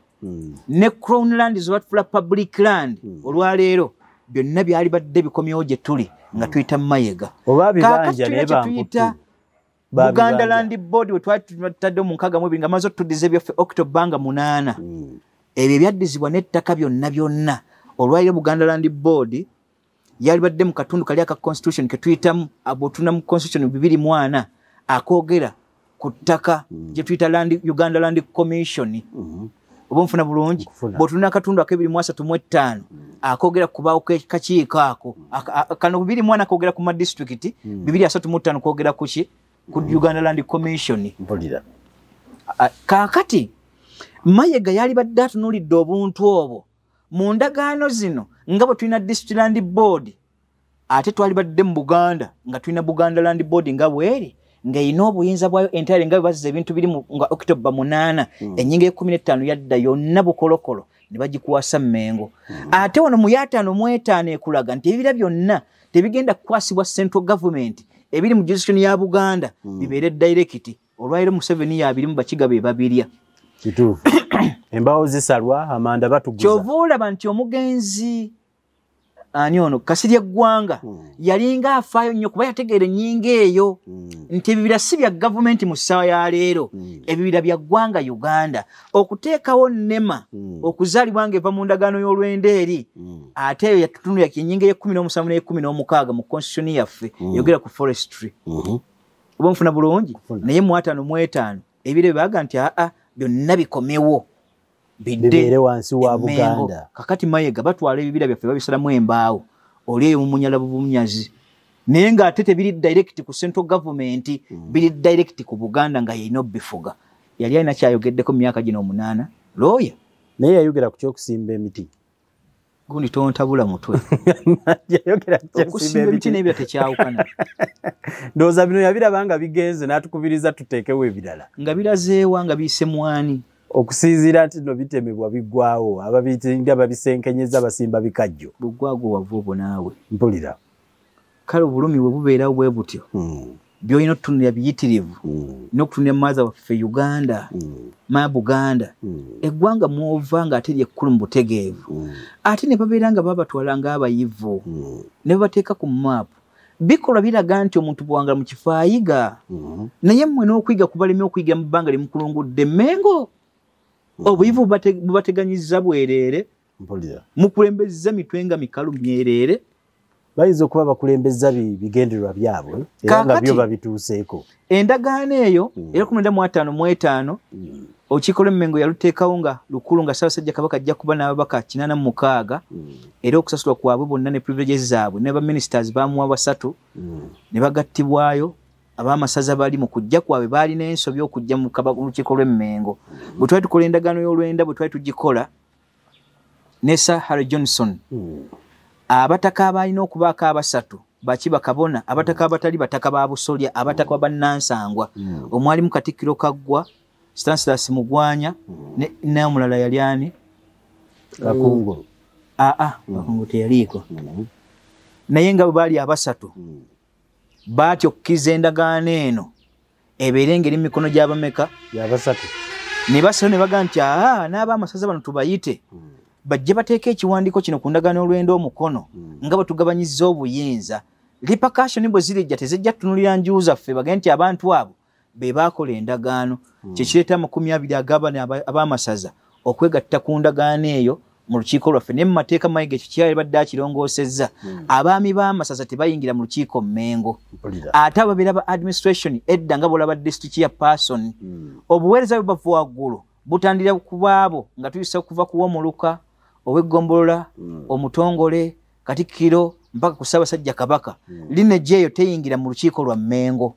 ne crown land zebatufula public land olwaleero, byonna byali badde bikomyewo gye tuli nga tuyita Mayiga. Oba Kaakati bibanja tulina naye kye tuyita bamputu. Buganda Land Board we twali tutadde mu 62 nga maze otuddiza ebyaffe October nga 8. Ebyo ebyaddizibwa n'ettaka byonna byonna, olwaliro Buganda Land Board yali badde mu katundu kali aka constitution ke tuyitamu bw'otunula mu constitution 2004 akoogera ku ttaka gye tuyita land, Uganda Land Commission. Oba nfuna bulungi? Nkufuna. Bw'otunula akatundu ak'e 2035 akoogera ku kubaawo kakiiko ako. Kano 2004 koogera ku madisitulikiti, 2035 koogera ku ki? Ku Uganda Land Commission. Mpulira. Kaakati Mayiga yali badde atunuulidde obuntu obwo mu ndagaano zino nga bwe tulina District Land Board, ate twali badde mu Buganda nga tulina Buganda Land Board nga bweri. ng'erina obuyinza bwayo entire nga bwe bazza ebintu biri nga October 8, ennyingo 15 yadda yonna bukolokolo ne bagikwasa Mmengo. Ate wano mu 55 ekulaga nti ebibira byonna tebigenda kukwasibwa central government, ebiri mu jurisdiction ya Buganda bibeere direct. Olwaliro Museveni yabirimu, Bakiga be babirya. Kituufu, embaawo zisalwa, amanda batuguza. Kyova olaba nti omugenzi ani ono, Kasirye Eggwanga, yalinga afaayo nnyo kuba yategeera ennyingo eyo nti ebibira si bya gavumenti mu ssaawa ya leero, ebibira bya ggwanga Uganda. Okuteekawo NEMA okuzaalibwa ng'eva mu ndagaano y'olwenda eri, ate eyo yatutunulira ennyingo ey'e17 n'e16 mu constitution yaffe eyogera ku forestry. Oba nfuna bulungi? Naye mu 55 ebiro baga nti aa, byonna bikomewo. Bibeere wansi wa Buganda. Kakati Mayiga batwala ebibira byaffe babisalamu embaawo, oli eyo mumunyala bubunyazi, naye ng'ate tebiri direct ku central government, biri direct ku Buganda nga yeyina obifuga. Yali alina kyayogeddeko mu myaka gino 8, looya. Naye yayogera ku kyokusimba emiti. Gundi tontabula mutwe. Yayogera ku kyokusimba okusimba emiti emiti. N'ebyo tekyawukana. Ndowooza bino yabiraba nga bigenze n'atukubiriza tuteekewo ebirala. Nga birazeewa nga biyise mwani? Okusinziira nti no bitemebwa biggwawo, ababitinga babisenkenyeza basimba bikajjo. Bugwagwo wava obwo naawe. Mpulira. Kale obulumi bwe bubeerawo bwe butyo, byolina okutunulira biyitirivu n'okutunulira maaza waffe Uganda, ma Buganda, eggwanga mwova ng'ate lyekkulu mu butegeevu, ate ne babeera nga babatwala ng'abayivu ne babateeka ku maapu. Bikolwa biraga nti omuntu bwangala mu kifo ayiga, naye mmwe n'okuyiga kubalemye okuyiga mu bbanga lyemukulungudde Mmengo. Obuyivu bubateganyiza bwereere. Mpulira. Mukulembeza mitwe nga mikalu myereere. Bayinza okuba bakulembeza bigendererwa byabwe era nga Kaakati- byo babituuseeko. Endagaano eyo era 1955, olukiiko lw'Emmengo yaluteekawo nga lukulu, nga Ssaabasajja Kabaka ajja kuba n'ababaka 86, era okusasulwa kwabwe bonna ne privileges zaabwe ne baministers bamuwa basatu ne bagattibwayo. Ab'amasaza bali mu kujja kwabwe baalina ensobi okujja mu lukiiko lw'Emmengo. Bwe twali tukola endagaano y'olwenda, bwe twali tugikola ne Sir Harry Johnson, abataka abalina okubaako abasatu baki bakabona, abataka abatali bataka ba busolya, abataka bannansangwa, omwalimu Katikkiro Kaggwa Stanislas Mugwanya n'omulala yali ani? Kakungu. Aa, Kakungu teyaliiko, naye nga bwe baali abasatu baatya okukkiriza endagaano eno ebeere ng'eri mu mikono gy'abameka? Yabasatu. Ne basalawo ne bagaa nti aa, n'ab'amasaza bano tubayite bajje bateeke ekiwandiiko kino ku ndagaano olwenda omukono nga bwe tugabanyizza obuyinza. Repercussion bwe zirijja tezijja tutunulira nju zaffe, bagende nti abantu abo be baakola endagaano. Kyekireeta 20 agabana ab'amasaza okwegatta ku ndagaano eyo mu lukiiko lwaffe. Naye mu mateeka Mayiga ekyo kyalibadde akirongoosezza, abaami b'amasaza tebayingira mu lukiiko Mmengo. Mpulira. Ate ababeera ba administration edda nga bwolaba district ya person, obuweereza bwe bava waggulu butandira ku baabo nga tuyisa okuva ku w'omuluka, ow'eggombolola, omutongole, katikkiro mpaka ku Ssaabasajja Kabaka. Lineage eyo teyingira mu lukiiko lwa Mmengo.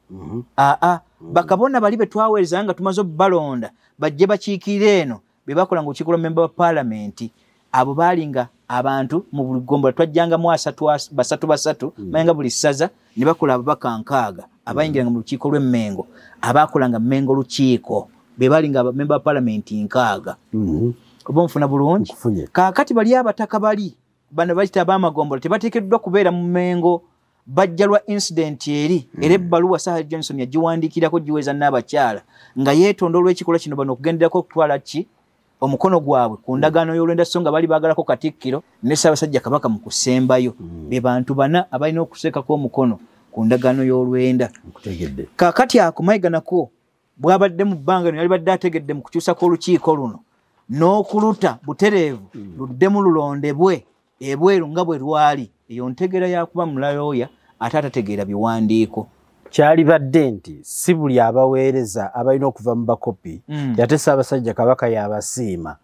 Aa, bakabona bali be twaweereza nga tumaze obbalonda bajje bakiikire eno be bakola nga olukiiko lwa memba wa paalamenti, abo baali nga abantu mu buli ggombolola twajjangamu asatu, basatu basatu, manya nga buli ssaza ne bakola ababaka 60 abayingiranga mu lukiiko lw'Emmengo, abaakolanga Mmengo lukiiko be baali nga abamemba ba paalamenti 60. Oba nfuna bulungi? Nkufunye. Kaakati bali abataka bali bano bayita ab'amagombola tebateekeddwa kubeera mu Mmengo, bajja lwa incident eri. Era ebbaluwa Sir Johnson yagiwandiikirako giweeza n'abakyala nga yeetonda olw'ekikolwa kino, bano okugenderako okutwala ki omukono gwabwe ku ndagaano y'olwenda, so nga bali baagalako katikkiro ne Ssaabasajja Kabaka mu kusembayo. Be bantu bana abalina okuseekako omukono ku ndagaano y'olwenda. Nkutegedde. Kaakati ako Mayiga nako bw'abadde mu bbanga lino yalibadde ategedde mu kukyusa kw'olukiiko luno n'okuluta butereevu luddemu lulondebwe ebweru nga bwe lwali. Eyo ntegeera yakuba mulalooya ate atategeera biwandiiko. Kyalibadde nti si buli abaweereza abalina okuva mu bakopi, ate Ssaabasajja Kabaka yabasiima,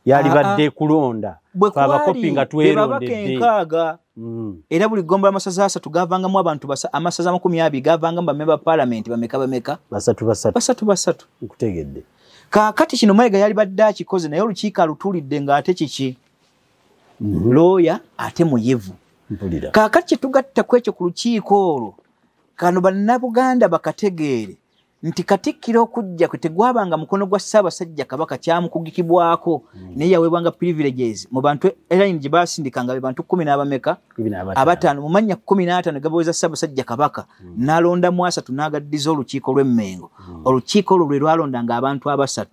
yalibadde kulonda. Bwe Fe abakopi nga kwali be babaka twerondedde. 60. Era buli ggombolola amasaza 3 gavangamu abantu amasaza 20 gavangamu bamemba ba paalamenti bameka bameka? Basatu basatu. Basatu basatu. Nkutegedde. Kaakati kino Mayiga yalibadde akikoze, naye olukiiko alutuulidde ng'ate kiki, looya ate muyivu. Mpulira. Kaakati kyetugatta ku ekyo ku lukiiko olwo Kano bannabuganda bakategeere nti Katikkiro okujja kwe tegwabanga mukono gwa Ssaabasajja Kabaka kyamukugikibwako, naye yaweebwanga privileges mu bantu erayini gye baasindikanga be bantu 10 n'abameka abataano mu mannya 15 gabaweza Ssaabasajja Kabaka, n'alondamu 3 n'agaddiza olukiiko lw'Emmengo. Olukiiko olwo lwe lwalondanga abantu 3,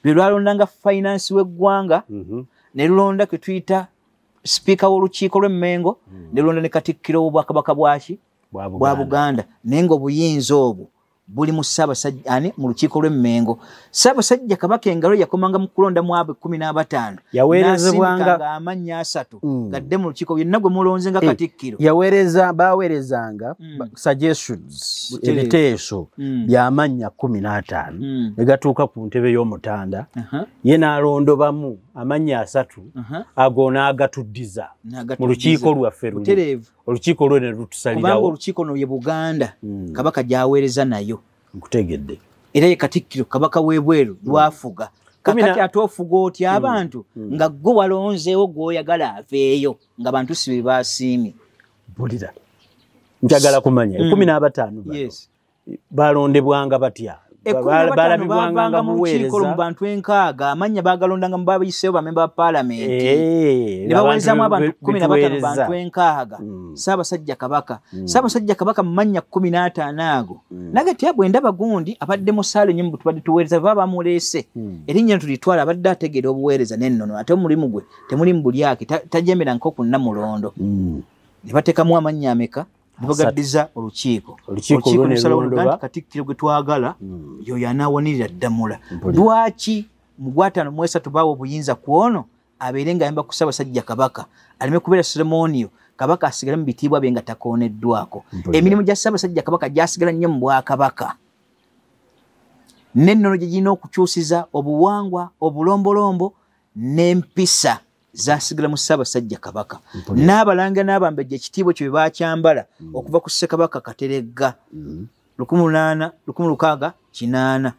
lwe lwalondanga finance w'eggwanga, ne lulonda kwe tuyita sipiika w'olukiiko lw'Emmengo, ne lulonda ne Katikkiro w'Obwakabaka bwaki bwa Buganda. Naye ng'obuyinza obwo buli mu Ssaabasajja ani mu lukiiko lw'Emmengo. Ssaabasajja Kabaka engalo yakomanga mu kulondamu abo 15, yaweerezebwanga amannya 3 gadde mu lukiiko yenna gwe mulonze nga Katikkiro. Baweerezanga suggestions, ebiteeso by'amannya 15 ne gatuuka ku ntebe y'omutanda, ye n'alondobamu amannya 3 ago n'agatuddiza mu lukiiko lwaffe luli. Olukiiko lwe ne lutusalirawo, kubanga olukiiko luno ye Buganda Kabaka gy'aweereza nayo. Nkutegedde. Era ye Katikkiro Kabaka w'ebweru lwafuga. Kakati ate ofuga otya abantu nga gwe walonzeewo gw'oyagala aveeyo nga bantu si be baasiimye? Mpulira. Njagala kumanya 15 bano balondebwanga batya? Balabibwanga mu lukiiko mu bantu 6, amannya bagalondanga mu bayiseewo bamemba ba paalamenti, ne baweerezaamu abantu 15 bantu 6. Ssaabasajja Kabaka, Ssaabasajja Kabaka mu mannya 15 ago nage bwe ndaba gundi abadde musaale nnyo mu tubadde tuweereza, baba bamuleese erinnya tulitwala, abadde ategeera obuweereza n'ennono, ate omulimu gwe temuli mu bulyake, tajemera nk'oku Nnamulondo. Ne bateekamu amannya ameka? Ne bagaddiza olukiiko. Olukiiko lusalawo nti Katikkiro gwe twagala yoyo anaawanirira ddamula. Lwaki mu 53 baawa obuyinza ku ono abeere ng'ayamba ku Ssaabasajja Kabaka, aleme kubeera ceremonial, Kabaka asigale mu bitiibwa bye nga takooneddwako. Emirimu gya Ssaabasajja Kabaka gyasigala nnyo mu bwakabaka, n'ennono gye girina okukyusiza obuwangwa, obulombolombo n'empisa zasigala mu Ssaabasajja Kabaka. N'abalanga n'abambejja ekitiibwa ekyo bye baakyambala okuva ku Ssekabaka Kateregga 1680.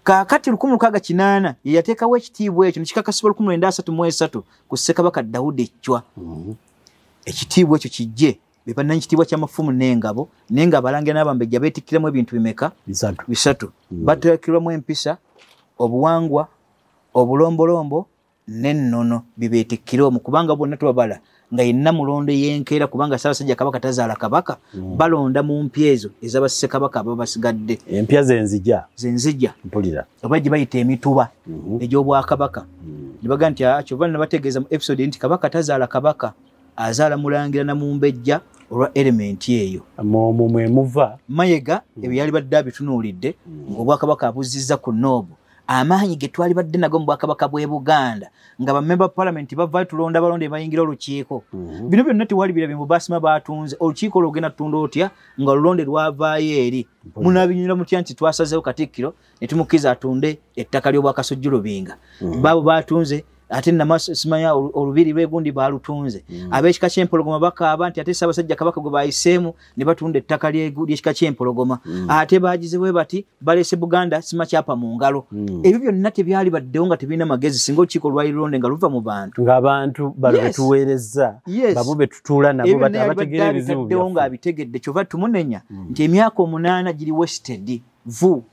Kaakati 1680 ye yateekawo ekitiibwa ekyo ne kikakasibwa 1933 ku Ssekabaka Dawudi Echwa. Ekitiibwa ekyo kijje be bannannyini kitiibwa ky'amafumu n'engabo, naye ng'abalangira n'abambejja beetikkiramu ebintu bimeka? 3. Bateekebwamu empisa, obuwangwa, obulombolombo n'ennono bibeetikkire omwo, kubanga bonna tubabala nga yenna mulondo y'enkeera, kubanga Ssaabasajja Kabaka tazaala kabaka, balonda mu mpya ezo ez'abassekabaka ababa basigadde. Empya zenzija. Zenzija. Mpulira. Oba gye bayita emituba egy'obwakabaka. Ne bagamba nti kyova nno bategeeza mu episode nti Kabaka tazaala kabaka, azaala mulangira na mumbejja olwa elementi eyo. Omwo mwe muva. Mayiga ebyo yali badde abitunuulidde ng'obwakabaka abuzizza ku Noobu. Amaanyi ge twali badde nago mu bwakabaka bw'e Buganda nga bammemba ba paalamenti bavaayo tulonda balonde bayingira olukiiko. Bino byonna tewali birabye mu baasima baatunze. Olukiiko olwo ogenda tutunda otya nga olulonde lwavaayo eri? Munaabinyumira mutya nti twasazeewo Katikkiro ne tumukkiriza atunde ettaka ly'Obwakasujju Lubinga? Baabo baatunze, ate simanya olubiri lw'egundi baalutunze. Ab'ekika ky'Empologoma bakaaba nti ate Ssaabasajja Kabaka gwe baayiseemu ne batunda ettaka ly'ekika ky'Empologoma. Ate baagize bwe bati baleese Buganda sima kyapa mu ngalo. Ebyo byonna tebyali baddewo nga tebirina magezi singa olukiiko lwali lulonde nga luva mu bantu. Ng'abantu bano betuweereza, babo be tutuula nabo abategeera ebizibu byaffe. Ng'abitegedde, kyova tumunenya nti emyaka 8 giri wasted vu.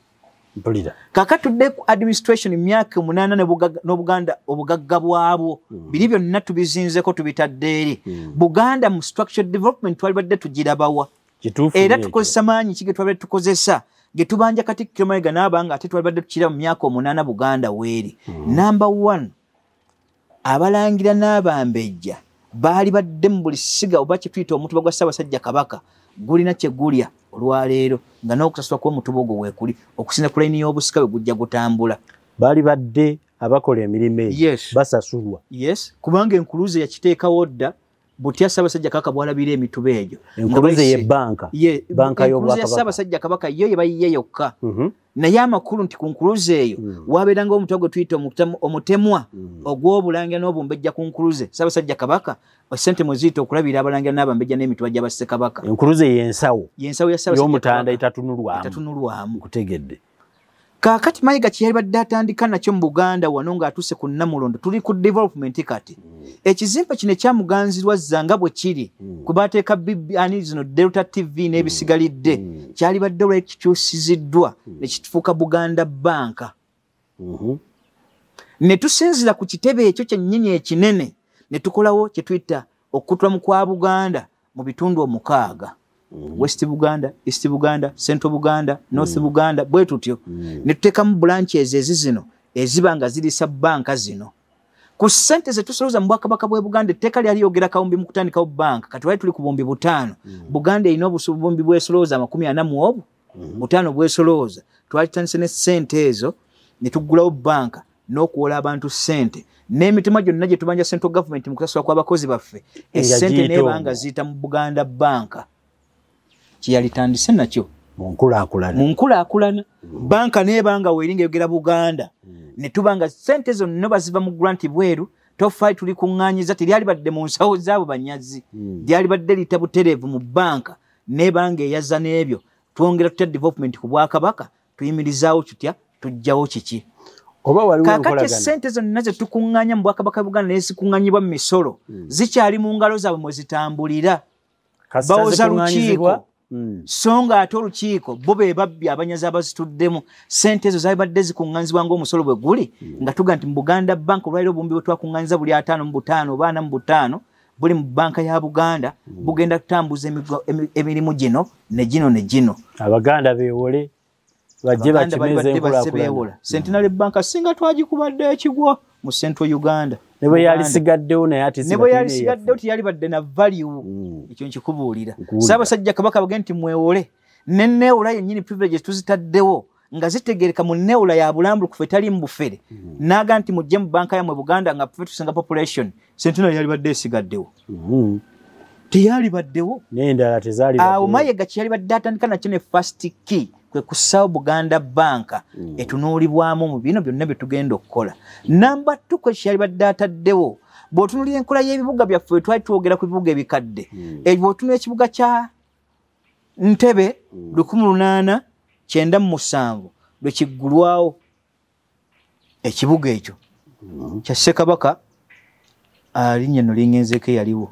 Mpulira. Kaakati tudde ku administration emyaka 8 n'Obuganda obugagga bwabwo biri byonna tubizinzeko tubitadde eri. Buganda mu structured development twali badde tugirabawa. Era tukozesa maanyi ki ge twabadde tukozesa ge tubanja Katikkiro Mayiga n'abanga ate twali badde tukiraba mu myaka 8 Buganda weeri. Number 1, abalangira n'abambejja baali badde mu buli ssiga oba kye tuyita omutuba gwa Ssaabasajja Kabaka gulina kye gulya olwaleero nga n'okusasulwa kw'omutuba ogwo weekuli okusinza ku layini y'obusika bwe gujja gutambula. Baali badde abakola emirimu egyo basasulwa. Yes, kubanga enkuluze yakiteekawo dda butya Ssaabasajja Kabaka bw'alabira emituba egyo. Enkuluze ye banka. Banka y'Obwakabaka. Ya Ssaabasajja Kabaka yo ye bayiye yokka. Naye amakulu nti ku nkuluze eyo wabeeranga omutuba gwe tuyita omutemwa ogw'obulangira n'obumbejja ku nkuluze. Ssaabasajja Kabaka essente mwe ziyita okulabira abalangira n'abambejja n'emituba gy'abassekabaka. Enkuluze y'ensawo. Y'ensawo ya Ssaabasajja Y'omutanda Kabaka. etatunulwamu. Etatunulwamu. Nkutegedde. Kaakati Mayiga kye yalibadde atandika nakyo mu Buganda wano ng'atuuse ku Nnamulondo, tuli ku development kati. Ekizimbe kino ekyamuganzirwa zanga bwe kiri, kwe bateeka ani zino Delta TV n'ebisigalidde, kyalibadde olwekikyusiziddwa ne kifuuka Buganda Bank. Ne tusinziira ku kitebe ekyo kyennyini ekinene ne tukolawo kye tuyita okutulamu kwa Buganda mu bitundu 6. West Buganda, East Buganda, Central Buganda, North Buganda, bwe tutyo. Ne tuteekamu branches ezi zino eziba nga zirisa banka zino. Ku ssente ze tusolooza mu Bwakabaka bw'e Buganda, etteeka lyali lyogera kawumbi mu kutandikawo banka, kati wali tuli ku 5,000. Buganda erina obuwumbi bwesolooza 45 5 bwesolooza. Twali tutandise ne ssente ezo ne tuggulawo banka n'okuwola abantu ssente n'emitima gyonna gye tubanja central government mu kusasula kw'abakozi baffe, essente n'eba nga ziyita mu Buganda Bank. Kyeyalitandise nakyo mu nkulaakulana. Banka n'eba nga weeringa eyogera Buganda, ne tuba nga ssente zonna baziva mu grant bweru, toffaali tuli kuŋŋaanyiza, teryalibadde mu nsawo zaabo banyazi, lyalibadde liyita butereevu mu banka n'eba nga eyazza n'ebyo. Twongera tutya development ku Bwakabaka, tuyimirizaawo tutya, tuggyawo kiki? Kaakati ssente zonna ze tukuŋŋaanya mu Bwakabaka Buganda n'ezikuŋŋaanyibwa mu misolo zikyali mu ngalo zaabwe mwe zitambulira. Bawoza lukiiko, so nga ate olukiiko bo be babbi abanyazi abazituddemu. Ssente ezo zaalibadde zikuŋŋaanyizibwa ng'omusolo bwe guli, nga tuga nti mu Buganda Bank olwaliro obuwumbi bwe twakuŋŋaanyiza buli 55 oba 45 buli mu banka ya Buganda, bugenda kutambuza emirimu gino ne gino ne gino. Abaganda beewole bajje bakimeze enkulaakulana. Centenary Bank singa twagikubadde ekigwo mu Central Uganda, ne bwe yalisigaddewo naye ate ne bwe yalisigaddewo teyalibadde na value. Ekyo nkikubuulira. Ssaabasajja Kabaka bagenda nti mwewole, ne neewola yennyini privileges tuzitaddewo nga zitegeereka mu neewola ya bulambulukufu etali mu bufere. N'aga nti mujje mu banka yammwe Buganda nga ffe tusinga population, Centenary yalibadde esigaddewo. Teyalibaddewo. N'endala tezaalibaddewo. Awo Mayiga kye yalibadde atandika nakyo ne first key kwe kussaawo Buganda Bank etunuulibwamu mu bino byonna bye tugenda okukola. Namba 2 kwe kyalibadde ataddewo, bw'otunuulira enkola y'ebibuga byaffe, twali twogera ku bibuga ebikadde. Bw'otunuulira ekibuga kya Ntebe 1897 lwe kiggulwawo ekibuga ekyo kya Ssekabaka, linnya nno lingenzeeko eyaliwo.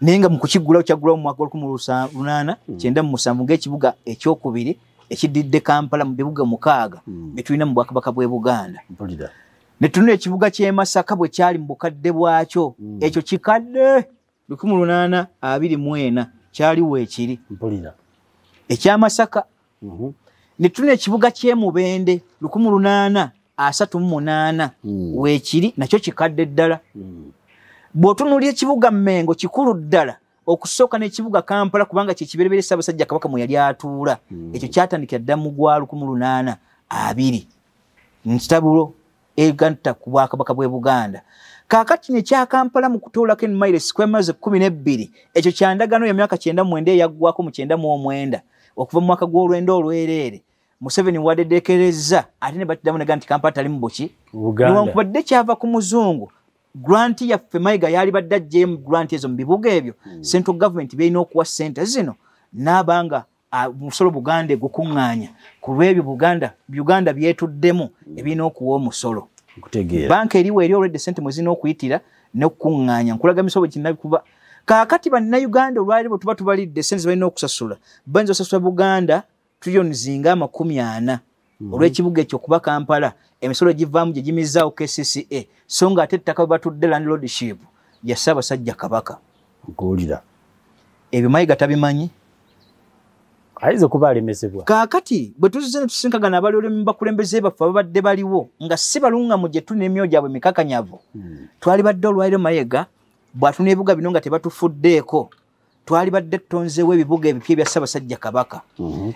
Naye nga mu kukiggulawo kyaggulawo mu mwaka 1897 ng'ekibuga ekyokubiri ekiddiridde Kampala mu bibuga 6 bye tulina mu Bwakabaka bw'e Buganda. Ne tunula ekibuga ky'e Masaka bwe kyali mu bukadde bwakyo, ekyo kikadde 1824 kyaliwo ekiri ekya Masaka. Ne tunula ekibuga ky'e Mubende 1838 weekiri, nakyo kikadde ddala. Bw'otunuulira ekibuga Mmengo kikulu ddala okusooka n'ekibuga Kampala, kubanga kye kibereberye Ssaabasajja Kabaka mwe yali atuula. Ekyo kyatandikira dda mu gwa 1820 nkitabulo egatta ku Bwakabaka bw'e Buganda. Kaakati kino ekya Kampala mu kutoolako emailo square miles 12, ekyo kya ndagaano ya myaka 99 eyaggwako mu 99 okuva mu mwaka gw'olwenda olwereere. Museveni wadedekerezza ate ne batiddamu ne gamba nti Kampala tali mu buki, newankubadde kyava ku muzungu. Grant yaffe Mayiga yalibadde aggyeyo grant ezo mu bibuga ebyo, central government byerina okuwa ssente zino n'abanga omusolo Buganda egukuŋŋaanya ku lw'ebyo Buganda Uganda byetuddemu ebirina okuwa omusolo. Banka eriwo eri olwedde ssente mwe zirina okuyitira n'okukuŋŋaanya. Nkulaga misobo kinabikuba. Kaakati bannayuganda olwaleero bwe tuba tubalidde ssente ze balina okusasula, bayinza okusasula Buganda trillioni zinga 40 olw'ekibuga ekyo okuba Kampala, emisolo givaamu gye gimizaawo KCCA, so nga ate ettaka bwe batudde landlordship ya Ssaabasajja Kabaka. Nkuwulira. Ebyo Mayiga tabimanyi. Ayinza okuba alemesebwa. Kaakati bwe tuzze ne tusinkagana abali mu bakulembeze baffe ababadde baliwo nga si baluŋŋamu gye tuli n'emyoyo gyabwe mikakanyavu, twalibadde olwaliro Mayiga bw'atuna ebibuga bino nga tebatufuddeeko, twalibadde tutonzeewo ebibuga ebipya ebya Ssaabasajja Kabaka.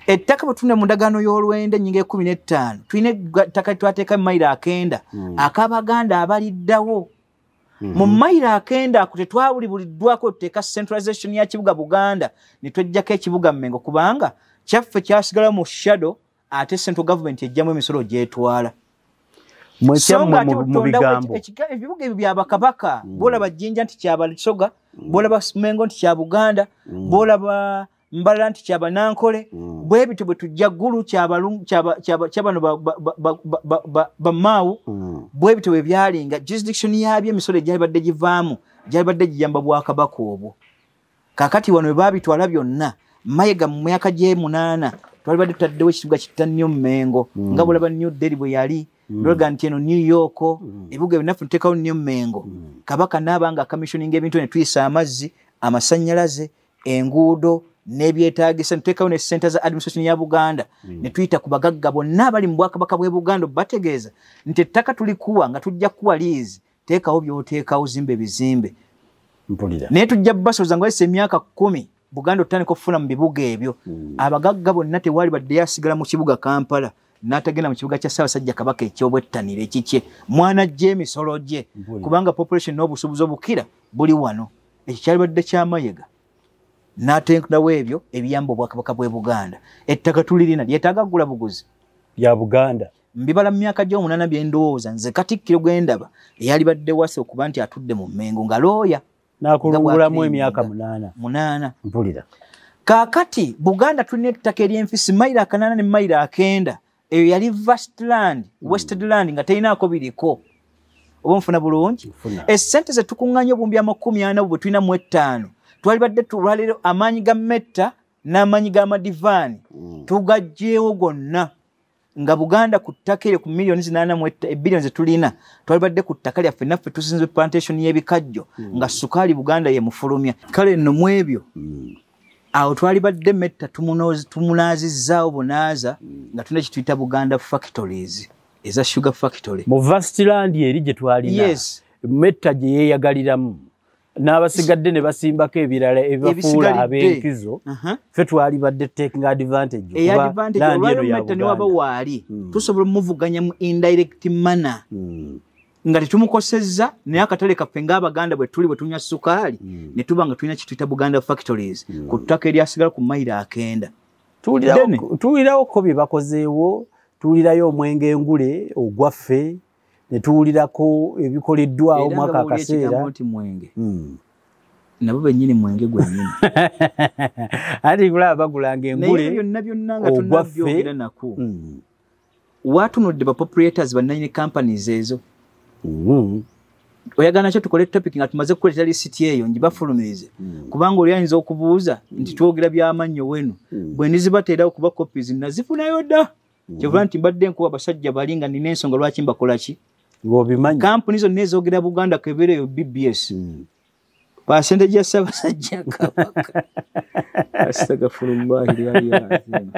Ettaka bwe tuna mu ndagaano y'olwenda ennyingo 15, tulina ettaka twateeka mu mayiro 9 ak'Abaganda abaliddawo. Mu mayiro 9 ako tetwabulibuliddwako tuteeka centralization ya kibuga Buganda ne tweggyako ekibuga Mmengo, kubanga kyaffe kyasigala mu shadow ate central government ejjamu emisolo gy'etwala. Ebibuga ebyo bya bakabaka, bw'olaba Jjinja nti kya Basoga, bw'olaba Mmengo nti kya Buganda, bw'olaba Mbalala nti kyabanankole. Bwe bityo bwe tujja Ggulu kyabano bamaawu. Bwe bityo bwe byalinga jurisdiction yabyo, emisolo egyalibadde givaamu gyalibadde giyamba bwakabaka obwo. Kakati wano bwe baabitwala byonna, Mayiga mu myaka gy'emunaana twalibadde tutaddewo ekibuga kitta nnyo Mmengo, nga bw'olaba New Delhi bwe yali, lolaga nti eno New York, ebibuga ebinaffe tuteekawo nnyo Mmengo. Kabaka n'aba nga akamissioninga ebintu, ne tuyisa amazzi, amasannyalaze, enguudo n'ebyetaagisa, ne tuteekawo ne ssente za administration ya Buganda, ne tuyita ku bagagga bonna abali mu bwakabaka bw'e Buganda bategeeza nti ettaka tulikuwa nga tujja kuwa liizi, teekawo by'oteekawo, zimba ebizimbe. Naye tujja basoza nga wayise emyaka 10 Buganda otandika okufuna mu bibuga ebyo. Abagagga bonna tewali badde yasigala mu kibuga Kampala n'atagenda mu kibuga kya Ssaabasajja Kabaka eky'obwettanire ekikye, mwana gye emisolo gye, kubanga population n'obusuubuzi obukira buli wano. Ekyo kyalibadde kya Mayiga n'ateekawo ebyo ebiyamba obwakabaka bw'e Buganda. Ettaka tulirina, lyetaaga kugula buguzi lya Buganda. Mbibala mu myaka gy'omunaana bye ndowooza nze Katikkiro gwe ndaba eyalibadde wase okuba nti atudde mu Mmengo nga looya n'akulungulamu emyaka 8. 8. Mpulira. Kaakati Buganda tulina ettaka ery'enfisi mayiro 8 ne mayiro 9. Eyo yali vast land, wasted land nga terinaako biriko. Oba nfuna bulungi? Essente ze tukuŋŋaanya obuwumbi 40 bwe tulina mu 5, twalibadde tulwaleero amaanyi ga Metta n'amaanyi g'amadivaani tugaggyewo gonna, nga Buganda ku ttaka eryo ku miliyoni 8 ebbiliyoni ze tulina, twalibadde ku ttaka lyaffe naffe tusinze plantation y'ebikajjo nga sukaali Buganda ye mufulumya. Kale nno mu ebyo awo twalibadde Metta tumunaazizaawo bunaaza nga tulina kye tuyita Buganda factories eza sugar factory mu vast land eri gye twalina. Yes. Metta gye yeeyagaliramu n'abasigadde ne basimbako ebirala ebibafuula ab'enkizo. Ffe twalibadde taking advantage kuba olwaliro Metta ne waba waali tusobola omuvuganya mu indirect manner nga tetumukosezza, naye akatale kaffe ng'Abaganda bwe tuli bwe tunywa sukaali ne tuba nga tulina kye tuyita Buganda factories ku ttaka eryasigala ku mayiro 9. Tuwulirawo bye bakozeewo, tuwulirayo omwenge engule ogwaffe, ne tuwulirako ebikoleddwawo mwaka akaseera. Nti mwenge nabo bennyini mwenge gwennyini. Anti kulaba bagulanga engule naye byonna byonna nga tunnabyogera nako. Watunudde ba proprietors bannannyini companies ezo. Oyagala nakyo tukole topic nga tumaze kukuleetera lisiti eyo ngibafulumirize, kubanga oli ayinza okubuuza nti twogera by'amannyo weno, bwe ndizibateerawo kuba copies nazifunayo dda. Kyova nti mbadde nkuba abasajja bali nga nina ensonga lwaki mbakola ki. Ng'obimanyi. Kampuni zonna ezoogera Buganda kebeereyo BBS. Percentage ya Ssaabasajja Kabaka. Astagfirullahi al-azim.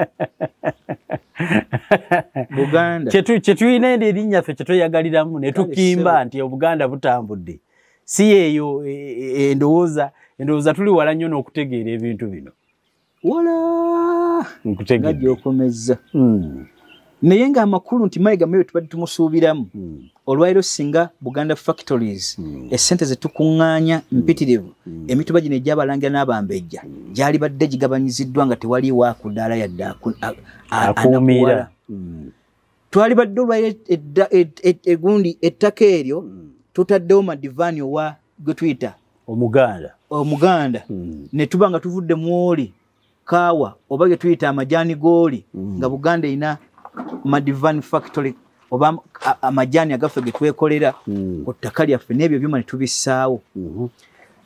Buganda. Kye tulina erinnya ffe kye tweyagaliramu ne tukimba nti Obuganda butambudde. Si eyo endowooza tuli wala nnyo n'okutegeera ebintu bino. Wala! Nkutegedde. Nga gy'okomezza. Naye ng'amakulu nti Mayiga meyo tubadde tumusuubiramu. Olwaleero singa Buganda factories essente ze tukuŋŋaanya mpitirivu, emituba gino egy'abalangira n'abambejja gyalibadde gigabanyiziddwa nga tewaliiwo akudaala yadde akuumira. Twalibadde olwaleero egundi ettaka eryo tutaddewo madivaani owa gwe tuyita Omuganda. Ne tuba nga tuvudde mu oli kaawa oba gye tuyita amajaani g'oli, nga Buganda erina madivan factory oba amajaani agaffe ge twekolera ku ttaka lyaffe n'ebyo byuma ne tubissaawo.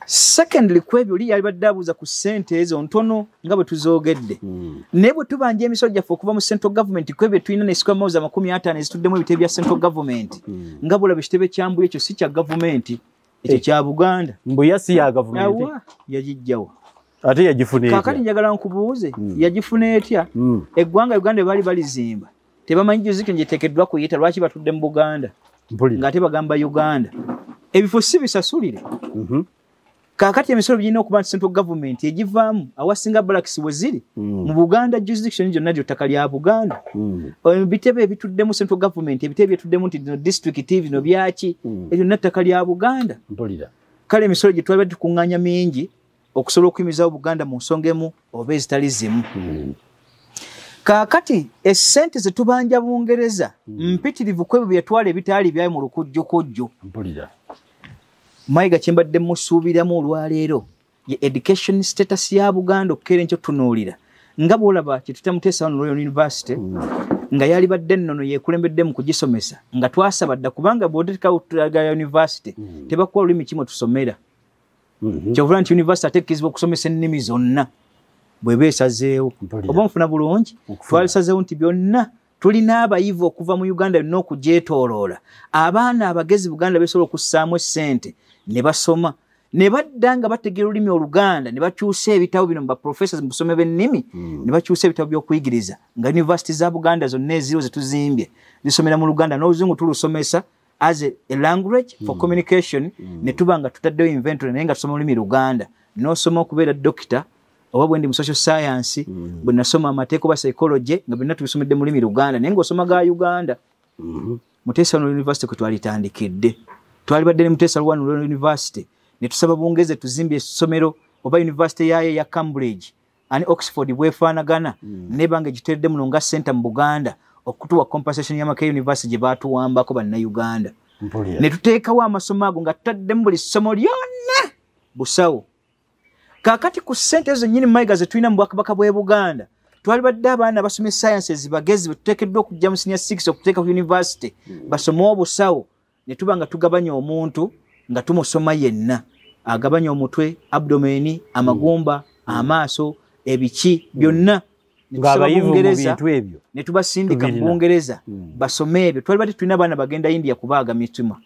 Secondly, ku ebyo oli yalibadde abuuza ku ssente ezo ntono nga bwe tuzoogedde. Naye bwe tubanja emisolo gyaffe okuva mu central government ku ebyo tulina ne square miles 50 ezituddemu ebitebe bya central government, nga bw'olaba ekitebe kya Mbuya ekyo si kya gavumenti, ekyo kya Buganda. Mbuya si ya gavumenti. Yagiggyawo. Ate yagifuna etya? Kaakati njagala nkubuuze, yagifuna etya? Eggwanga Uganda bwe baali balizimba tebamanyi jurisdiction gyeteekeddwa kuyita, lwaki batudde mu Buganda ng'ate bagamba Uganda. Ebifo si bisasulire. Kaakati emisolo girina okuba nti central government egivaamu awasinga barracks we ziri mu Buganda jurisdiction gyonna lyo ttaka lya Buganda. Ebitebe ebituddemu central government, ebitebe ebituddemu nti bino district, bino byaki, eryo lyonna ttaka lya Buganda. Kale emisolo gye twabadde tukuŋŋaanya mingi okusobola okuyimirizawo Buganda mu nsonga emu oba ezitali zimu. Kaakati essente ze tubanja Bungereza mpitirivu ku ebyo bye yatwala ebitaali byayo mu lukujjukujju. Mayiga kye mbadde musuubiramu olwaleero Ye education status ya Buganda okukeera enkyo tunuulira nga bw'olaba kye tuyita Muteesa One Royal University, nga yali badde ennono yeekulembedde mu kugisomesa, nga twasaba dda, kubanga bw'oteekawo tulaga university tebakuwa lulimi kimwe tusomera. Kyovula nti university ate ekkirizibwa okusomesa ennimi zonna bw'eba esazeewo. Oba nfuna bulungi, twalisazeewo nti byonna tulina abayivu okuva mu Uganda yonna okugyetooloola, abaana abagezi Buganda besobola okussaamu essente ne basoma ne badda nga bategeera olulimi Oluganda, ne bakyusa ebitabo bino mu baprofessors mu busome bw'ennimi, ne bakyusa ebitabo by'okuyigiriza, nga university za Buganda zonna eziriwo ze tuzimbye zisomera mu Luganda n'Oluzungu tulusomesa as a language for communication, ne tuba nga tutaddeyo inventory, naye nga tusoma olulimi Luganda. N'osoma okubeera doctor oba bwe ndi mu social science, bwe nasoma amateeka oba psychology, nga byonna tubisomedde mu lulimi Luganda, naye ng'osoma ga Uganda. Muteesa One University kwe twalitandikidde, twalibadde ne Muteesa One University ne tusaba Bungereza tuzimbye essomero oba university yayo eya Cambridge ani Oxford bwefaanagana, nebanga egiteredde muno nga center mu Buganda okutuwa compensation ya Makerere University gye baatuwambako Bannayuganda. Ne tuteekawo amasomo ago nga tutaddemu buli ssomo lyonna busawo. Kaakati ku ssente ezo nnyini Mayiga ze tulina mu Bwakabaka bw'e Buganda, twalibadde abaana abasomye sciences bagezi be tuteekeddwa okujja mu senior 6 okuteeka ku university basome obusawo, ne tuba nga tugabanya omuntu nga tumusoma yenna, agabanya omutwe, abdomen, amagumba, amaaso, ebiki byonna, ne tubasindika mu Bungereza basome ebyo. Twalibadde tulina abaana bagenda India kubaaga mitima,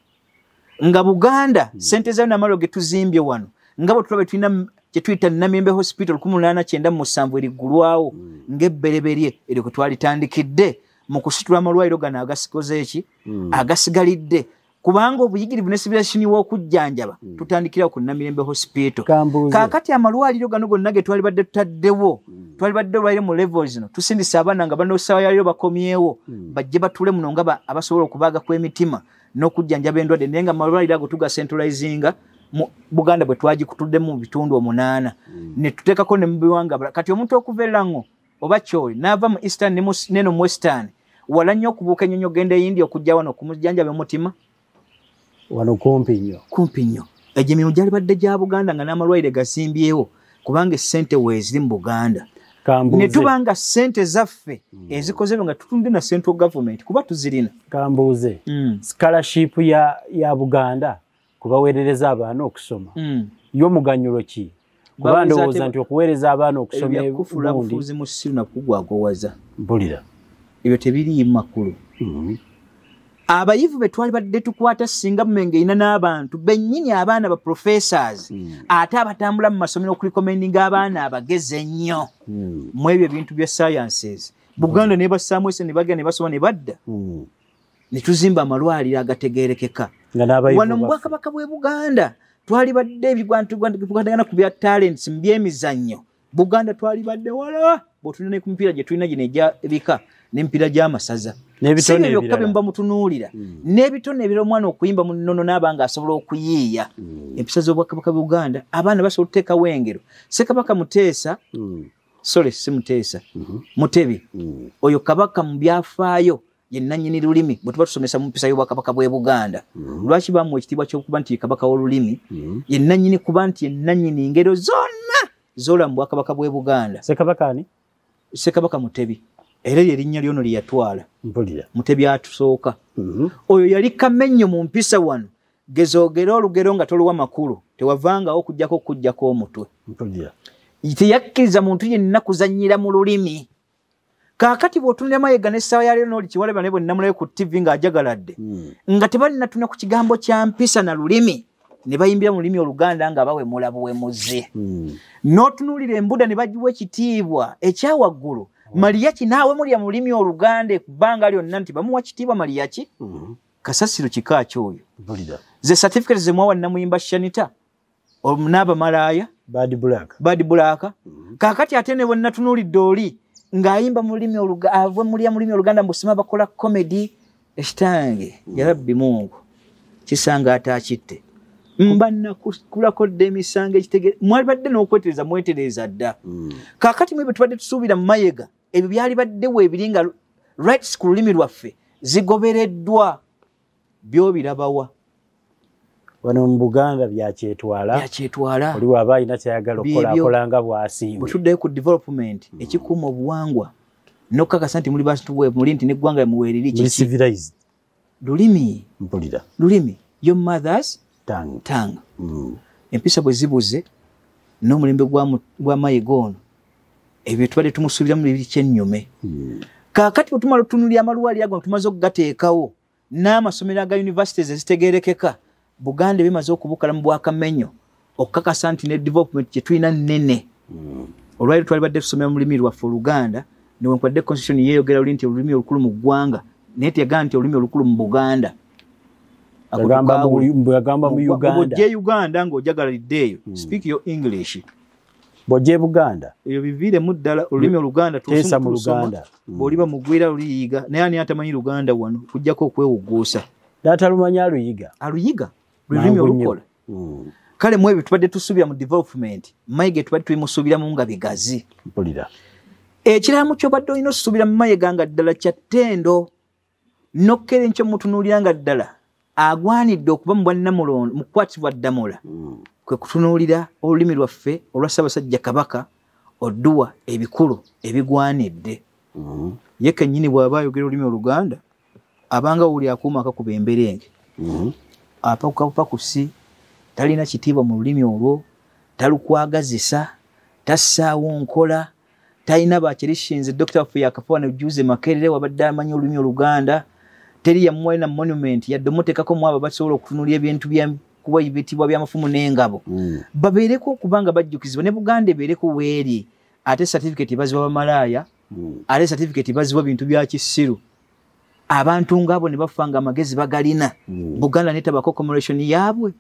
nga Buganda ssente zayo n'amalwaliro ge tuzimbye wano, nga bwe tulaba tulina kye tuyita Namirembe Hospital 1897 eriggulwawo ng'ebbereberye eryo kwe twalitandikidde mu kusitula amalwaliro gano agasikoze eki agasigalidde, kubanga obuyigirivu ne civilization w'okujjanjaba tutandikira ku Namirembe Hospital. Kaakati amalwaliro gano gonna ge twalibadde tutaddewo, twalibadde olwaliro mu levels zino tusindisa abaana nga banosawa yaliro bakomyewo, bajje batuule muno nga abasobola okubaaga kw'emitima n'okujjanjaba endwadde, naye nga amalwaliro ago tugacentralizinga mu Buganda bwe twagikutuddemu mu bitundu 8 ne tuteekako ne mu biwanga. Kati omuntu okuva e Lango oba Choli n'ava mu Eastern neno mu Western, wala nnyo okubuuka ennyonyi ogenda e India okujja wano okumujjanjaba omutima, wano kumpi nnyo, kumpi nnyo. Egyo emirimu gyalibadde gya Buganda nga n'amalwaliro gasimbyewo, kubanga essente weeziri mu Buganda. Ne tuba nga ssente zaffe ezikoze nga tutunde na central government kuba tuzirina. Kambuuze, scholarship ya Buganda kubaweerereza abaana okusoma, yo muganyulo ki? Kuba ndowooza nti okuweereza abaana okusoma ebyakufuula bufuuzi mu ssiru nakugwagowaza. Mpulira ebyo tebiriimu makulu. Abayivu be twalibadde tukwata singa Mmengo erina n'abantu bennyini abaana ba professors ate abatambula mu masomero okurecommendinga abaana abagezi ennyo mu ebyo ebintu bya sciences. Buganda ne bassaamu esse ne bagenda ne basoma ne badda, ne tuzimba amalwaliro agategeerekeka. Wano mu Bwakabaka bw'e Buganda twalibadde ebikwatagana ku bya talents mu by'emizannyo. Buganda twalibadde wala bw'otulina ne ku mipiira gye tulina gino egya ebika n'emipiira gy'amasaza, n'ebitone byokka bye muba mutunuulira, n'ebitone ebirala omwana okuyimba mu nnono n'aba ng'asobola okuyiiya. Empisa z'Obwakabaka bw'e Buganda abaana basobola okuteekawo engero. Ssekabaka Muteesa, sorry si Muteesa, Mutebi, oyo kabaka mu byafaayo ye nannyini lulimi bwe tuba tusomesa mu mpisa y'Obwakabaka bw'e Buganda. Lwaki bamuwa ekitiibwa ky'okuba nti ye kabaka w'olulimi? Ye nannyini kuba nti ye nannyini ngero zonna z'ola mu Bwakabaka bw'e Buganda. Ssekabaka ani? Ssekabaka Mutebi. Era lye linnya lyono lye yatwala. Mutebi atusooka. Oyo yali kamenyo mu mpisa wano. Gezoogera olugero nga toluwa makulu, tewavangawo okuggyako omutwe. Teyakkiriza muntu yenna kuzannyira mu lulimi. Kaakati bw'otunulira Mayiga n'essaawa ya leero n'oli kiwalaba naye bwe nnamulayo ku TV ng'ajagaladde, nga tebalina ku kigambo kya mpisa na lulimi, ne bayimbira mu lulimi Oluganda nga bawemula buwemuzi. N'otunuulira embuda ne bagiwa ekitiibwa ekya waggulu. Maliyaki naawe mulya mu lulimi Oluganda ebbanga lyonna nti bamuwa kitiibwa Maliyaki. Kasasiro kika ky'oyo. Ze certificate ze mwawa Namuyimba Shanita n'abamalaaya Bad Black. Bad Black. Kaakati ate ne bwe nnatunuulidde oli ng'ayimba mu lulimi ava mulya mu lulimi Oluganda mbusima bakola comedy ekitange ya Rabbi Mungu kisanga ataakitte. Mba nakulako dda emisango ekitegere mwalibadde n'okwetereza mwetereza dda. Kaakati mwe bwe tubadde tusuubira mu Mayiga ebyo byalibaddewo ebiri nga rights ku lulimi lwaffe zigobereddwa, by'obirabawa. Wano mu Buganda byakyetwala. Byakyetwala. Oli waba alina kyayagala okukola akola nga bw'asiimye. Bwe tuddayo ku development ekikuuma obuwangwa n'okukakasa nti muli bantu bwe muli nti n'eggwanga muweeriri kiki. Muli civilized. Lulimi. Mpulira. Lulimi. Your mother's tongue. Empisa bwe zibuze n'omulembe gwa Mayiga ono ebyo tubadde tumusuubiramu biri kyennyume. Kaakati bwe tumala otunuulira amalwaliro ago tumaze okugateekawo n'amasomero aga universities ezitegeerekeka, Buganda bimaze okubukala mu bwakamenyo okukakasa nti ne development gye tulina nnene. Olwaliro twalibadde tusomera mu lulimi lwaffe Oluganda, newankubadde constitution yeeyogera luli nti olulimi olukulu mu ggwanga, naye teyagamba nti olulimi olukulu mu Buganda. Yagamba mu Uganda. Bw'ojja Uganda ng'ojagalidde eyo, speak your English. Bw'ojja e Buganda. Ebyo biviiremu ddala olulimi Oluganda teesa mu Luganda. Bw'oliba mugwira luliyiga, naye ani atamanyi Luganda wano kujjako okwewugguusa. N'atalumanya aluyiga. Aluyiga. Lulimi olukola. Kale mu ebyo tubadde tusuubira mu development, Mayiga tubadde tubimusuubiramu nga bigazi. Mpulira. Ekirala mu ky'obadde olina osuubira mu Mayiga nga ddala kya ttendo, n'okkera enkyo mutunuulira nga ddala agwanidde okuba mu bwannamulondo mu kukwatibwa ddamula, kwe kutunuulira olulimi lwaffe olwa Ssaabasajja Kabaka odduwa ebikulu ebigwanidde. Ye kennyini bw'aba ayogera olulimi Oluganda abanga wuli akuuma akakuba emberenge. Apakupakusi talina kitiibwa mu lulimi olwo, talukwagazisa, tassaawo nkola, talina bakirishinze. Dr. waffe yakafa ne Juze Makerere wabadde amanyi olulimi Oluganda, teri yamuwa na monument yadde omuteekako mu abo basobola okutunuulira ebintu kuba ebitiibwa by'amafumu n'engabo. Babeereko okubanga bajjukizibwa ne Buganda ebeereko weeri, ate certificate baziwa bamalaaya, ate certificate baziwa bintu bya kisiru. Abantu ng'abo ne bafa nga amagezi bagalina. Buganda netabako commemoration yaabwe.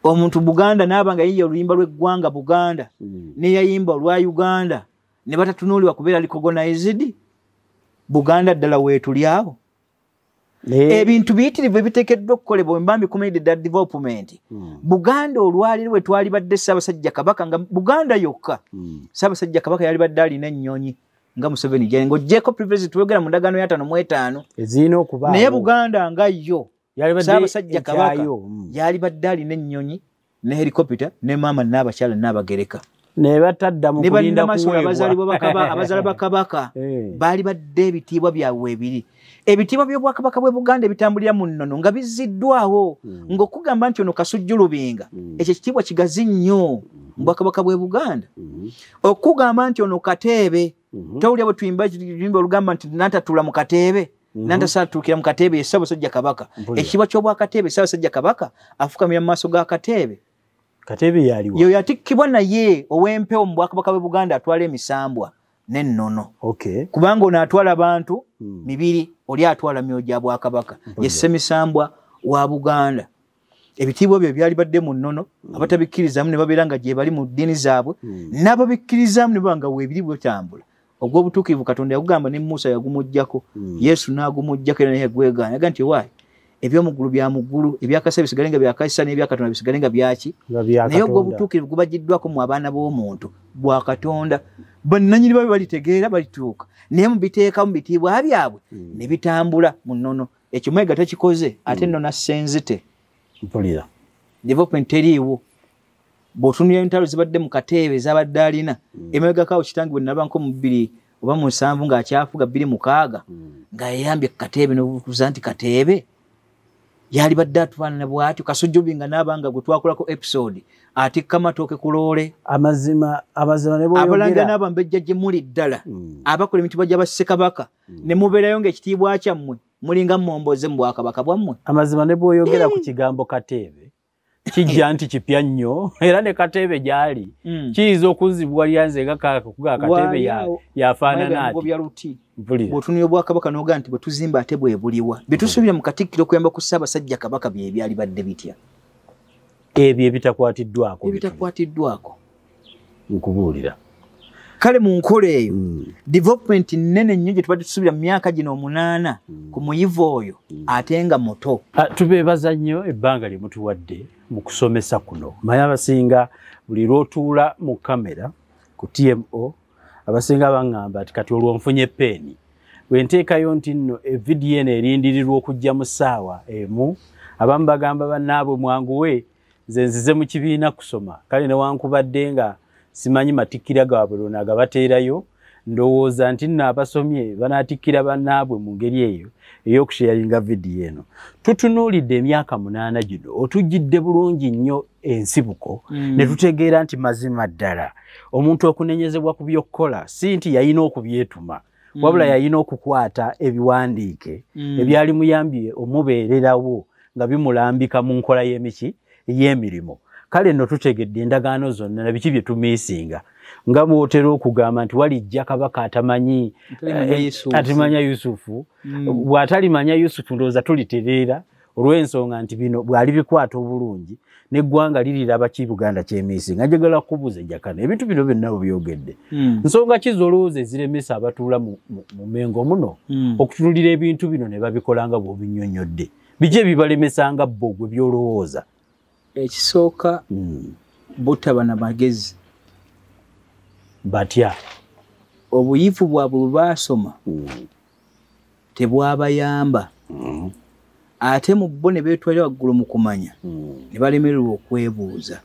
Omuntu Buganda n'aba nga yiye oluyimba lw'eggwanga Buganda, n'eyayimba olwa Uganda, ne batatunuulirwa kubeera recognized. Buganda ddala weetuli awo. Ebintu biyitirivu ebiteekeddwa okukolebwa mba mbikuumidde ddala development. Buganda olwaliro we twalibadde Ssaabasajja Kabaka nga Buganda yokka. Ssaabasajja Kabaka yalibadde alina ennyonyi nga Museveni gyali ng'oggyeko privilege twogera mu ndagaano ya 55 ezirina okubaawo. Naye Buganda nga yo Ssaabasajja Kabaka yalibadde alina ennyonyi ne helicopter ne maama n'abakyala n'abagereka. Ne batadda mu kulinda kuweebwa. Abazaala ba Kabaka baalibadde ebitiibwa byabwe ebiri. Ebitiibwa by'obwakabaka bw'e Buganda ebitambulira mu nnono nga bizziddwawo, ng'okugamba nti ono Kasujju Lubinga, ekyo ekitiibwa kigazi nnyo mu bwakabaka bw'e Buganda. Okugamba nti ono Kateebe, towulira bwe tuyimba oluyimba olugamba nti nantatuula mu Kateebe, nantasaatuukira mu Kateebe ye Ssaabasajja Kabaka. Ekitiibwa ky'obwakateebe Ssaabasajja Kabaka afukamira mu maaso ga Kateebe. Kateebe yaliwa. Yo yatikkibwa naye ow'empewo mu bwakabaka bw'e Buganda atwala emisambwa n'ennono. Kubanga ono atwala abantu mibiri, oli atwala myoyo gya bwakabaka. Ye Ssemisambwa wa Buganda. Ebitiibwa bye byalibadde mu nnono, abatabikkirizaamu ne babeera nga gye bali mu ddiini zaabwe, n'ababikkirizaamu ne baba nga weebiri bwetambula. Ogw'obutuukirivu Katonda yagugamba ne Musa yagumuggyako, Yesu n'agumuggyako era naye yagwegaana. Yaga nti waayi, ebyomuggulu bya muggulu, ebyakasa bisigale nga byakasa n'ebyakatonda bisigale nga byaki. Naye ogw'obutuukirivu gubagiddwako mu abaana b'omuntu bwa Katonda. Bannannyini babe balitegeera balituuka, naye mubiteeka mu bitiibwa byabwe ne bitambula mu nnono. Ekyo Mayiga takikoze, ate nno nassenzite. Mpulira. Development teriiwo. Bw'otunuulira entalo zibadde mu Kateebe ez'abadde alina, emabegako awo kitange bwe nnabanko mu 2 oba mu 7 ng'akyafuga 2 6 nga yeyambye ku Kateebe n'obuuza nti Kateebe yalibadde atufaanana bw'atyo. Kasujju Lubinga n'abanga gwe twakolako episode atikka matooke ku loole. Amazima ne bw'oyogera. Abalangira n'abambejja gye muli ddala, abakola emitiibwa gya bassekabaka, ne mubeerayo ng'ekitiibwa kyammwe mulinga mmomboze mu bwakabaka bwammwe. Amazima ne bw'oyogera ku kigambo Kateebe kijja nti kipya nnyo, era ne Kateebe gy'ali kiyinza okunzibwa nze nga kuga Kateebe yafaanana ati. Bw'otunuulira obwakabaka n'ogaa nti bwe tuzimba ate bwe buliwa. Bye tusuubira mu Katikkiro okuyamba ku Ssaabasajja Kabaka bye byalibadde bitya? Ebyo ebitakwatiddwako. Ebitakwatiddwako. Nkubuulira. Kale mu nkola eyo, development nnene nnyo gye tubadde tusuubira mu myaka gino 8 ku muyivu oyo ate nga muto. Tubeebaza nnyo ebbanga lye mutuwadde mu kusomesa kuno. Manyi abasinga buli lw'otuula mu kamera ku TMO, abasinga baŋŋamba nti kati olwo nfunye peeni. Bwe nteekayo nti nno evidiyo eno erindirirwa okujja mu ssaawa emu, Abamu bagamba bannaabwe mwanguwe, nze nzize mu kibiina kusoma. Kale newankubadde nga simanyi matikkira gaabwe lona agabateerayo, ndowooza nti nno abasomye banaatikkira bannaabwe mu ngeri eyo ey'okusharinga vidiyo eno. Tutunuulidde emyaka 8 gino, otujjidde bulungi nnyo ensibuko, ne tutegeera nti mazima ddala omuntu okunenyezebwa ku by'okukola si nti yalina okubyetuma, wabula yalina okukwata ebiwandiike ebyali muyambye omubeererawo nga bimulambika mu nkola y'emiki ey'emirimu. Kale nno tutegedde endagaano zonna na biki bye tumiisinga, nga bw'otera okugamba nti walijja kabaka atamanyi atamanya Yusufu, bw'atalimanya Yusufu ndowooza tulitereera olw'ensonga nti bino bw'ali bikwata obulungi n'eggwanga liriraba ki Buganda kyemiisinga. Njagala kukubuuza Jakana, ebintu bino byonna bwe byogedde, nsonga ki z'olowooza eziremesa abatuula mu Mengo muno okutunuulira ebintu bino ne babikola nga bw'obinnyonnyodde? Biki ebibalemesanga bo gwe by'olowooza? Ekisooka, butaba na magezi. Batya? Obuyivu bwabwe bwe baasoma tebwabayamba, ate mu bo ne beetwalira waggulu mu kumanya ne balemererwa okwebuuza.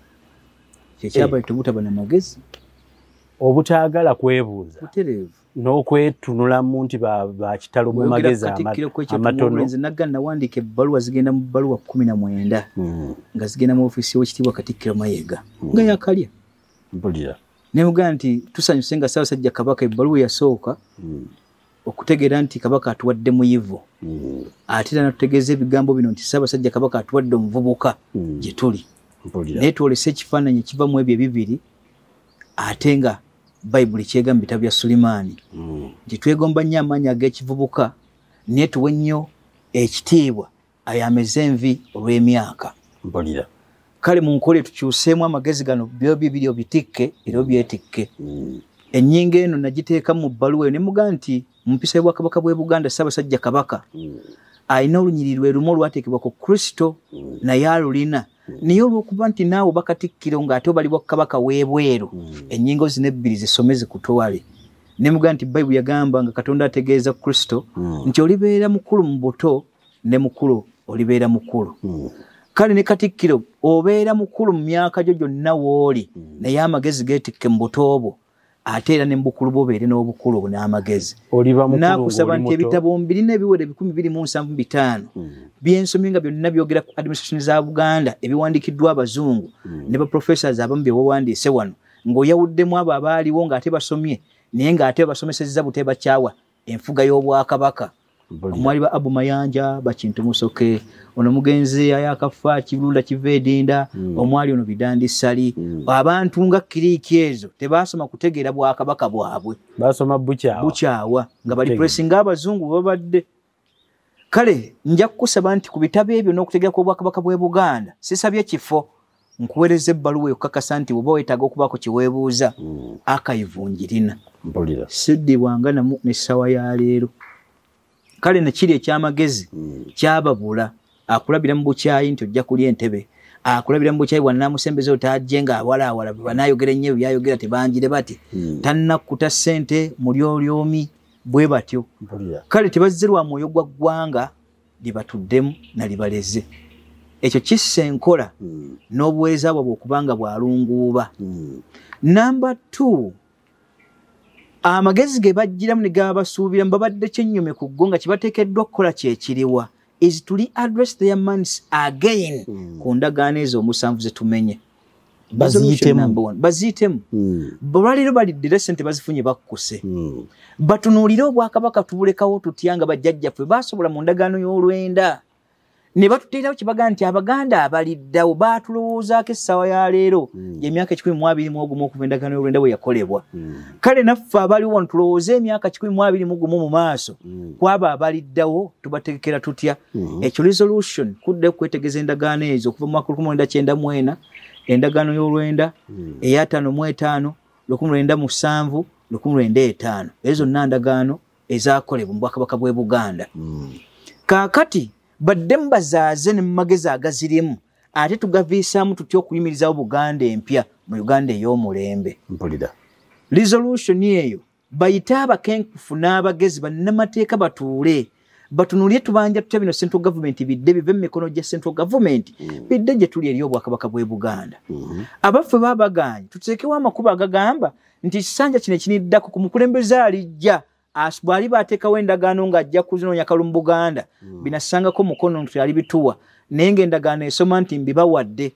Kyekyabaleeta obutaba na magezi. Obutaagala kwebuuza butereevu n'okwetunulamu nti bakitalo mu magezi amatono. Nze nagga nawandiika ebbaluwa zigenda mu bbaluwa 19 nga zigenda mu ofiisi y'Owekitiibwa Katikkiro Mayiga nga yakalya. Mpulira. Nemugamba nti tusanyuse nga Ssaabasajja Kabaka ebbaluwa yasooka okutegeera nti Kabaka atuwadde muyivu, ate era natutegeeza ebigambo bino nti Ssaabasajja Kabaka atuwadde omuvubuka gye tuli, naye twolese ekifaananyi ekiva mu ebyo ebibiri, ate nga Bayibuli kyega mu bitabo bya Sulimaani nti twegomba nnyo amaanyi ag'ekivubuka, naye tuwe nnyo ekitiibwa ayameze envi olw'emyaka. Mpulira. Kale mu nkole tukyuseemu amagezi gano byo bibiri obitikke era obyetikke. Ennyingo eno nagiteeka mu bbaluwa eyo ne mugamba nti mu mpisa y'Obwakabaka bw'e Buganda Ssaabasajja Kabaka alina olunyiriri lwe lumu olwateekebwa ku Kristo, naye alulina, naye olw'okuba nti naawe bakatikkiro ng'ate obalibwa kabaka w'ebweru, ennyingo zino ebbiri zisome zikutwale. Ne mugamba nti Bayibuli yagamba nga Katonda ategeeza Kristo nti olibeera mukulu mu buto ne mukulu olibeera mukulu. Kale ne Katikkiro obeera mukulu mu myaka gyo gyonna w'oli, naye amagezi geetikke mu buto bwo, ate era ne mu bukulu bwo obeere n'obukulu obwo n'amagezi. Naakusaba nti ebitabo mbirina ebiwera 275 byensomye nga byonna byogera ku administration za Buganda ebiwandiikiddwa abazungu ne baprofessors abamu bye bawandiise wano, ng'oyawuddemu abo abaaliwo ng'ate basomye naye ng'ate basomesezza bute bakyawa enfuga y'Obwakabaka. Omwali ba Abu Mayanja, Bakintu Musoke, ono mugenzi ayakafa Kibulunda kiva Edinda, omwali ono Bidandi Ssali, abantu nga kiriiki ezo tebasoma kutegeera bwakabaka bwabwe, basoma bukyawa bukyawa nga bali pressinga abazungu babadde. Kale nja kukusaba nti ku bitabo ebyo n'okutegeera kw'Obwakabaka bw'e Buganda sisabye kifo, nkuweereza ebbaluwa ekukakasa nti bw'oba weetaaga okubaako kye weebuuza, archive ngirina. Mpulira. Siddibwanga namu n'essaawa ya leero. Kale nekiri ekyamagezi kyababula akulabira mu bukyayi nti ojja kulya entebe, akulabira mu bukyayi bw'anaamusembeza otajje nga awalaawala banaayogera ennyo byayogera tebanjire bati tannakkuta ssente mulyolyomi bwe batyo. Kale tebazze lwa mwoyo gwa ggwanga libatuddemu na libaleze. Ekyo kissa enkola n'obuweereza bwabwe okubanga bwalunguuba. Namba 2, amagezi ge bajjiramu ne gabasuubiramu babadde kyennyume ku ggo nga kibateekeddwa okukola kyekiriwa is to readdress their minds again ku ndagaano ezo 7 ze tumenye. Baziyitemu. Baziyitemu. Olwaleero baliddira ssente bazifunye bakkuse. Batunuulire Obwakabaka tubulekawo tutya nga bajjajjaffe baasobola mu ndagaano y'olwenda ne batuteerawo kibaga nti Abaganda abaliddawo baatulowoozaako essaawa ya leero y'emyaka 121 okuva endagaano y'olwenda bwe yakolebwa. Kale naffe abaliwo wano tulowooze emyaka 121 mu maaso ku abo abaliddawo tubategekera tutya. Ekyo resolution kuddayo kwetegeza endagaano ezo okuva mu mwaka 1994, endagaano y'olwenda eya 55, 1907, 1905, ezo zonna ndagaano ezaakolebwa mu Bwakabaka bw'e Buganda. Kaakati baddemu bazaaze ne mu magezi agazirimu, ate tugaviisaamu tutya okuyimirizaawo Buganda empya mu Uganda ey'omulembe. Mpulira. Resolution eyo bayite abakenkufu n'abagezi bannamateeka batuule Batunulye tubanja tutya bino central government bidde bive mu mikono gya central government bidde gye tuli eri obwakabaka bw'e Buganda. Abaffe babagaanyi tuteekewo amakubo agagamba nti ekisanja kino ekiniddako ku mukulembeze alijja bw'aliba ateekawo endagaano ng'ajja kuzinoonya kalulu mu Buganda binassangako mukono nti alibituwa, naye ng'endagaano esoma nti mbibawadde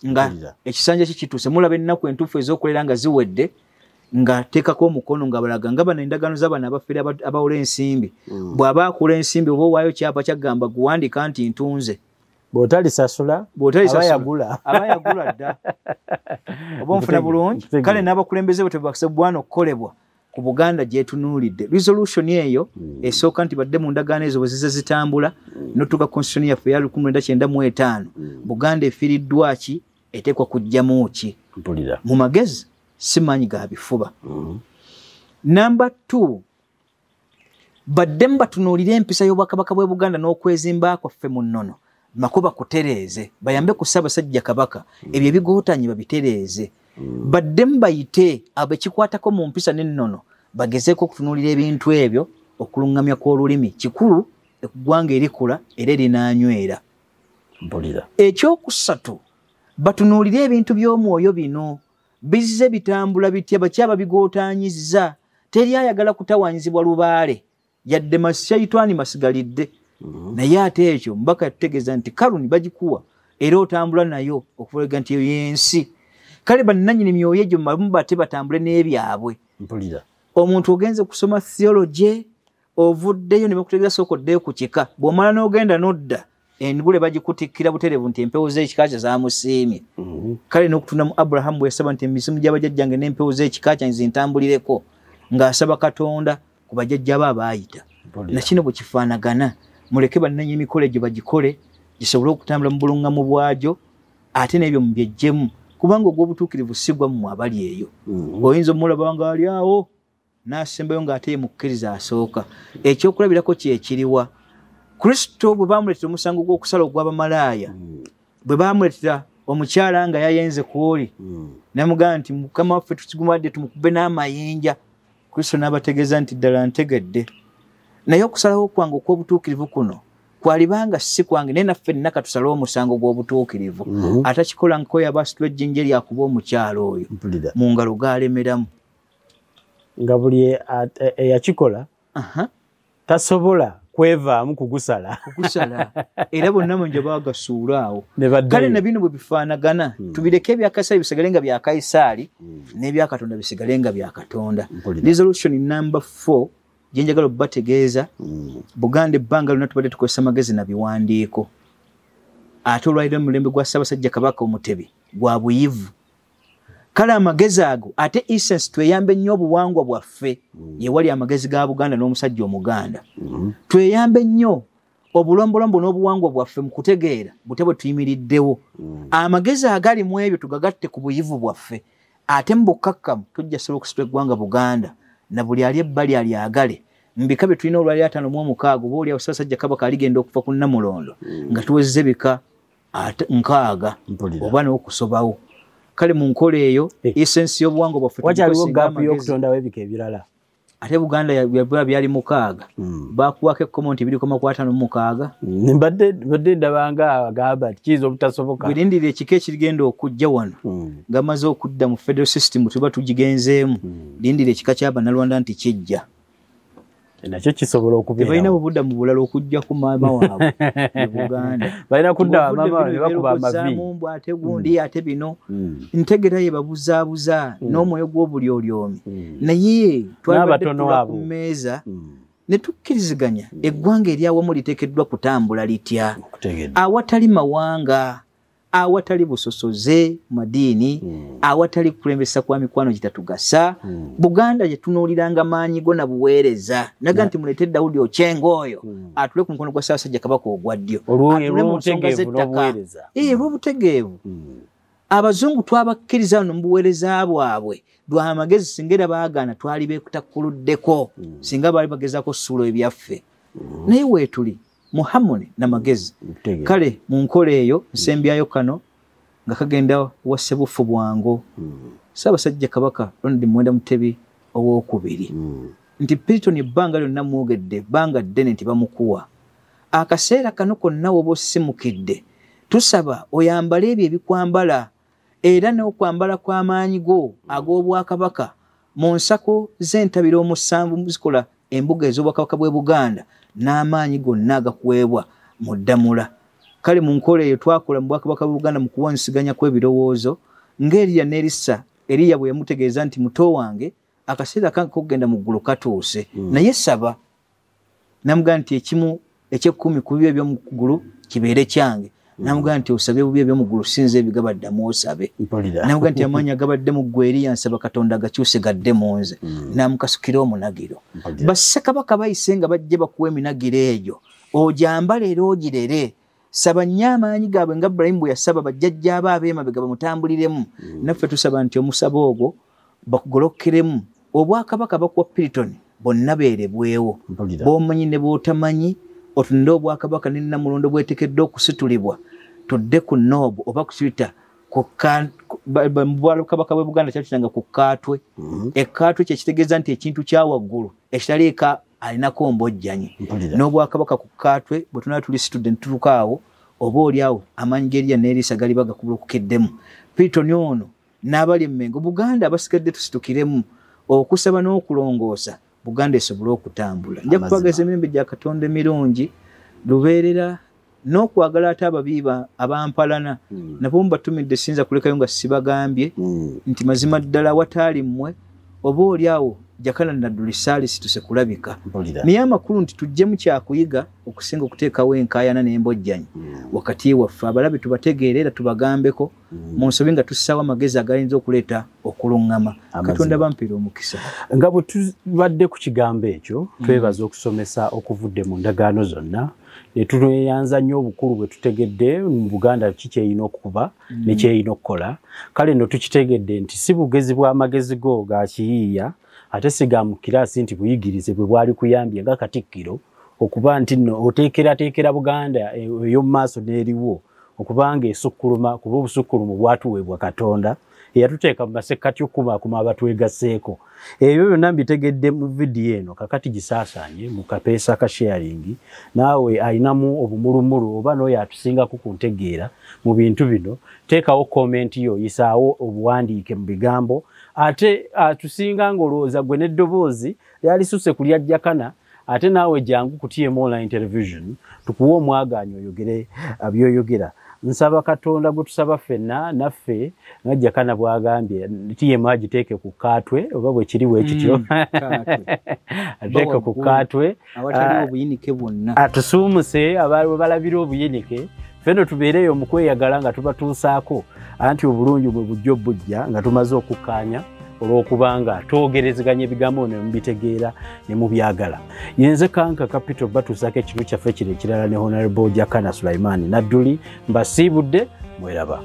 nga ekisanja kye kituuse. Mulaba ennaku entuufu ez'okulera nga ziwedde nga teekako omukono nga balaga nga bano endagaano z'abano abafere abawola ensimbi. Bw'aba akula ensimbi oba owaayo kyapa kyagamba guwandika nti ntunze, bw'otalisasula aba yagula dda. Oba onfuna bulungi. Kale n'abakulembeze bwe tebakisebwana okukolebwa ku Buganda gyetunuulidde. Resolution eyo esooka nti badde mu ndagaano ezo bwe zize zitambula n'otuuka constitution yaffe eya 1995 Buganda efiiriddwa ki, eteekwa kuggyamu ki mu magezi si maanyi ga bifuba. Namba 2, baddemu batunuulire empisa y'obwakabaka bw'e Buganda n'okwezimba kwaffe mu nnono, makuba kutereeze, bayambe ku Ssaabasajja Kabaka ebyo ebigootanyi babitereeze. Baddemu bayite abo ekikwatako mu mpisa n'ennono bagezeeko okutunuulira ebintu ebyo. Okuluŋŋamya kw'olulimi kikulu eggwanga erikula era erinaanywera. Ekyokusatu, batunuulire ebintu by'omwoyo bino bizze bitambula bitya, bakyaba bigootaanyizza. Teri ayagala kutawaanyizibwa lubaale yadde mashayitwani masigalidde. Naye ate ekyo mbaka yatutegeeza nti karuni bagikuwa era otambula nayo okuvuga nti eyo y'ensi. Kale bannannyini myoyo egyo bate batambule n'ebyabwe. Omuntu ogenze kusoma theology ovuddeyo ne bakutegeeza sooka oddeyo ku kika, bw'omala n'ogenda n'odda engule bagikutikkira butereevu nti empewo z'ekika kye zaamusiimye. Kale n'okutunda mu Abrahamu bwe yasaba nti emisimu gy'abajjajjange n'empewo z'ekika kyange zintambulireko, ng'asaba Katonda ku bajjajja be abaayita. Na kino bwe kifaanagana, muleke bannannyini emikolo egyo bagikole gisobole okutambula mu buluŋŋamu bwagyo, ate n'ebyo mubyeggyemu, kubanga ogw'obutuukirivu si gwammwe abali eyo. Oyinza omulaba ng'ali awo n'asembayo ng'ate ye mukkiriza asooka. Ekyokulabirako kye kiriwa? Kristo bwe baamuleetera omusango gw'okusala ogw'abamalaaya, bwe baamuleetera omukyala nga yayenze ku oli, namugamba nti Mukama waffe tukigumadde tumukube n'amayinja. Kristo n'abategeeza nti ddala ntegedde, naye okusalawo kwange okw'obutuukirivu kuno kwalibanga si kwange, naye naffe nna katusale omusango gw'obutuukirivu. Atakikola nko yaba asitula ejjinja eryakuba omukyala oyo mu ngalo gaalemeramu. Nga buli eyakikola tasobola kwevaamu kugusala. Era bonna mwenje baagasuula awo. Kale na bino bwe bifaanagana, tubireke ebya Kayisaali bisigale nga bya Kayisaali n'ebya Katonda bisigale nga bya Katonda. Resolution number 4 gye njagala okubategeeza, Buganda ebbanga lyonna tubadde tukozesa magezi na biwandiiko. Ate olwaliro omulembe gwa Ssaabasajja Kabaka Omutebi gwa buyivu. Kale amagezi ago ate essence tweyambe nnyo obuwangwa bwaffe, yewali amagezi ga Buganda n'omusajja Omuganda. Tweyambe nnyo obulombolombo n'obuwangwa bwaffe mu kutegeera butya bwe tuyimiriddewo. Amagezi agali mu ebyo tugagatte ku buyivu bwaffe, ate mu bukkakkamu tujja sobola okusitula eggwanga Buganda na buli ali ebbali alyagale. Mu bika bye tulina olwali 56 oba oli awo Ssaabasajja Kabaka aligenda okuva ku Nnamulondo nga tuwezezza ebika 6 oba n'okusobawo. Kale mu nkola eyo essence y'obuwangwa bwaffe wakyaliwo gaapu y'okutondawo ebika ebirala. Ate Buganda yabula byali 6, baakuwako ekkomo nti 2.56. Mbadde ndabanga agamba nti kiyinza obutasoboka. Bwerindira ekika ekirigenda okujja wano nga maze okudda mu federal system tuba tugigenzeemu, lindira ekika ky'Abannalwanda nti kijja. Nakyo kisobola okubeerawo. Tebalina bubudda mu bulala okujja ku maama waabwe mu Buganda. Balina kudda maama waabwe ne bakuba amavi. Ate gundi ate bino. Ntegera ye babuzaabuza n'omwoyo gw'obulyolyomi. Naye twabadde tula ku mmeeza ne tukkiriziganya eggwanga eryawamu liteekeddwa kutambula litya. Awatali mawanga, awatali busosoze madiini, awatali kukulembesa kwa mikwano gitatugasa. Buganda gye tunuuliranga maanyi go na buweereza. Naga nti muleete Daudi Ochengo oyo atule ku mukono gwa Ssaabasajja Kabaka ogwa ddyo, atule mu nsonga z'ettaka. Olw'obutegeevu. Abazungu twabakkiriza wano mu buweereza bwabwe lwa magezi, singa era baagaana twali beekutakkuluddeko, singa baali bagezaako ssuula ebyaffe. Naye weetuli mu harmony n'amagezi. Kale mu nkola eyo nsembyayo kano nga kagenda wa Ssebufu Bwango, Ssaabasajja Kabaka Ronald Muwenda Mutebi Owookubiri. Nti Piriton ebbanga lyonna mwogedde, ebbanga ddene nti bamukuwa. Akaseera kano konna woba osimukidde, tusaba oyambale ebyo ebikwambala era n'okwambala kw'amaanyi go ag'obwakabaka mu nsako z'entabiro omusanvu zikola embuga ez'obwakabaka bw'e Buganda n'amaanyi gonna agakuweebwa mu ddamula. Kale mu nkola eyo twakola mu bwakabaka bw'e Buganda mu kuwanyisiganya kw'ebirowoozo ng'Eriya n'Erisa. Eriya bwe yamutegeeza nti muto wange akaseera kange k'okugenda mu ggulu katuuse, naye saba. Namugamba nti ekimu eky'ekkumi ku bibyo eby'omu ggulu kibeere kyange. Namugamba nti osabe bubi eby'omu ggulu sinze ebigabadde osabe. Namugamba nti amaanyi agabadde mu ggwe Eriya nsaba Katonda agakyuse gadde mu nze. Namukasukira omunagiro. Bassekabaka bayise nga bajje bakuwa eminagiro egyo, ogyambale era ogirere. Saba nnyo amaanyi gaabwe nga Ibrahimu bwe yasaba bajjajjaabo ab'emabega bamutambuliremu. Naffe tusaba nti omusaba ogwo bakugolokeremu. Obwakabaka bakuwa Piriton bonna beerebwewo, b'omanyi ne b'otamanyi. Otunde obwakabaka ne Nnamulondo bweteekeddwa okusitulibwa tudde ku Noobu oba kusiyita bwakabaka bw'e Buganda kyakitanga ku Kaatwe. Ekkaatwe kye kitegeeza nti ekintu kya waggulu ekitaliiko alinako mbojjanyi. N'obwakabaka ku Kaatwe bwe tunaaba tulisitudde ne tutuuka awo, oba oli awo amaanyi g'Eriya n'Erisa galiba gakubulukukiddemu. Piriton ono n'abali e Mmengo, Buganda abasigadde tusitukiremu okusaba n'okulongoosa Buganda esobole okutambula. Nja kubagaza emirembe gya Katonda emirungi lubeerera n'okwagala ate ababiiba abampalana nabo mbatumidde, siyinza kulekayo nga sibagambye nti mazima ddala wataali mmwe oba oli awo Jakana Nadduli saalisituse kulabika. Naye amakulu nti tujjemu kyakuyiga okusinga okuteekawo enkaayana n'embojjanyi wakati waffe. Abalabe tubategeere era tubagambeko mu nsobi nga tussaawo amagezi agayinza okuleeta okuluŋŋama. Katonda bampeera omukisa. Nga bwe tubadde ku kigambo ekyo, twebaza okusomesa okuvudde mu ndagaano zonna ne tweyanza nnyo obukulu bwe tutegedde mu Buganda ki kyeyina okuba ne kyeyina okukola. Kale nno tukitegedde nti si bugezi bw'amagezi go ga kiyiiya ate siga mu kiraasi nti buyigirize bwe bwali kuyambye nga Katikkiro okuba nti nno oteekerateekera Buganda ey'omu maaso n'eriwo okubanga esukkuluma, kuba obusukkulumu bwatuweebwa Katonda eyatuteeka mu masekkati okukumaakuma abatwegasseeko. Ebyo byonna mbitegedde mu vidiyo eno. Kakati gisaasaanye mu kapeesa ka sharing, naawe alinamu obumulumulu oba n'oyo atusingako ku ntegeera mu bintu bino, teekawo komenti yo, yisaawo obuwandiike mu bigambo. Ate atusinga ng'olowooza gwe n'eddoboozi lyalisuse ku lya Jakana, ate naawe jangu ku TM Online Television tukuwe omwagaanyi oyogere by'oyogera. Nsaba Katonda gwe tusaba ffenna naffe nga Jakana bw'agambye TM agiteeke ku kaatwe oba bwe kiri bwe kityo, ateeke ku kaatwe awatali obuyinike bwonna, atusuumuse balabira obuyinike, ffenno tubeereyo mu kweyagala nga tubatuusaako anti obulungi bwe bujja obujja nga tumaze okukkaanya olw'okubanga twogerezeganya ebigambo ne mubitegeera ne mubyagala. Yenze Kanka Kapito batuusaako ekintu kyaffe kino ekirala ne Honorable Jakana Sulaiman Nadduli. Mbasiibudde, mweraba.